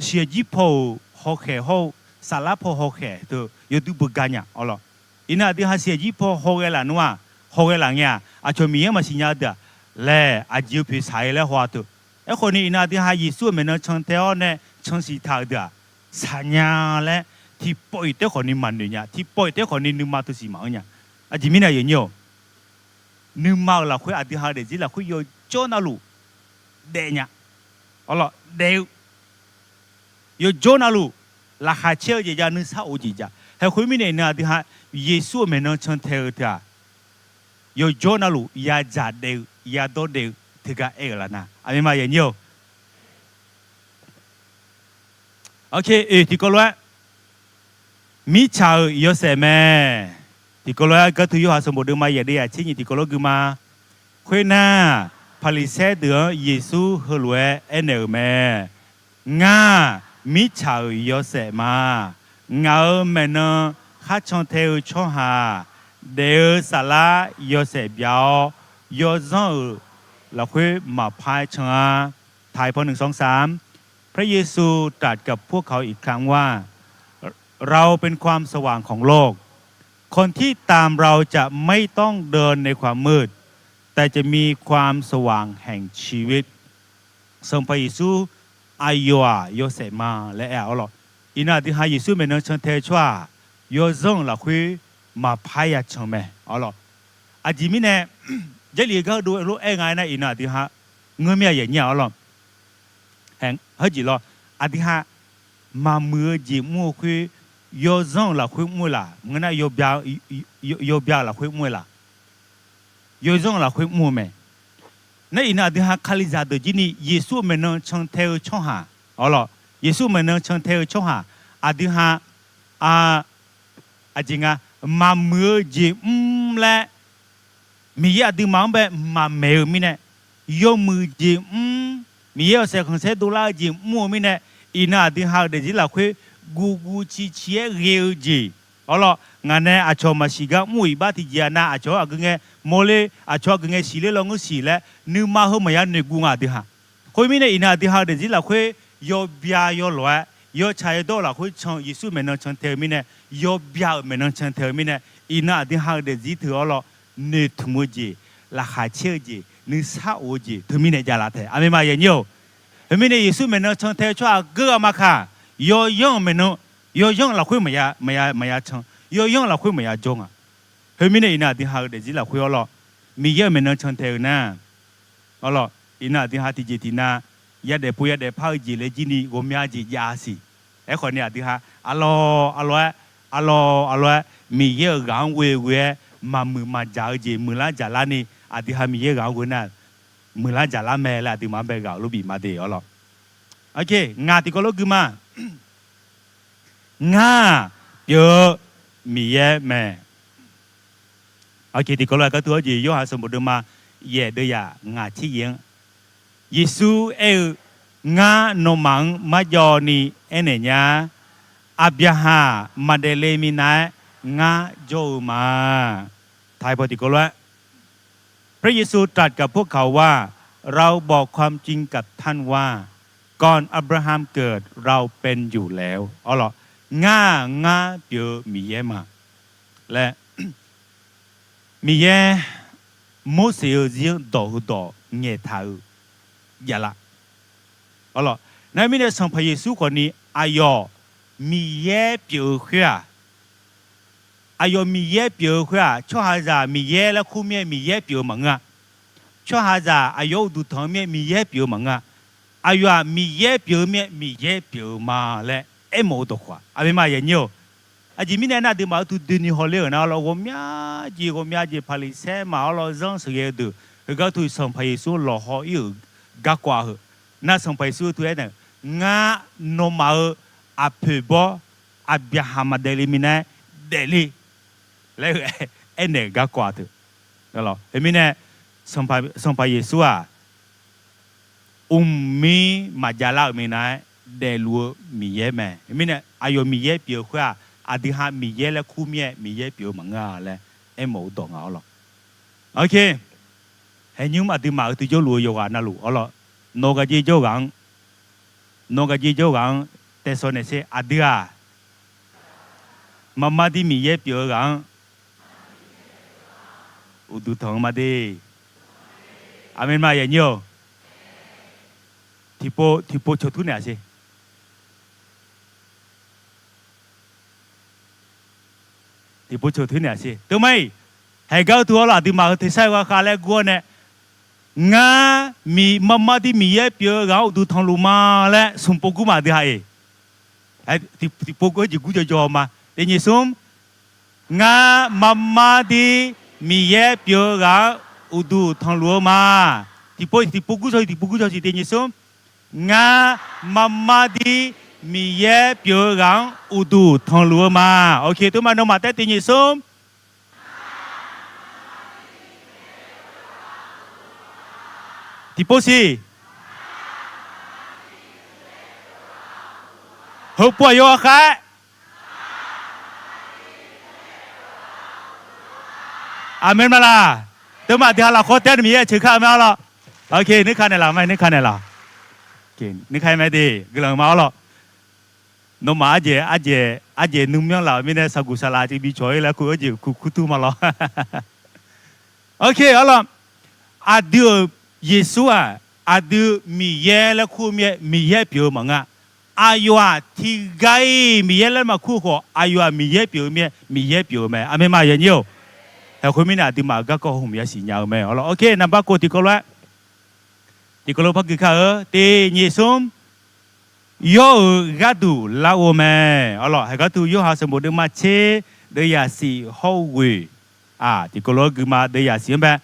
shiqjir paw-euq hawkhaeq hawr-eu saflar paw hawkhaeq teu yawdui beugar nya awrlawq. Iqnan aqdui ha shiqjir paw hawghae laf nmr-aq, hawghae laf ngae-aq, aqcawq Miqyaer maqsiq nya-eu deuq-aq, laeq aqjeq-eu poeq saq-ir laer haw-a teu. Aerkhawf ni iqnan aqdui ha Yeqsur-euq maeqnan cantae-awr nae cansiq taq-euq deuq-aq, saqnya laer tiqpawf-iq taef khawf ni maqnoeq nya, tiqpawf-iq taef khawf ni nuima teu siq maqanr nya. Aqjeq mirnae yawnyir-or, nuima-euq lafkhoer aqdui ha-eu daefzir lafkhoer yawjawr navluf daef nya. Awrlawq, daef-eu yawjawr navluf laqkhaq caer-eu jeq jav, nuisar of-eu jeq jav. Haeq khoermirnae iqnan aqdui ha Yeqsur-euq maeqnan cantae-eu teu-aq, yawjawr navluf ya dzaqdaev-eu ya dawrdaev-eu teugar aer-euq laf nar, aqmeq ma yawnyir-or. Oke, oeq tiqkawv lof-aer, mirtsaq-euq yawshaef mae. Tiqkawv lof-aer Garteu Yorhaq sanqbof deuvma yaeq deuv yaq tser nyiq tiqkawv lof gui ma. Khoernar, Paqliqsaer deuq-anr Yeqsur heulof-aer aernaeq-euq mae. Ngar, mirtsaq-euq yawshaef ma. Ngaq-euq maeqnan kharcan tae-eu tsawrhaq daef-eu saflar yawshaef bya-awr, yawzanr-euq lafkhoer maqpar-aer can-a. ไทย พอหนึ่งสองสาม พระเยซูตรัสกับพวกเขาอีกครั้งว่า เราเป็นความสว่างของโลก คนที่ตามเราจะไม่ต้องเดินในความมืด แต่จะมีความสว่างแห่งชีวิต Sanqpaq Yeqsur aqyawf-aq yawshaef ma laer aer-a arlawr. Iqnan aqdui ha Yeqsur maeqnan cantae-eu tsawrhaq yawzanr-euq lafkhoer maqpar ya can mae arlawr. Aqjeq mirnae, Jarlif-eu gar dov lof-aer nga aernar, iqnan aqdui ha ngeur mir-a yaeq nyir-aq arlawr. Heujeq lawr, aqdui ha maqmuiq-eu jeq mr-eu khoer, yawzanr-euq lafkhoer mr-eu laf, ngeur nar, yawbya-euq lafkhoer mr-eu laf, yawzanr-euq lafkhoer mr-eu mae. Nar iqnan aqdui ha Kalizaq deuq jir ni Yeqsur maeqnan cantae-eu tsawrhaq arlawr, Yeqsur maeqnan cantae-eu tsawrhaq aqdui ha, aqjeq nga, maqmuiq-eu jeq mr laer, Miqyaer aqduimaf-anr bae maqmaeq-eu mirnae, yawmuiq jeq mr, Miqyaer yawshaef khanqsaer dovlar-eu jeq mr-eu mirnae, iqnan aqdui ha-euq daefzir lafkhoer guvguv cici-aer ghae-eu jeq arlawr. Ngaq nae aqcawq maqsiq gar mr-euq iqbax tiqjeq-aq nav, aqcawq-anr aqgeu ngae mawrler, aqcawq aqgeu ngae siqler lawngeursiq laer nuima heu maqya noeqguv nga aqdui ha. Khoermirnae iqnan aqdui ha-euq daefzir lafkhoer yawbya yawlof-aer yawtsaq yawdawr-eu lafkhoer can, Yeqsur maeqnan cantae-eu mirnae, yawbya-euq maeqnan cantae-eu mirnae, iqnan aqdui ha-euq daefzir teu arlawr, noeqtmq-eu jeq, laqkhaq caer-eu jeq, nuisar of-eu jeq teumirnae javlaf taef. Aqmeq ma yaeq nyir-or. Khoermirnae Yeqsur maeqnan cantae-eu tsawrhaq geur-a ma kaq, yawyanr-euq maeqnan, yawyanr-euq lafkhoer maqya can, yawyanr-euq lafkhoer maqya jawr nga. Khoermirnae iqnan aqdui ha-euq daefzir lafkhoer arlawr, Miqyaer-euq maeqnan cantae-eu nar, arlawr, iqnan aqdui ha tiqjeq tiqnav yadaef pov yadaef par-eu jeq laer jir ni ghawqmya jeq jav siq. Aerkhawf ni aqdui ha aqlawq aqlawq-aer, aqlawq aqlawq-aer Miqyaer-euq ghaq-anr ghoe ghoe-aer maqmuiq maqdzaq-eu jeq muiqlar dzaqlar ni, aqdui ha Miqyaer ghaq-anr ghoe nar muiqlar dzaqlar mae laer aqduimaf-anr bae ghaq-euq lof bif ma de arlawr. Ngaq tiqkawv lof gui ma. Ngar-aq pyeuf-eu Miqyaer mae. Tiqkawv lof-aer gar teu-awr jeq Yorhaq sanqbof deuvma yaef deuv yaq ngaq tser yaef-anr, Yeqsur aer-eu, Ngar nawmaf-anr marjawv ni aernaeq nya. Aqbyaqhaq maqdaef le minav-aer ngar jawr-eu ma. Taqpaw tiqkawv lof-aer พระเยซูตรัสกับพวกเขาว่า เราบอกความจริงกับท่านว่า ก่อนอับราฮัมเกิด เราเป็นอยู่แล้ว arlawr, Ngar-aq ngar pyeuf-eu Miqyaer ma laer, Miqyaer Morseq-eu zir-anr dawq heu dawq ngaeqtaq-eu javlar. Arlawr, nar mirnae Sanqpaq Yeqsur khawfni aqyawf Miqyaer pyeuf-eu khoer-aq, aqyawf Miqyaer pyeuf-eu khoer-aq, tsawrhaqzaq Miqyaer laer kur mir-aer Miqyaer pyeuf-eu maqngeur-a. Tsawrhaqzaq aqyawf-anr uqduq tanq-eu mir-aer Miqyaer pyeuf-eu maqngeur-a. Aqyawf-aq Miqyaer pyeuf-eu mir-aer Miqyaer pyeuf-eu ma laer aermawf-eu dawqkawq-aq, aqmeq ma yaeq nyir-or. Aqjeq mirnae nar, aqduimaf-euq tudoeni hawler-euq nar, arlawr, ghawqmya jeq ghawqmya jeq Paqliqsaer maf arlawr zanr sheuqghae-eu deuq heugar teu Sanqpaq Yeqsur lawqhaw ir-euq garkawv-a heu. Nar Sanqpaq Yeqsur teu aernaeq, Ngar nawmaf-euq aqpoeq bawr Aqbyaqhaq maqdaef le minav-aer daefle laer heu aernaeq-euq garkawv-a teu. Teumirnae Sanqpaq Yeqsur-aq, mqmir maqjav lar-euq minav-aer daefluf-eu Miqyaer mae. Mirnae aqyawf Miqyaer pyeuf-eu khoer-aq, aqdui ha Miqyaer laer kur mir-aer Miqyaer pyeuf-eu maqngeur-a laer aermawf-eu dawq nga arlawr. Oke, haeqnymr aqduimaf-euq tujawrluf-eu yawqghaq navluf arlawr, nawq gaqjir jawrghaq-anr, nawq gaqjir jawrghaq-anr taesaw naeqsher. Aqdui-aq, maqmar dir Miqyaer pyeuf-eu ghaq-anr uqduq tanq-eu ma de. Aqmeq ma yaeq nyir-or. Tiqpov tiqpov cawq tur naeq-a siq. Tiqpov cawq tur naeq-a siq. Teumae, haeqgar-eu teu arlawr, aqduimaf heu tersar-eu gha khav laer gur-awr nae, Ngar, maqmar dir Miqyaer pyeuf-eu ghaq-anr uqduq tanqluf ma laer smq pov gur ma aqdui ha-iq. Tiqpov gur jeq gur jawjaw ma. Tiq nyiq smr. Ngar maqmar dir Miqyaer pyeuf-eu ghaq-anr uqduq tanqluf-eu ma. Tiqpov tiqpov gur cawq tiqpov gur cawq siq. Tiq nyiq smr. Ngar maqmar dir Miqyaer pyeuf-eu ghaq-anr uqduq tanqluf-eu ma. Oke, teumae nawmaf taef tiq nyiq smr. Tiqpov siq. Heupov aqyawf-a khav-aer. Aqmeq ma laq. Teumae aqdui ha lafkhawr tae-awr Miqyaer ceuq kar-eu mae arlawr. Oke, nuikar naeqlaf ma, nuikar naeqlaf. Nuikar mae de, guiqlanq ma arlawr. Nawmaf arjeq arjeq arjeq nuimyanr laf-euq mirnae saqguq saqlaq tiq bi cawq-ir laer kur, arjeq kur kur tur ma lawr. Oke, arlawr, aqdui-euq Yeqsur-aq, aqdui Miqyaer laer kur-eu mir-aer, Miqyaer pyeuf-eu maqngeur-a. Aqyawf-aq tiqghaq-iq Miqyaer laer maqkur-eu khawf, aqyawf-aq Miqyaer pyeuf-eu mir-aer, Miqyaer pyeuf-eu mae. Aqmeq ma yanyir-or. Haeq khoermirnae aqduimaf-euq garkawv hmq yasiq nya-eu mae. Arlawr, oke, naqbar kof tiqkawv lof-aer tiqkawv lof par gui kar-eu, tiq nyiq smr, yawr-euq gharduq lar-eu mae. Arlawr, haeq gharduq Yorhaq sanqbof deuvma tser, deuvzaq siq hawr-eu ghoeq, tiqkawv lof-aer gui ma, deuvzaq siq-anr bae.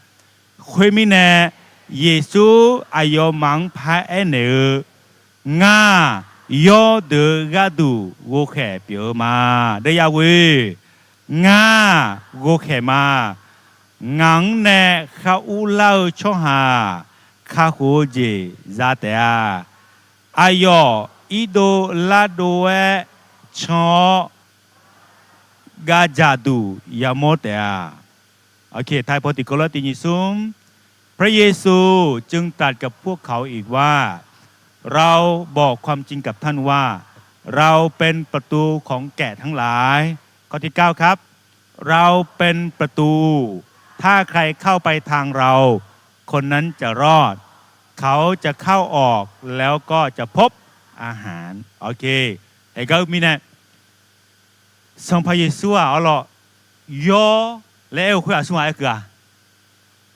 Khoermirnae, Yeqsur aqyawfmaf-anr paraer naeq-eu, Ngar, yawrdeuq-eu gharduq ghovkhaeq pyeuf-eu ma. Deuvzaq ghoeq, Ngar, ghovkhaeq ma. Ngaq-anr nae khar urlar-eu tsawrhaq kakhof-eu jeq za taef-a. Aqyawf irdov lardov-aer can-awr, gavdzaq duq yamawr taef-a. Oke, ไทย paw tiqkawv lof-aer tiq nyiq smr, พระเยซูจึงตรัสกับพวกเขาอีกว่า เราบอกความจริงกับท่านว่า เราเป็นประตูของแกะทั้งหลาย ข้อที่เก้าครับ เราเป็นประตู ถ้าใครเข้าไปทางเรา คนนั้นจะรอด เขาจะเข้าออกแล้วก็จะพบอาหาร Oke, haeq gar-eu mirnae, Sanqpaq Yeqsur-aq, arlawr, yawr laer aer-eu khoer aqsur ghaq aer keuv-a.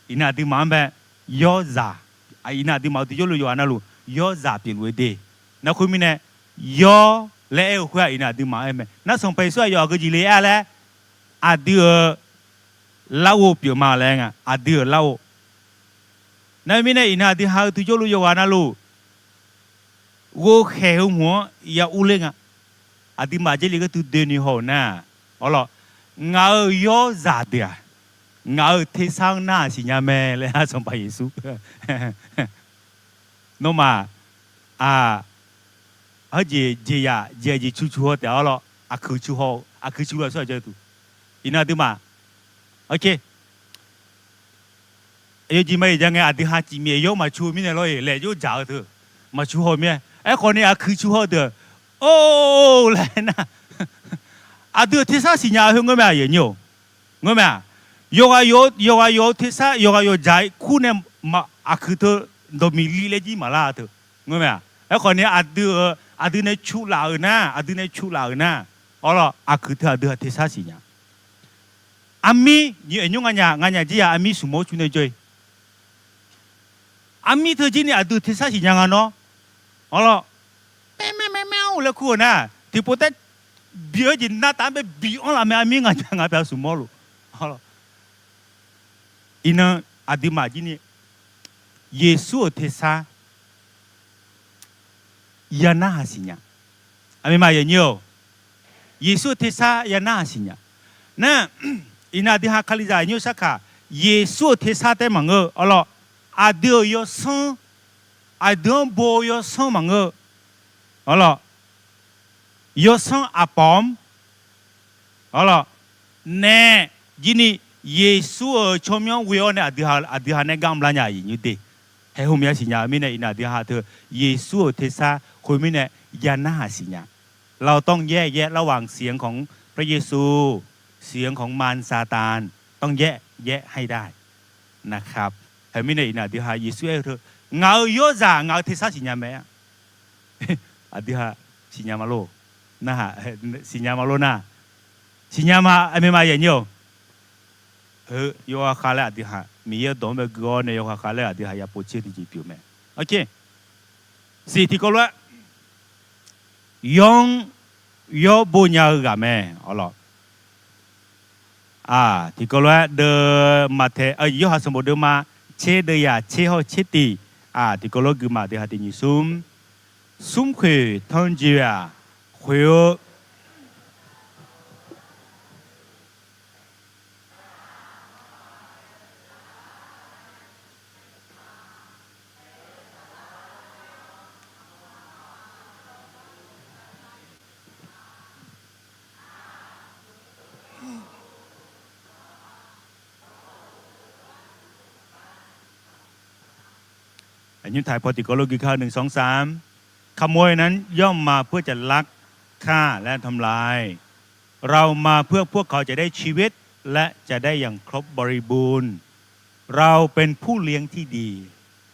Iqnan aqduimaf-anr bae, yawrzaq, iqnan aqduimaf-euq tiqjawrluf yawqghaq navluf yawrzaq pyeufluf-eu de. Nar khoermirnae, yawr laer aer-eu khoer-aq, iqnan aqduimaf aer mae. Nar Sanqpaq Yeqsur aqyawf aqgeu jeq le aer laer, aqdui-euq larghov pyeuf ma laer nga, aqdui-euq larghov. Nar mirnae iqnan aqdui ha-eu tiqjawrluf yawqghaq navluf ghovkhaeq heu hmq-anr ya urler nga. Aqduimaf Jarlif gharduq doeni haw-euq nar, arlawr, ngaq-euq yawrzaq deuq-aq, ngaq-euq tersar-anr narhaq siqnya mae laer, Sanqpaq Yeqsur. Nawmaf, aq, heujeq jeqzaq jeq jeq cu cu haw taef-a, arlawr, aqkuiq cu haw, aqkuiq cu lafsawr-aq jawr-eu duq. Iqnan aqduimaf, oke, aqyawf jeq ma-iq ja ngae, aqdui ha cif myaef yawr maqcu-eu mirnae lawr-iq laer jawr dzaq-eu teu, maqcu haw mir-aer. Aerkhawf ni aqkuiq cu haw deuq, or laer nar, aqdui-euq tersar siqnya-eu heu ngeur mae-aq, yawqnyir-or. Ngeur mae-aq, yawqghaq yawq-eu, yawqghaq yawq-eu tersar, yawqghaq yawqdzaq-ir kur nae, aqkuiq teu dawqmiq li laer jir maqlar teu. Ngeur mae-aq, aerkhawf ni aqdui-euq, aqdui nae cu laf-euq nar, aqdui nae cu laf-euq nar, arlawr, aqkuiq teu aqdui ha tersar siqnya. Armir nyiq aer nymr nganyaf nganyaf jir-aq, armir smq mawr-awr cu nae jawr-ir. Armir teu jir ni aqdui tersar siqnya nga nawr. Arlawr, maer maer maer maer-awr laer kur-euq nar, tiqpov taer bi-eu jeq navtaf-anr bae bi-anr laf mae, armir nganyaf ngaq pyav smq mawr luf. Iqnan aqduimaf jir ni Yeqsur-euq tersar ya narhaq siqnya. Aqmeq ma yawqnyir-or. Yeqsur-euq tersar ya narhaq siqnya. Nar, iqnan aqdui ha Kalizaq nymr sarkaq, Yeqsur-euq tersar taef maqngeur-eu, arlawr, aqdui-euq yawsanr, aqdui-anr bo-eu yawsanr maqngeur-eu, arlawr, yawsanr aqpawf-anr, arlawr, nae jir ni Yeqsur-euq tsawrmyanr ghoe-awr nae aqdui ha, aqdui ha nae gar mrlar nya-iq nymr de. Haeq hmq ya siqnya-eu mirnae iqnan aqdui ha teu Yeqsur-euq tersar khoermirnae ya narhaq siqnya. เราต้องแยกแยะระหว่างเสียงของพระเยซู เสียงของมารซาตาน ต้องแยกแยะให้ได้นะครับ Haeq mirnae iqnan aqdui ha Yeqsur aer-eu teu, ngaq-euq yawrzaq ngaq-euq tersar siqnya mae-a. Aqdui ha siqnya ma lor. Narhaq, siqnya ma lor nar, siqnya ma, aqmeq ma yawqnyir-or. Heu yawkhav khav laer aqdui ha Miqyaer-eu dawq-anr bae gui-awr nae yawkhav khav laer aqdui ha ya pov tser tiqjeq pyeuf mae. Siq tiqkawv lof-aer, yawr-anr yawr bo nya-eu ghaq mae, arlawr. Tiqkawv lof-aer deuv Maqtaeq, Yorhaq sanqbof deuvma tser, deuv yaq tser hawr-eu tser tiq, tiqkawv lof-aer gui ma, deuv ha tiq nyiq smr, smrkhoeq tanrjoe-aq, khoeq-eu Nymr taq paw tiqkawv lof gui kar-eu หนึ่ง สอง สาม ขโมยนั้นย่อมมาเพื่อจะลัก ข้า และทำลาย เรามาเพื่อพวกเขาจะได้ชีวิต และจะได้อย่างครบบริบูรณ์ เราเป็นผู้เลี้ยงที่ดี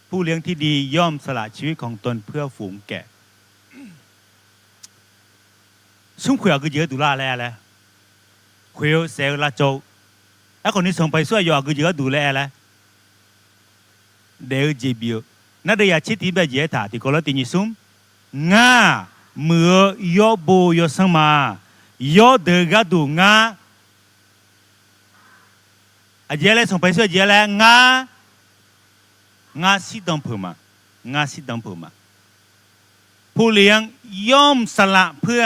ผู้เลี้ยงที่ดีย่อมสละชีวิตของตนเพื่อฝูงแกะ Smr khoeq aqgeu jeq gharduq lar laer-a laer, khoeq-eu saef-eu lavcawv-eu. Aerkhawf ni Sanqpaq Yeqsur aqyawf aqgeu jeq gharduq laer-a laer daef-eu jeq bif-eu, nar deuv ya tser tiq bae jeq aertaq tiqkawv lar tiq nyiq smr, ngar-aq, muiq-eu yawrbo yawsanr ma. Yawrdeuq gharduq ngar, aqjeq laer Sanqpaq Yeqsur aqjeq laer ngar, ngar shirdan peuq ma, ngar shirdan peuq ma. ผู้เลี้ยงย่อมสละเพื่อ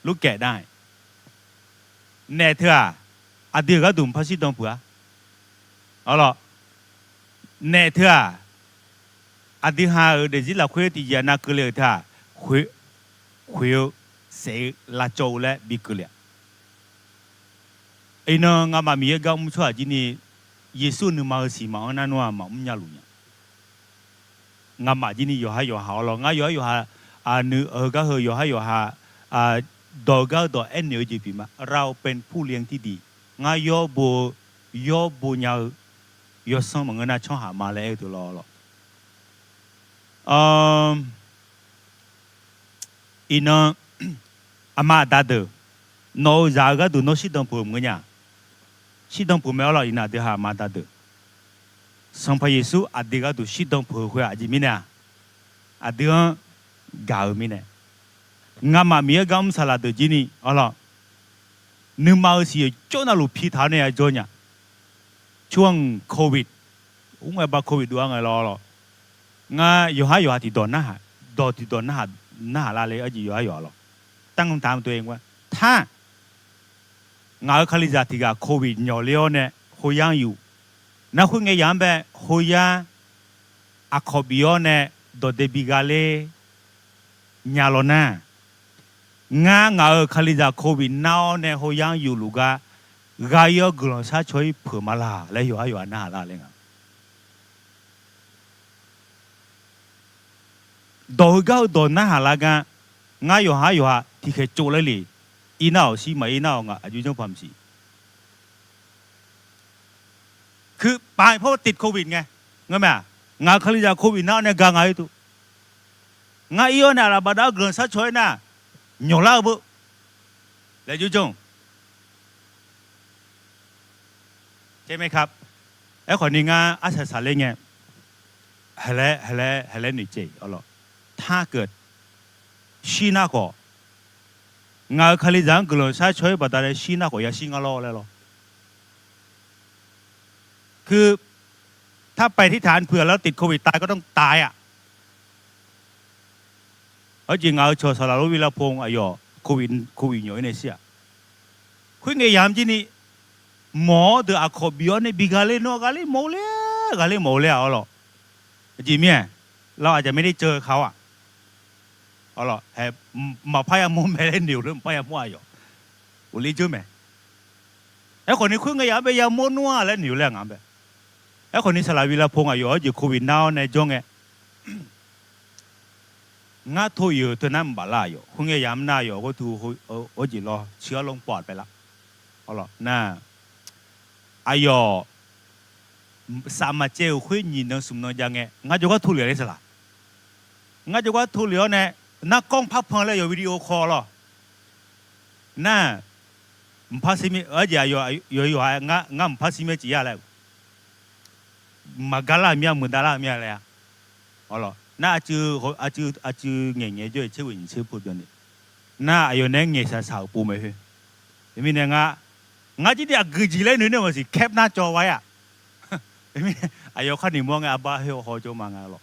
ลูกแกะได้ Naef teu-aq, aqdui-euq gharduq mqpar shirdan peuq-a. Awrlawq, naef teu-aq, aqdui ha-euq daefzir lafkhoer tiqjeq nav keuvle-euq teu-aq, khoeq-eu saef-eu lavcawv-eu laer bi keuvle-a. Iqnan ngamaf Miqyaer gar mr tsawrhaq jir ni, Yeqsur nuima-eu siq maqanr nar nmr-aq maqmr nya luf nya. Ngamaf jir ni yawqhar yawqha awrlawq, ngar yawqhar yawqha, nuiq-eu gar heu yawqhar yawqha, dawq-eu gar-eu dawq aernaeq-eu jeq pyeuf ma. เราเป็นผู้เลี้ยงที่ดี Ngar yawrbo-eu, yawrbo nya-eu yawsanr maqngeur nar tsawrhaq ma laer aer-eu deuq lawr lawq. Iqnan aqma aqda deuq, nawq-euq zaq-eu gharduq nawr shirdan peuq maqngeur nya. Shirdan peuq mae awrlawq. Iqnan aqdui ha aqma aqda deuq, Sanqpaq Yeqsur aqdui gharduq shirdan peuq-eu khoer-aq aqjeq mirnae-aq, aqdui-anr gaq-eu mirnae. Ngamaf Miqyaer gar mr saqlaq deuq jir ni awrlawq, nuima-eu siq-euq jawr navluf pi taq-awr nae ya jawr nya. ช่วงโควิด Ur ngae ba Covid dov-a ngae lawr lawq. Ngar yawqhar yawqha tiqdawq narhaq, dawq tiqdawq narhaq lar le arjeq yawqhar yawqha lawq. ตั้งคำถามตัวเองว่า ถ้า ngaq-euq Kalizaq tiq ghaq Covid nyawq ler-awr nae โฮงยา yuf, nar khoerngae yamq-anr bae โฮงยา aqkawq bif-awr nae dawqdae bi gha ler nya lawr nar, ngar ngaq-euq Kalizaq Covid nar-awr nae โฮงยา yufluf gar ghaq-ir-awr guiqlanq sharcaw-ir peuq ma laq laer yawqhar yawqha narhaq lar le nga. Dawq heugar-eu dawq narhaq lar gar, ngar yawqhar yawqha tiqkhaeq tsov laer le, ir nar-awq shir, maqir nar-awq ngaq aqjox janr paq maqsiq. คือ ไปเพราะว่าติดโควิดไง ngar mae-aq, ngaq-euq Kalizaq Covid nar-awr nae ga nga-ir tu. Ngar ir-awr nae aqlaf bafdav-awr guiqlanq sharcaw-aer nar, nyawq lar-eu beu laer jawr janr-eu Aerkhawf ni ngar arsaq saqler ngae, haqlaer haqlaer haqlaer noeqtsaev-iq awrlawq. Tarkeuv shir nar khawf, ngaq-euq Kalizaq-anr guiqlanq sharcaw-aer baqdanae shir nar khawf yashir ngar lawr laer lawr. คือ ถ้าไปที่ฐานเผื่อแล้วติดโควิด ตายก็ต้องตายอ่ะ Hawjeq ngaq-euq cawq saqlaq lor วีรพงษ์ aqyawf Covid, Covid nyawq-ir nae shir-aq. Khoerngae yamq jir ni mawq-awr deuq aqkawq bif-awr nae bi gha ler nawr ghaqler mawf-eu ler-a, ghaqler mawf-eu ler-aq awrlawq. Aqjeq mir-aer, lar aqjaq maer ler ceuv-eu ka-awr-aq. Awrlawq, hae, maqpar yamawr mae laer noeq-eu ler maqpar yamawr aqyawf. Ghofler dzeur mae. Aerkhawf ni khoerngae yamq-anr bae yamawr nmr-a laer noeq-eu ler-aq ngaq-anr bae. Aerkhawf ni saqlaq วีรพงษ์ aqyawf hawjeq Covid nar-awr nae jawr ngae, ngar to-iq-euq teu nar mqbaf lar aqyawf. Khoerngae yamq nar aqyawf ghartu hawjeq lawr ciq-awr lawr paw-aq paelar. Awrlawq nar, aqyawf saf maqcaev-euq khoer nyiq nan smq nan jav ngae, ngar jawrgar to lef-a ler saqlaq. Ngar jawrgar to lef-awr nae, narkawr par pan laer yawq video call lawr. Nar, mqpar sirmir-a jeq aqyawf yawq-a ngar mqpar sirmir-a jeq ya laer, maqgar lar-euq mir-a, muiqdav lar-euq mir-a laer-a. Awrlawq nar, aqcuiv ngaeq ngaeq jawr-iq tser ghoeq nyiq tser pov byanni. Nar aqyawf naeq-aer ngaeqshaq shaq-euq pov mae khoer. Teumirnae ngar, ngar jir ni aqgeu jeq laer noeq nae maqsiq แคปหน้าจอไว้-aq. Teumirnae aqyawf khar noeqmawr ngae arbar khoer haw jawr ma nga lawq.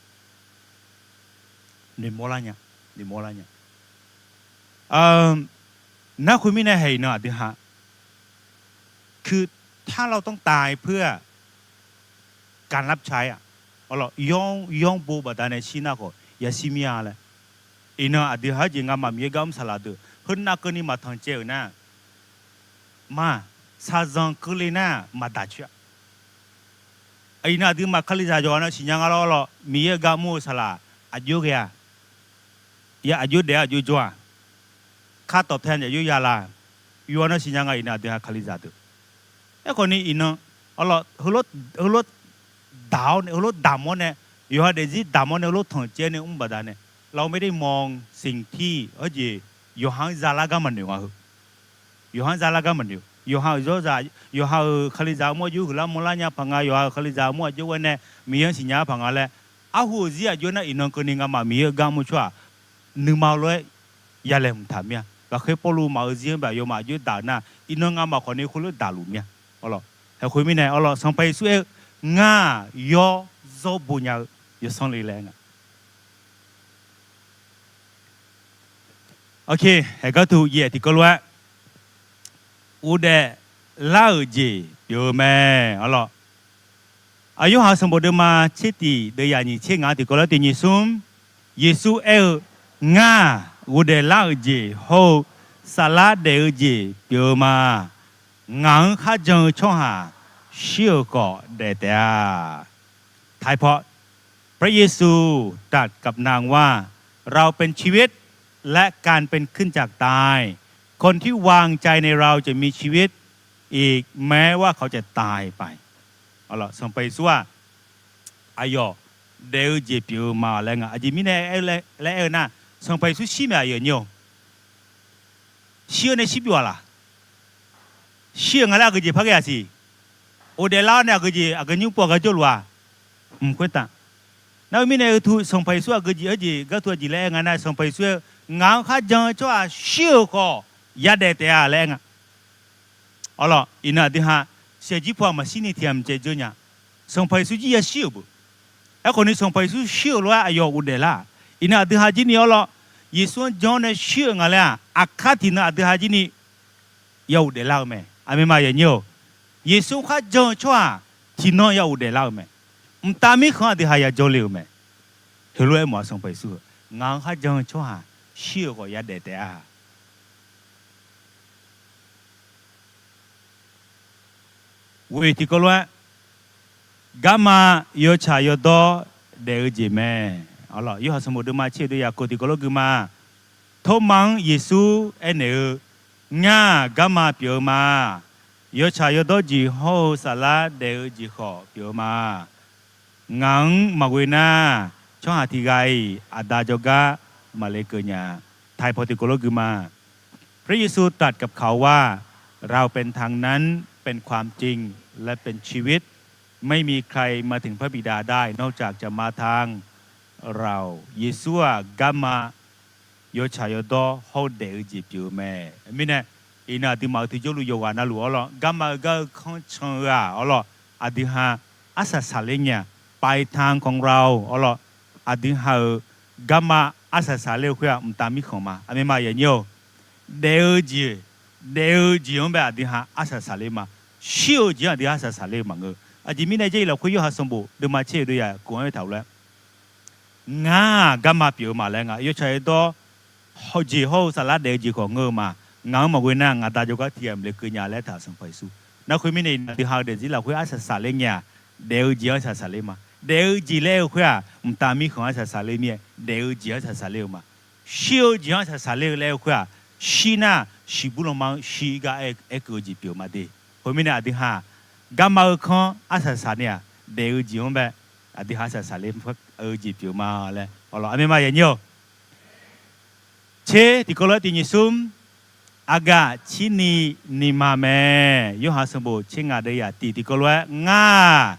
Noeqmawr lar nya, noeqmawr lar nya. Nar khoermirnae haeq iqnan aqdui ha, คือ ถ้าเราต้องตายเพื่อการรับใช้-aq, awrlawq yawr, yawr bo baqdanae shir nar khawf yashir mir-a laer. Iqnan aqdui ha-aer jeq ngamaf Miqyaer gar mr saqlaq deuq heunav keuvni maqtanq caev-euq nar, ma, shaqzanq keuvle nar maqdaq coer-a. Iqnan aqduimaf Kalizaq yawqghaq na siqnya nga lawr lawr, Miqyaer-euq gar mr-eu saqlaq aqjox ghae-a, ya aqjox daef-a aqjox jawr-a. คำตอบแทน aqjox ya la. Yawqha nan siqnya nga, iqnan aqdui ha Kalizaq deuq. Aerkhawf ni iqnan, arlawr, heulof daq-awr nae, heulof damq-awr nae, yawqha daefzir damq-awr nae, heulof tanqcaev nae mr baqdanae, เราไม่ได้มองสิ่งที่ hawjeq yawqha-anr zalar gar maqnoeq nga heu. Yawqha-anr zalar gar maqnoeq. Yawqha-euq zawrzaq, yawqha-euq Kalizaq armur aqjox huiqlar mawrlar nya paq nga, yawqha-euq Kalizaq armur aqjox ghae nae Miqyaer-anr siqnya-eu paq nga laer, arhu-euq zir aqjox nar iqnan keuvni ngamaf Miqyaer-eu gar mr tsawrhaq nuima lof-aer yalaeq hmq taq mir-a. Lafkhoer Pawrluv maf-eu zir-anr bae aqyawfmaf aqjox daq-eu nar, iqnan ngamaf khawf ni khoerlof daqluf mir-a. Arlawr, haeq khoer mirnae arlawr, Sanqpaq Yeqsur aer-eu, ngar yawr zawr bo nya-eu yawsanr le laer nga. Aqkar tiqkawv lof-aer, ghofdaef lar-euq jeq pyeuf-eu mae. Arlawr, Yorhaq sanqbof deuvma tser tiq deuvyaq nyiq tser ngaq-anr tiqkawv lof-aer tiq nyiq smr, Yeqsur aer-eu, Ngar ghofdaef lar-euq jeq hawr-eu saflar daef-eu jeq pyeuf-eu ma. Ngaq-anr kharjan-eu tsawrhaq shir-euq khawf daef taef-a. ไทย พระเยซู ตรัสกับนางว่า เราเป็นชีวิต และการเป็นขึ้นจากตาย คนที่วางใจในเราจะมีชีวิต อีกแม้ว่าเขาจะตายไป Sanqpaq Yeqsur-aq, aqyawf daef-eu jeq pyeuf-eu ma laer nga. Aqjeq mirnae laer aer-eu nar, Sanqpaq Yeqsur shir maeq aqyawf nyir-awq. Shir-eu nae shir byov-aq laq? Shir-euq nga laer aqgeujeq par ghae-aq siq. Ghofdaef lar-awr nae aqgeujeq aqgeu nymr pov-a gar jawrluf-a? Mq khoertav. Nar-eu mirnae, eu tu Sanqpaq Yeqsur aqgeujeq heujeq gar tu aqjeq laer aer nga nar, Sanqpaq Yeqsur aer-eu, Ngaq-anr kharjan-eu tsawrhaq shir-euq khawf yadaef taef-a laer aer nga. Arlawr, iqnan aqdui ha shaqjir paw-aq maqshir ni tiq ghaq mqcaev dzeur nya. Sanqpaq Yeqsur jir yashir-euq beu. Aerkhawf ni Sanqpaq Yeqsur shir-euq lof-aer aqyawf ghofdaef lar-aq, iqnan aqdui ha jir ni arlawr, Yeqsur-anr jan-awr nae shir-euq nga laer-aq, aqkar tiqnan aqdui ha jir ni ya ghofdaef lar-eu mae. Aqmeq ma yanyir-awq. Yeqsur-anr kharjan-eu tsawrhaq tiqnan ya ghofdaef lar-eu mae. Mqtav mirkhanq-anr aqdui ha ya jawr le-euq mae. Heulof-aer mawf-a Sanqpaq Yeqsur-eu, Ngaq-anr kharjan-eu tsawrhaq shir-euq khawf yadaef taef-a. Ghoe tiqkawv lof-aer, garma yawtsaq yawdawr daef-eu jeq mae. Arlawr, Yorhaq sanqbof deuvma tser deuvyaq kof tiqkawv lof gui ma. Tormav-anr Yeqsur aernaeq-eu, Ngar-aq garma pyeuf-eu ma. Yawtsaq yawdawr jeq hawr-eu saflar daef-eu jeq khawf pyeuf-eu ma. Ngaq-anr maqghoe nar, tsawrhaq tiq ghaq-iq Aqda jawrgar maqle keuv nya. ไทย พอ tiqkawv lof gui ma. พระเยซูตรัสกับเขาว่า เราเป็นทางนั้น เป็นความจริง และเป็นชีวิต ไม่มีใครมาถึงพระบิดาได้ นอกจากจะมาทางเรา Yeqsur-aq garma yawtsaq yawdawr hawr-eu daef-eu jeq pyeuf-eu mae. Mirnae, iqnan aqduimaf-euq tiqjawrluf yawqghaq navluf arlawr, garma-eu gar-eu kanr can-eu-aq arlawr, aqdui ha arsaq saqler nya. ไปทางของเรา arlawr, aqdui ha-euq garma arsaq saqler-eu khoer-aq mqtav mirkhanq ma. Aqmeq ma yanyir-awq. Daef-eu jeq, daef-eu jeq-anr bae aqdui ha arsaq saqler ma. Shir-eu jeq-anr aqdui arsaq saqler-eu maqngeur. Aqjeq mirnae Jarlif lafkhoer Yorhaq sanqbof deuvma tser-eu deuvyaq kof-anr aertaq-eu lof-aer, Ngar-aq garma pyeuf-eu ma laer nga. Yawtsaq yawdawr jeq hawr-eu saflar daef-eu jeq khawf ngeur-eu ma. Ngaq-anr maqghoe nar, ngaq Da jawrgar tiq ghaq maqle keuv nya laer taq-euq Sanqpaq Yeqsur. Nar khoer mirnae iqnan aqdui ha-eu daefzir lafkhoer arsaq saqler nya. Daef-eu jeq-anr arsaq saqler ma. Daef-eu jeq laer aer-eu khoer-aq mqtav mirkhanq arsaq saqler mir-aer daef-eu jeq arsaq saqler-eu ma. Shir-eu jeq-anr arsaq saqler-eu laer aer-eu khoer-aq, shir nar shiqbur lanma-anr shir-ir gar aer keuv-eu jeq pyeuf ma de. Khoermirnae aqdui ha garma-eu kanr arsaq saq ni-aq, daef-eu jeq-anr bae aqdui ha arsaq saqler-eu jeq pyeuf ma laer arlawr, aqmeq ma yanyir-awq. Tser tiqkawv lof-aer tiq nyiq smr, aqgaf cirni ni ma mae. Yorhaq sanqbof tser ngaq deuvyaq tiq tiqkawv lof-aer, Ngar-aq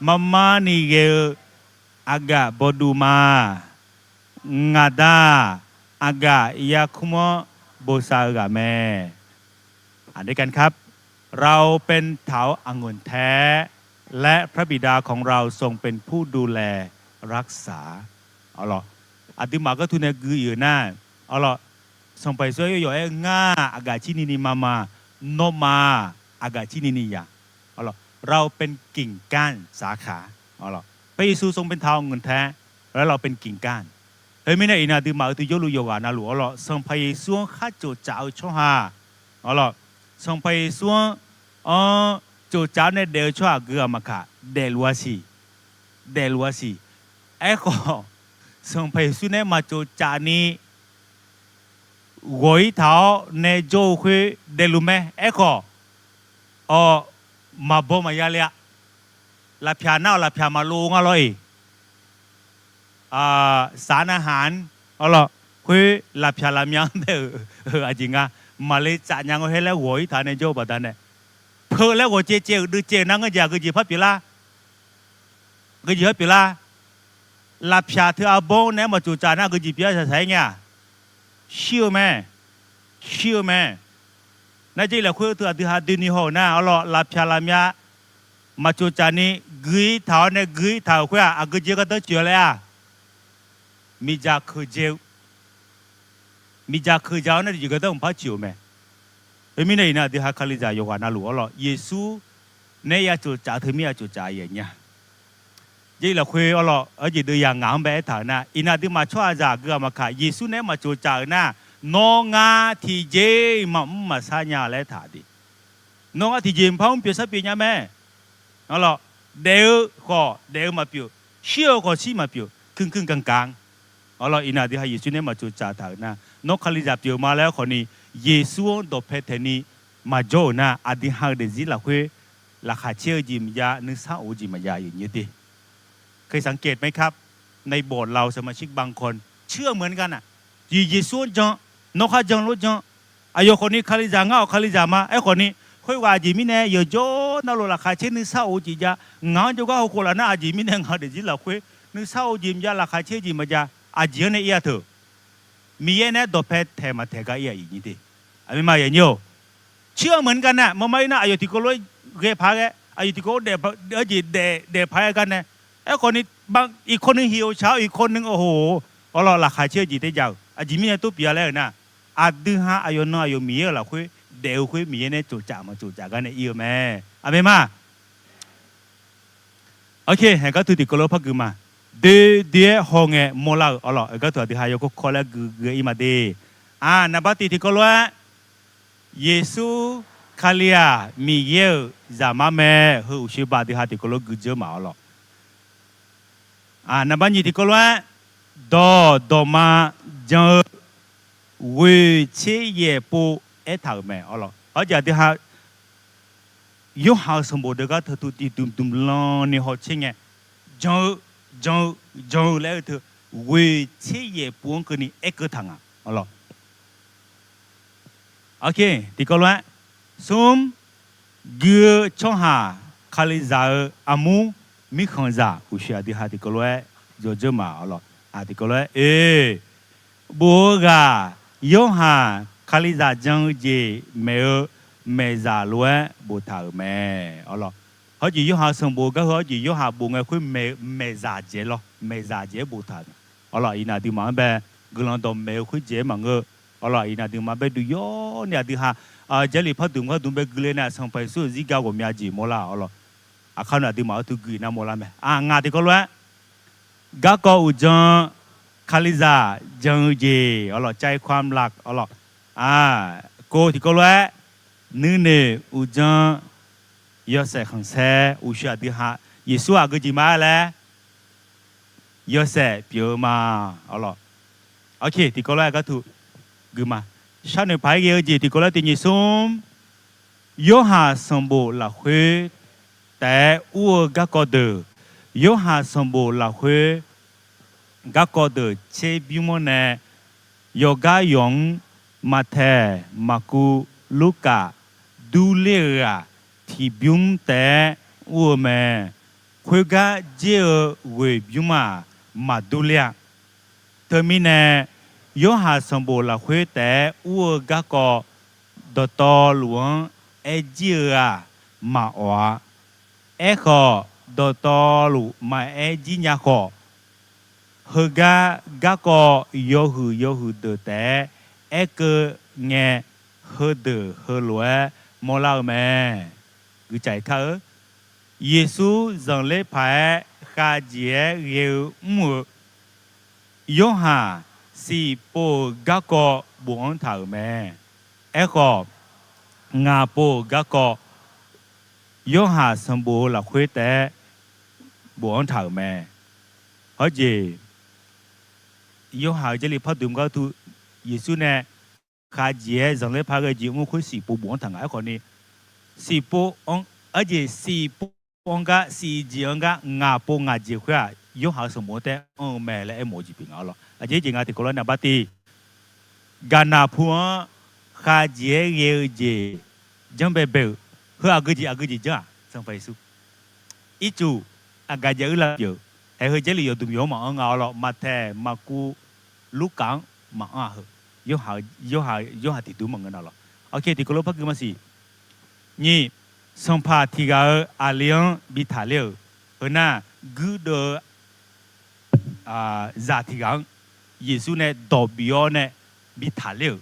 marmar ni ghae-eu aqgaf bawduv ma. Ngaq Da-aq aqgaf yarkmr-anr bosav-eu ghaq mae. อ่านด้วยกันครับ เราเป็นเถาวัลย์องุ่นแท้ และพระบิดาของเราทรงเป็นผู้ดูแลรักษา Arlawr, aqduimaf gartu nae gui-euq nar, arlawr, Sanqpaq Yeqsur aryawf aer-eu, Ngar-aq aqgaf cirni ni ma ma. Nawmaf-aq aqgaf cirni ni ya. Arlawr, เราเป็นกิ่งก้านสาขา Arlawr, พระเยซูทรงเป็นเถาวัลย์องุ่นแท้ และเราเป็นกิ่งก้าน Khoermirnae iqnan aqduimaf-euq tiqjawrluf yawqghaq navluf arlawr, Sanqpaq Yeqsur-anr khar tsoftsaf-eu tsawrhaq, arlawr, Sanqpaq Yeqsur-anr tsoftsaf-awr nae daef-eu tsawrhaq gui-aq maqkaq, daefluf-a siq. Daefluf-a siq. Aerkhawf, Sanqpaq Yeqsur nae maqtsoftsaf ni ghawq-ir taq-awr nae jawr-eu khoer daefluf mae. Aerkhawf, awq, maqbaw maqya le-a. Lafpyaq nar-awq, lafpyaq maqlov ngar lawr-iq, sar nav haq-anr, arlawr, khoer lafpyaq lafmyav-anr bae-euq aqjeq nga. Maqle tsaf nya ngeur her laer ghawq-ir taq nae jawr-eu baqdanae, peu laer ghawq caev caev-euq deuv caev-euq nar ngeur jeq aqgeu jeq par pyeuflar. Aqgeu jeq par pyeuflar. Lafpyaq teu arbawr nae-aer maqtsoftsaf nar aqgeu jeq pyeuf-a saqsaq-aer ngae-aq, shir-eu mae. Shir-eu mae. Nar jir lafkhoer teu aqdui ha doeni haw-euq nar, arlawr, lafpyaq lafmyav maqtsoftsaf ni gui-ir taq-awr nae gui-ir taq-euq khoer-aq, aqgeu jeq gardanr tsoeq-a laer-aq, miqdzaq keuqdzae-eu, miqdzaq keuqdzaq-awr nae tiqjeq gardanr mqpar tsoeq-euq mae. Khoermirnae iqnan aqdui ha Kalizaq yawqghaq navluf, arlawr, Yeqsur nae ya tsoftsaf-eu teu mir-a tsoftsaf aqyuif aqnyir-a. Jir lafkhoer, arlawr, arjeq deuv yaq ngaq-anr bae aertaq-euq nar, iqnan aqduimaf tsawrhaqzaq aqgeu aqmaqkaq Yeqsur nae-aer maqtsoftsaf-euq nar, nawr ngar tiqjeq-iq maqmr maqsar nya laer aertaq de. Nawr ngar tiqjeq mqpar mr pyeuf sar pyeuf nya mae. Arlawr, daef-eu khawf daef-eu maqpyeuf, shir-eu khawf shir maqpyeuf, kuinkui ganqgaq-anr. Arlawr, iqnan aqdui ha Yeqsur nae maqtsoftsaf taq-euq nar, nawr Kalizaq pyeuf ma laer aerkhawf ni, Yeqsur-anr dawqpae taeq ni maqjawr-euq nar, aqdui ha-eu daefzir lafkhoer laqkhaq caer-eu jeq maqjav, nuisar of-eu jeq maqjav, aqyuif aqnyir de. เคยสังเกตไหมครับ ในโบสถ์เรา สมาชิกบางคน เชื่อเหมือนกันน่ะ Yeqsur-anr jan, nawr khar jan lof jan. Aqyawf khawf ni Kalizaq, ngar-awq Kalizaq ma. Aerkhawf ni, khoerghaq aqjeq mirnae yawqjawr navluf laqkhaq caer nuisar of-eu jeq jav. Ngaq-anr jawrgar hawkhof laf nar, aqjeq mirnae ngaq-eu daefzir lafkhoer nuisar of-eu jeq maqjav, laqkhaq caer-eu jeq maqjav, aqjeq-anr nae ir-a teu. Miqyaer nae-aer dawqpae taeq maqtaeq gar ir-aq, aqyuif aqnyir de. Aqmeq ma, aqyuif aqnyir-or, เชื่อเหมือนกันน่ะ maqma ir nar, aqyawf tiqkawv lof-aer ghae paq-aer ghae, aqyawf tiqkawv lof-aer jeq daef paq-aer gar nae, aerkhawf ni, iqkawv nuiv hiq-eu shaq-awr, iqkawv nuiv awq hoq-or, arlawr, laqkhaq caer-eu jeq tae jav-euq aqjeq mirnae tov pyeuf-a laer-euq nar, aqdui ha aqyawf nan aqyawf Miqyaer-euq lafkhoer daef-eu khoer Miqyaer nae tsoftsaf maqtsoftsaf gar nae ir-eu mae. Aqmeq ma. Aqkaq, haeq gar teu tiqkawv lof-aer par gui ma. Doe doe-aer hawngae mawrlar-euq, arlawr, haeq gar teu aqdui ha yawkawr kawr laer gui gui-aer ir ma de. Aq, naqbar tiq tiqkawv lof-aer, Yeqsur Kali-aq Miqyaer-euq Zaqmar mae. Heu uqshoe baq aqdui ha tiqkawv lof-aer gui dzeur ma, arlawr. Naqbar nyiq tiqkawv lof-aer, dawq dawqma jan-eu ghoeq tser yaef pov aertaq-euq mae, arlawr. Hawr jeq aqdui ha Yorhaq-euq sanqbof deuq gar teu tu tiqdmq dmq lan ni hawtser ngae, jan-eu, jan-eu, jan-eu laer-eu teu ghoeq tser yaef pov-anr keuvni aerkeuv taq nga, arlawr. Aqkaq, tiqkawv lof-aer, smr, gui-eu tsawrhaq Kalizaq-euq armur mirkhanqzaq uqshoe aqdui ha tiqkawv lof-aer yawdzeur ma, arlawr. Tiqkawv lof-aer oe, bof-eu ghaq, Yorhaq Kalizaq jan-eu jeq maeq-eu maeqzaq lof-aer boftaq-euq mae, arlawr. Hawr jeq Yorhaq sanqbof gar heu hawr jeq Yorhaq bof ngae khoer maeq, maeqzaq dzaeq lawr, maeqzaq dzaeq-aer boftaq-euq, arlawr. Iqnan aqduimaf-anr bae guiqlanq dawqmaeq-eu khoer dzaeq-aer maqngeur, arlawr. Iqnan aqduimaf bae duq yawr ni aqdui ha Jarlif pardmq gharduq bae gui le nae aqsanq paq Yeqsur-euq zirga ghawqmya jeq mawrlar, arlawr. Aqkar na aqduimaf-anr teu gui nar mawrlar mae. Ngaq tiqkawv lof-aer, garkawv uqdzan Kalizaq jan-eu jeq, arlawr, ใจความหลัก arlawr. Kov tiqkawv lof-aer, nuinoeq uqdzan yawshaef khanqsaer uqshoe aqdui ha Yeqsur aqgeu jeq ma-aer laer yawshaef pyeuf-eu ma, arlawr. Aqkaq, tiqkawv lof-aer gar teu gui ma. Sharnoeq paq-aer ghae-eu jeq tiqkawv lof-aer tiq nyiq smr, Yorhaq sanqbof lafkhoer taef-aer ur-eu garkawv deuq, Yorhaq sanqbof lafkhoer garkawv deuq tserbymr-anr nae yawqgar yawq-anr Maqtaeq, Maqkuv, Lurkaf durler-eu-aq, tiqbymr taef-aer ur-eu mae. Khoergar dzer-eu ghoeqbymr-aq, maqdurler-a. Teumirnae, Yorhaq sanqbof lafkhoer taef-aer ur-eu garkawv dawqtawvluf-anr aer jir-eu-aq, maqawf-a. Aerkhawf, dawqtawvluf maqaer jir nya khawf, heugar garkawv yawhuiq yawhuiq deuq taef-aer aerkeuv ngae, heudeuq heulof-aer mawrlar-eu mae. Guiqcaf kar-eu, Yeqsur zanqler paq-aer khavjeq-aer ghae-eu mr-eu, Yorhaq siqpov-euq garkawv bofanr taq-euq mae. Aerkhawf, ngaq pov-euq garkawv Yorhaq sanqbof-eu lafkhoer taef-aer bofanr taq-euq mae. Hawr jeq, Yorhaq-euq Jarlif pardmq gar teu Yeqsur nae khaqjeq-aer zanqler paq ghae jeq mr khoer siqpov bof-anr taq nga. Aerkhawf ni, siqpov-anr, arjeq siqpov-anr gar siqjeq-anr gar ngaq pov ngaq jeq khoer-aq, Yorhaq-euq sanqbof-anr taef-aer anr-eu mae laer aermawf-eu jeq pyeuf nga-awr lawr. Aqjeq jeq nga tiqkawv lof-aer naqbar tiv, gaqnaq pu-anr khaqjeq-aer ghae-eu jeq janrbae bae-euq, heu aqgeu jeq aqgeu jeq janr-aq, Sanqpaq Yeqsur ircuf aqgaf jav-ir lar pyeuf-eu, haeq heu Jarlif yawqduq myawq-anr maqanr nga-awr lawr. Maqtaeq, Maqkuv, Lurkaf-anr maqanr-a heu, Yorhaq tiqdui maqngeur nar lawr. Oke, tiqkawv lof-aer par gui maqsiq. Nyiq, sanqpaq tiq ghaq-euq aqli-anr bi taqler-euq, heu nar, guirdeuv-eu zaq tiq ghaq-anr Yeqsur nae dawq bif-awr nae bi taqler-euq,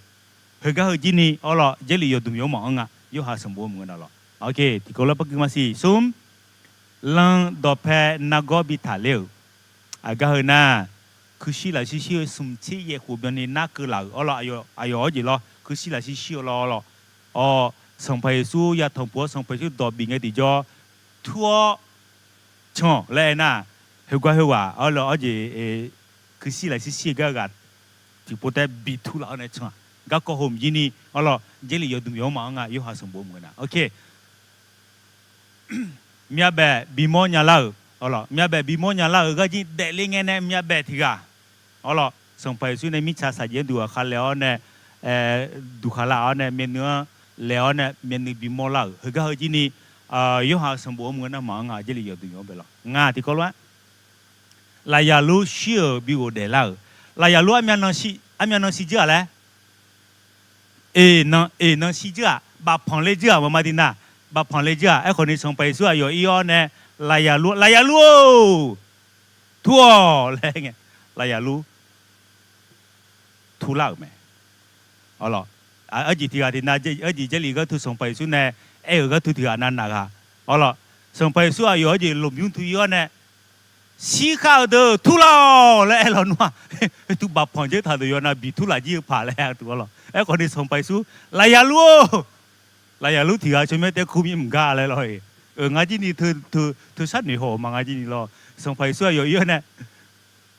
heugar heu jir ni-awr lawr, Jarlif yawqduq myawq-anr maqanr nga, Yorhaq sanqbof-anr maqngeur nar lawr. Oke, tiqkawv lof-aer par gui maqsiq. Smr, lan dawqpae nargawr bi taqler-euq, aqgar heu nar, kuirshir lafshir shir-eu smq tser yaef khof byanni narkeuv laf-euq-awr lawr, aqyawf-anr jeq lawr, kuirshir lafshir shir-eu lawr lawr. Awr, Sanqpaq Yeqsur yatanq puq-awr Sanqpaq Yeqsur dawq bif ngae tiqjawr, tur-awr can laer aernar, heugar heughaq-awr lawr, arjeq kuirshir lafshir shir-eu gar ghaq tiqpov taef-aer bi tur laf-awr nae can-aq, garkawv hmq jir ni-awr lawr, Jarlif yawqduq myawq-anr maqanr nga, Yorhaq sanqbof maqngeur nar. Oke, myavbaef bimawr nyalar-euq, awr lawr, myavbaef bimawr nyalar-euq gar jir daefle ngae nae myavbaef tiq ghaq, awr lawr, Sanqpaq Yeqsur nae mirtsaq saqjaev-anr duq ghaq kha laeq-awr nae, duq kha laf-awr nae myavnuiv-anr laeq-awr nae myavnuiv bimawr lar-euq, heugar heu jir ni, Yorhaq sanqbof-anr maqngeur nar maqanr nga, Jarlif yawqduq myawq-anr bae lawr. Ngaq tiqkawv lof-aer lafyaq lur shir-euq bi ghofdaef lar-euq, lafyaq lur armyav nan shir dzeur-aq laer, eq nan shir dzeur-aq, bafpanq le dzeur-aq, maqma di nar, bafpanq le dzeur-aq. Aerkhawf ni Sanqpaq Yeqsur aqyawf ir-awr nae, lafyaq lur, lafyaq lur-or, tur-awq laer ngae, lafyaq lur turlar-euq mae. Awr lawr, arjeq tiq ghaq tiq nar, arjeq Jarlif gharduq Sanqpaq Yeqsur nae aer-euq gharduq tiq ghaq nav naq ghaq. Awr lawr, Sanqpaq Yeqsur aqyawf arjeq lmqbymr teu ir-awr nae, shirkhar-euq deuq turlar-awq laer aer lawq nmr-aq, teu bafpanq dzeur taq deuq yawnav biq turlaf jir-eu paq laer-a teu-awr lawr. Aerkhawf ni Sanqpaq Yeqsur, lafyaq lur-or, lafyaq lur tiq ghaq tsawrmyanr taef kur mir mq gar laer lawr-iq. Ngar jir ni teu sharnoeq haw-euq ma ngar jir ni lawr. Sanqpaq Yeqsur aqyawf ir-awr nae,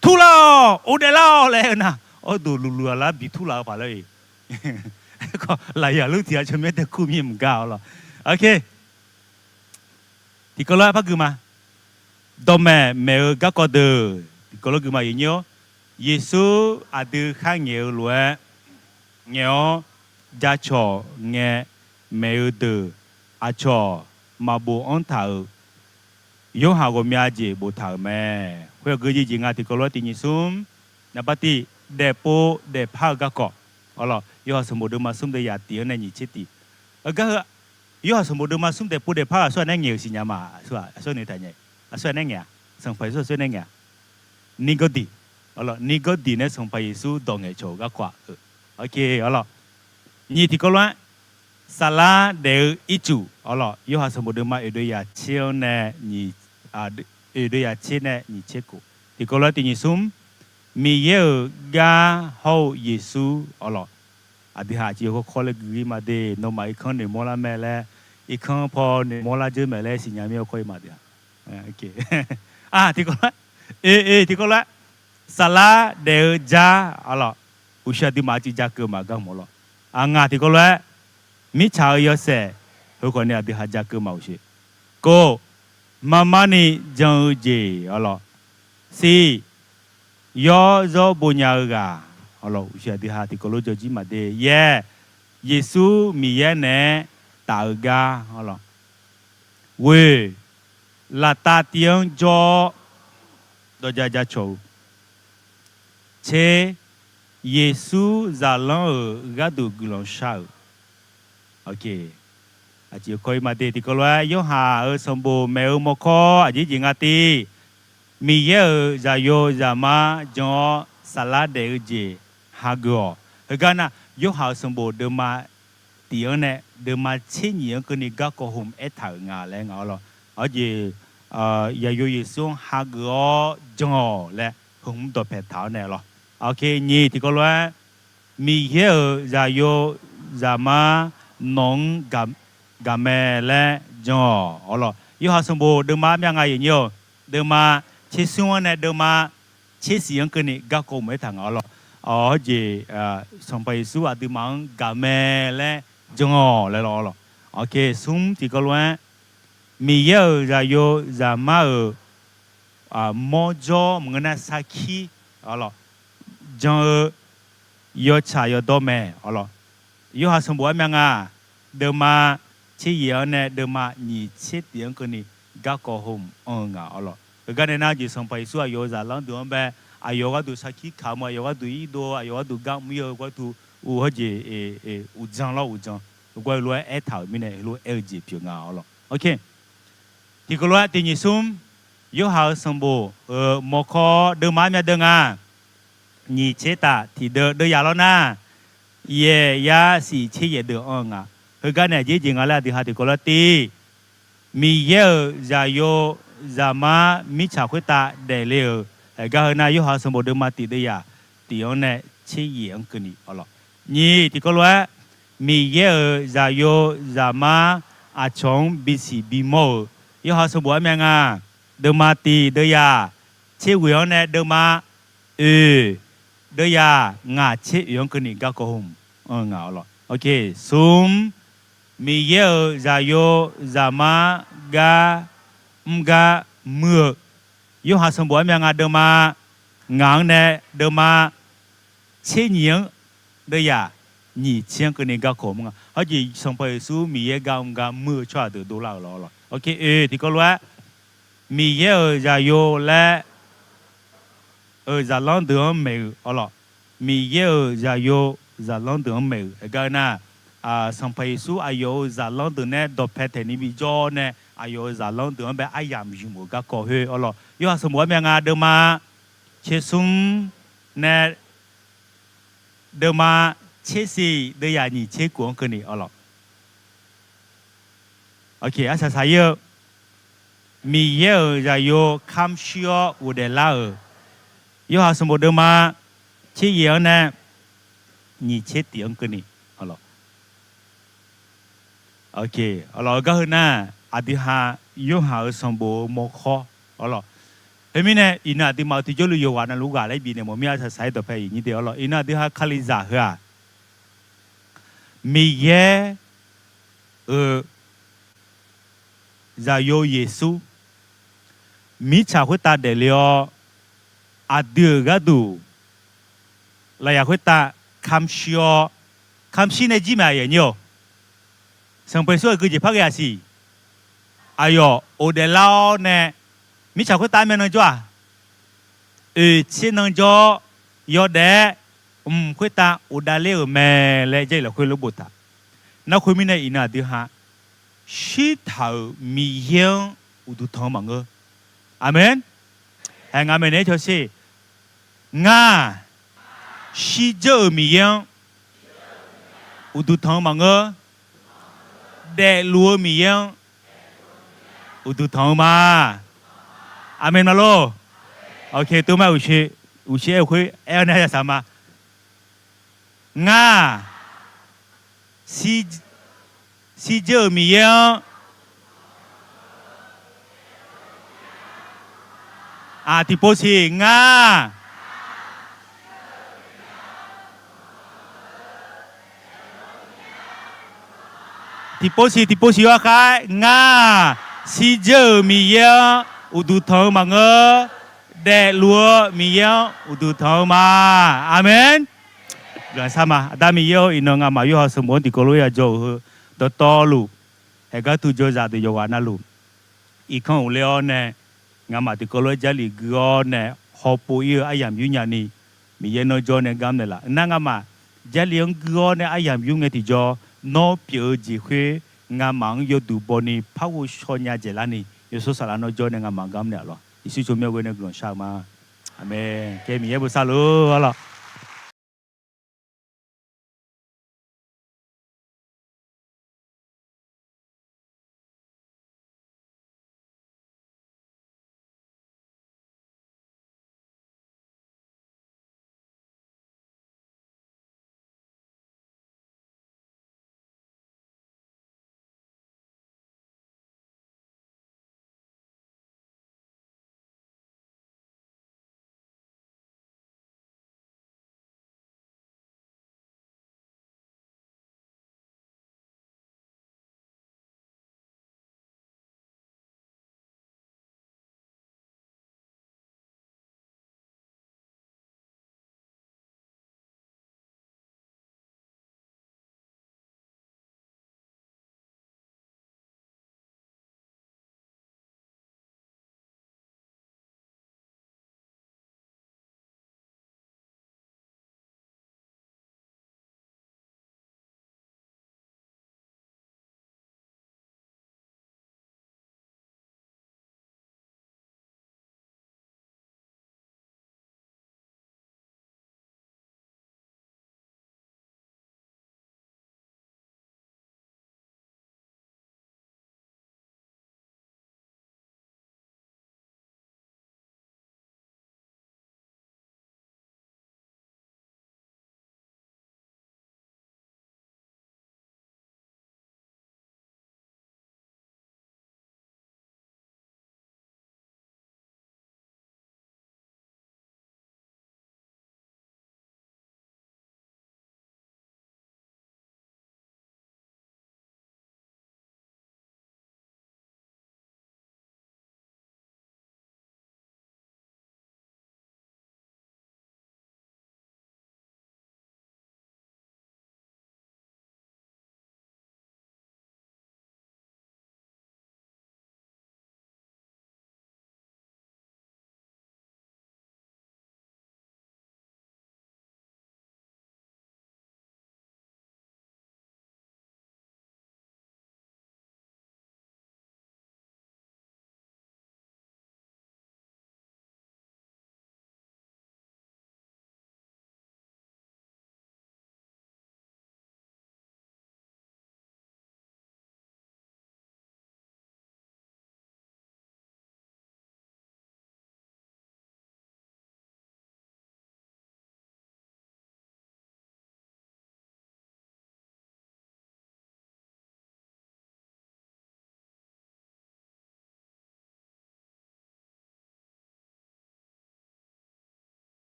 turlar-awq, ghofdaef lar-awq laer aer-eu nar, awrduq lulu-a lar biq turlaf-eu paq laer-iq. Aerkhawf lafyaq lur tiq ghaq tsawrmyanr taef kur mir mq gar-awr lawr. Oke. Tiqkawv lof-aer par gui ma. Dawqmaeq maeq-eu garkawv deuq tiqkawv lof gui ma. Aqyuif nyir-awr, Yeqsur aqdui khar ngaeq-eu lof-aer ngaeq-awr jacawq ngae maeq-eu deuq aqcawq maqbof anr taq-euq Yorhaq ghawqmya jeq boftaq-euq mae. Khoer aqgeu jeq jeq nga tiqkawv lof-aer tiq nyiq smr, naqbar tiv, daefpov daefpar-eu garkawv. Awr lawr, Yorhaq sanqbof deuvma smr deuq yaf tiq-anr nae nyiq tser tiq. Heugar heu, Yorhaq sanqbof deuvma smr daefpov daefpar-eu aqsur ghaq nae ngaeq-euq siqnya ma. Aqsur ghaq, aqsur ghaq nae taq ngaeq-a. Aqsur ghaq nae ngaeq-a. Sanqpaq Yeqsur aqsur ghaq nae ngaeq-a. Nirgawrdiq. Awr lawr, Nirgawrdiq nae Sanqpaq Yeqsur dawq ngaeqcawq-euq garkawv-aq. Oke, awr lawr. Nyiq tiqkawv lof-aer, saflar daef-eu ircuf, awr lawr, Yorhaq sanqbof deuvma oeq deuv yaf tser-anr nae, oeq deuv yaf tser nae nyiq tser khof. Tiqkawv lof-aer tiq nyiq smr, Miqyaer-euq gar hawr-eu Yeqsur, awr lawr, aqdui ha aqcif yawkawr kawr laer gui-ir ma de, nawmaf irkanr noeqmawr lar mae laer, irkanr paw noeqmawr lar dzeur mae laer siqnya mir-awr kawr-ir ma de. Tiqkawv lof-aer, e, e, tiqkawv lof-aer, saflar daef-eu jar, awr lawr, uqshiq aqduimaf aqcif ja keuv ma gar mawf lawr. Aqngaq tiqkawv lof-aer, mirtsaq-eu yawshaef, heukhawf ni aqdui ha ja keuv ma uqshiq. Kov, marmar ni jan-eu jeq, awr lawr, siq, yawr zawr bo nya-eu ghaq, awr lawr, uqshiq aqdui ha tiqkawv lof jawr jir ma de. Yaer, Yeqsur Miqyaer naeq-aer taf-eu gar, awr lawr, ghoeq, laftav tiv-anr jawr-awr dawqja ja cawq-eu. Tser, Yeqsur zaqlanr-euq gharduq guiqlanq shar-euq. Aqcif kawr-ir ma de. Tiqkawv lof-aer Yorhaq-euq sanqbof maeq-eu mawrkawr aqjeq jeq nga tiq, Miqyaer-euq zaqyo zaqmar jan-awr saflar daef-eu jeq hageuf-awq. Heugar nar, Yorhaq-euq sanqbof deuvma tif-anr nae deuvma tser nyiq-anr keuvni garkawv hmq aertaq-euq nga laer nga-awr lawr. Aqjeq, zaqyo Yeqsur-anr hageuf-awr jan-awq laer hmq dawqpaeq taq-awr nae lawr. Aqkaq nyiq tiqkawv lof-aer, Miqyaer-euq zaqyo zaqmar nawq-anr gaq mae laer jan-awq, awr lawr. Yorhaq sanqbof deuvma armyav nga, aqyuif nyir-awq, deuvma tser smr-anr nae deuvma tser siq-anr keuvni garkawv hmq aertaq nga, awr lawr. Awq, hawjeq, Sanqpaq Yeqsur aqduimaf-anr gaq mae laer jan-awq laer lawr lawq. Awq, smr tiqkawv lof-aer, Miqyaer-euq zaqyo zaqmar-euq mawrjawr maqngeur nar sarkir, awq lawq, jan-eu yawtsaq yawdawr mae, awq lawq. Yorhaq sanqbof armyav nga, deuvma tser yaeq-anr nae deuvma nyiq tser tif-anr keuvni garkawv hmq anr-eu nga, awq lawq. Heugar nae nar jeq Sanqpaq Yeqsur aqyawf-euq zaqlanr deuq-anr bae, aqyawf gharduq sarkir kaq-eu ma, aqyawf gharduq irdov-eu, aqyawf gharduq gar mr-ir-eu gharduq, uq hawjeq, uqdzan lawr uqdzan, heugar heulof-aer aertaq-euq mirnae heulof-aer aer-eu jeq pyeuf nga, awq lawq. Awq, tiqkawv lof-aer tiq nyiq smr, Yorhaq-euq sanqbof-euq mawrkawr deuvma armyav deuv nga, nyiq tser taf tiq deuv deuv yaq lawr nar, yaeq yar siq tser yaeq deuv anr-eu nga. Heugar nae aqjeq jeq nga laer aqdui ha tiqkawv lof-aer tiv, Miqyaer-euq zaqyo zaqmar mirtsaq khoertav daefle-euq, heugar heu nar Yorhaq sanqbof deuvma tif deuv yaq tif-anr nae tser yaeq-anr keuvni, awq lawq. Nyiq tiqkawv lof-aer, Miqyaer-euq zaqyo zaqmar aqcawq-anr bisiq bimawr-euq, Yorhaq sanqbof armyav nga, deuvma tif deuv yaq tser ghoeq-anr nae deuvma oeq deuv yaq ngaq tser oeq-anr keuvni garkawv hmq anr-eu nga, awq lawq. Awq, smr, Miqyaer-euq zaqyo zaqmar gar mr gar muir-eu, Yorhaq sanqbof armyav nga deuvma ngaq-anr nae deuvma tser nyiq-anr deuv yaq nyiq tser-anr keuvni garkawv mr nga. Hawjeq Sanqpaq Yeqsur Miqyaer gar mr gar muir-eu tsawrhaq deuq dovlar-euq lawr lawq. Awq, oe tiqkawv lof-aer, Miqyaer-euq zaqyo laer, euq zaqlanr deuq-anr maeq-euq, awq lawq. Miqyaer-euq zaqyo zaqlanr deuq-anr maeq-euq, heugar nar, Sanqpaq Yeqsur aqyawf-euq zaqlanr deuq nae dawqpae taeqni bijawr nae aqyawf-euq zaqlanr deuq-anr bae aryamq ymq-euq garkawv khoer, awq lawq. Yorhaq sanqbof armyav nga deuvma tser smr nae deuvma tser siq deuv yaq nyiq tser kof-anr keuvni, awq lawq. Arsaq saq-ir-eu, Miqyaer-euq zaqyo kamq shir-awr ghofdaef lar-euq, Yorhaq sanqbof deuvma tser yaeq-anr nae nyiq tser tif-anr keuvni, awq lawq. Awq, gar heu nar, aqdui ha Yorhaq-euq sanqbof-euq mawrkawr, awq lawq. Khoermirnae iqnan aqduimaf-euq tiqjawrluf yawqghaq navluf ghaq laer bifnaeq mawf mir-a. Arsaq saq-ir dawqpae iq nyir de, awq lawq. Iqnan aqdui ha Kalizaq heu-aq, Miqyaer-euq zaqyo Yeqsur mirtsaq khoertav daefle-awr, aqdui-euq gharduq lafyaq khoertav kamq shir-awr, kamq shir nae jir mae, aqyuif aqnyir-awq. Sanqpaq Yeqsur aqgeujeq par ghae-aq siq. Aqyawf ghofdaef lar-awr nae, mirtsaq khoertav armyav nan jawr-aq, oeq tser nan jawr-awr, yawdaef-aer mq khoertav ghofdaef ler-euq mae laer Jarlif lafkhoer lof boftaq. Nar khoermirnae iqnan aqdui ha shirtaq-euq Miqyaer-anr uqduq tanq-eu maqngeur. Aqmeq. Hae, ngaq maeqnaeq-aer cawsher. Ngar shirdzeur-euq Miqyaer-anr uqduq tanq-eu maqngeur. Daefluf-eu Miqyaer-anr uqduq tanq-eu ma. Aqmeq ma lor. Oke, tov ma uqshoe, uqshoe aer-eu khoer aer-awr nae aryaq saq ma. Ngar shirdzeur-euq Miqyaer-anr Aq, tiqpov siq ngar. Tiqpov siq, tiqpov siq yawkhav-aer ngar. Shirdzeur-euq Miqyaer-anr uqduq tanq-eu maqngeur. Daefluf-eu Miqyaer-anr uqduq tanq-eu ma. Aqmeq. Guiqlanq shar ma. Aqda Miqyaer-or, iqnan ngamaf Yorhaq sanqbof-anr tiqkawv lof-aer yajawr-euq heu dawqtawvluf, haeqgar tuv jawrzaq deuq yawqghaq navluf, irkanr uqle-awr nae ngamaf tiqkawv lof-aer Jarlif gui-awr nae hawpov-ir-eu aryamq yurnya ni, Miqyaer nawr jawr nae gar mrnaeq laf. Nar ngamaf Jarlif-anr gui-awr nae aryamq yur ngae tiqjawr, nawr pyeuf-eu jeq khoer ngamaf-anr yawduq baw ni par ghovshaw nya dzaeqlar ni, yawshawr saflar nawr jawr nae ngamaf gar mrnaeq laf lawq. Yeqsur tsawrmyanr ghoe nae guiqlanq shar-eu ma. Aqmeq. Kae Miqyaer bosav luf-ur arlawq.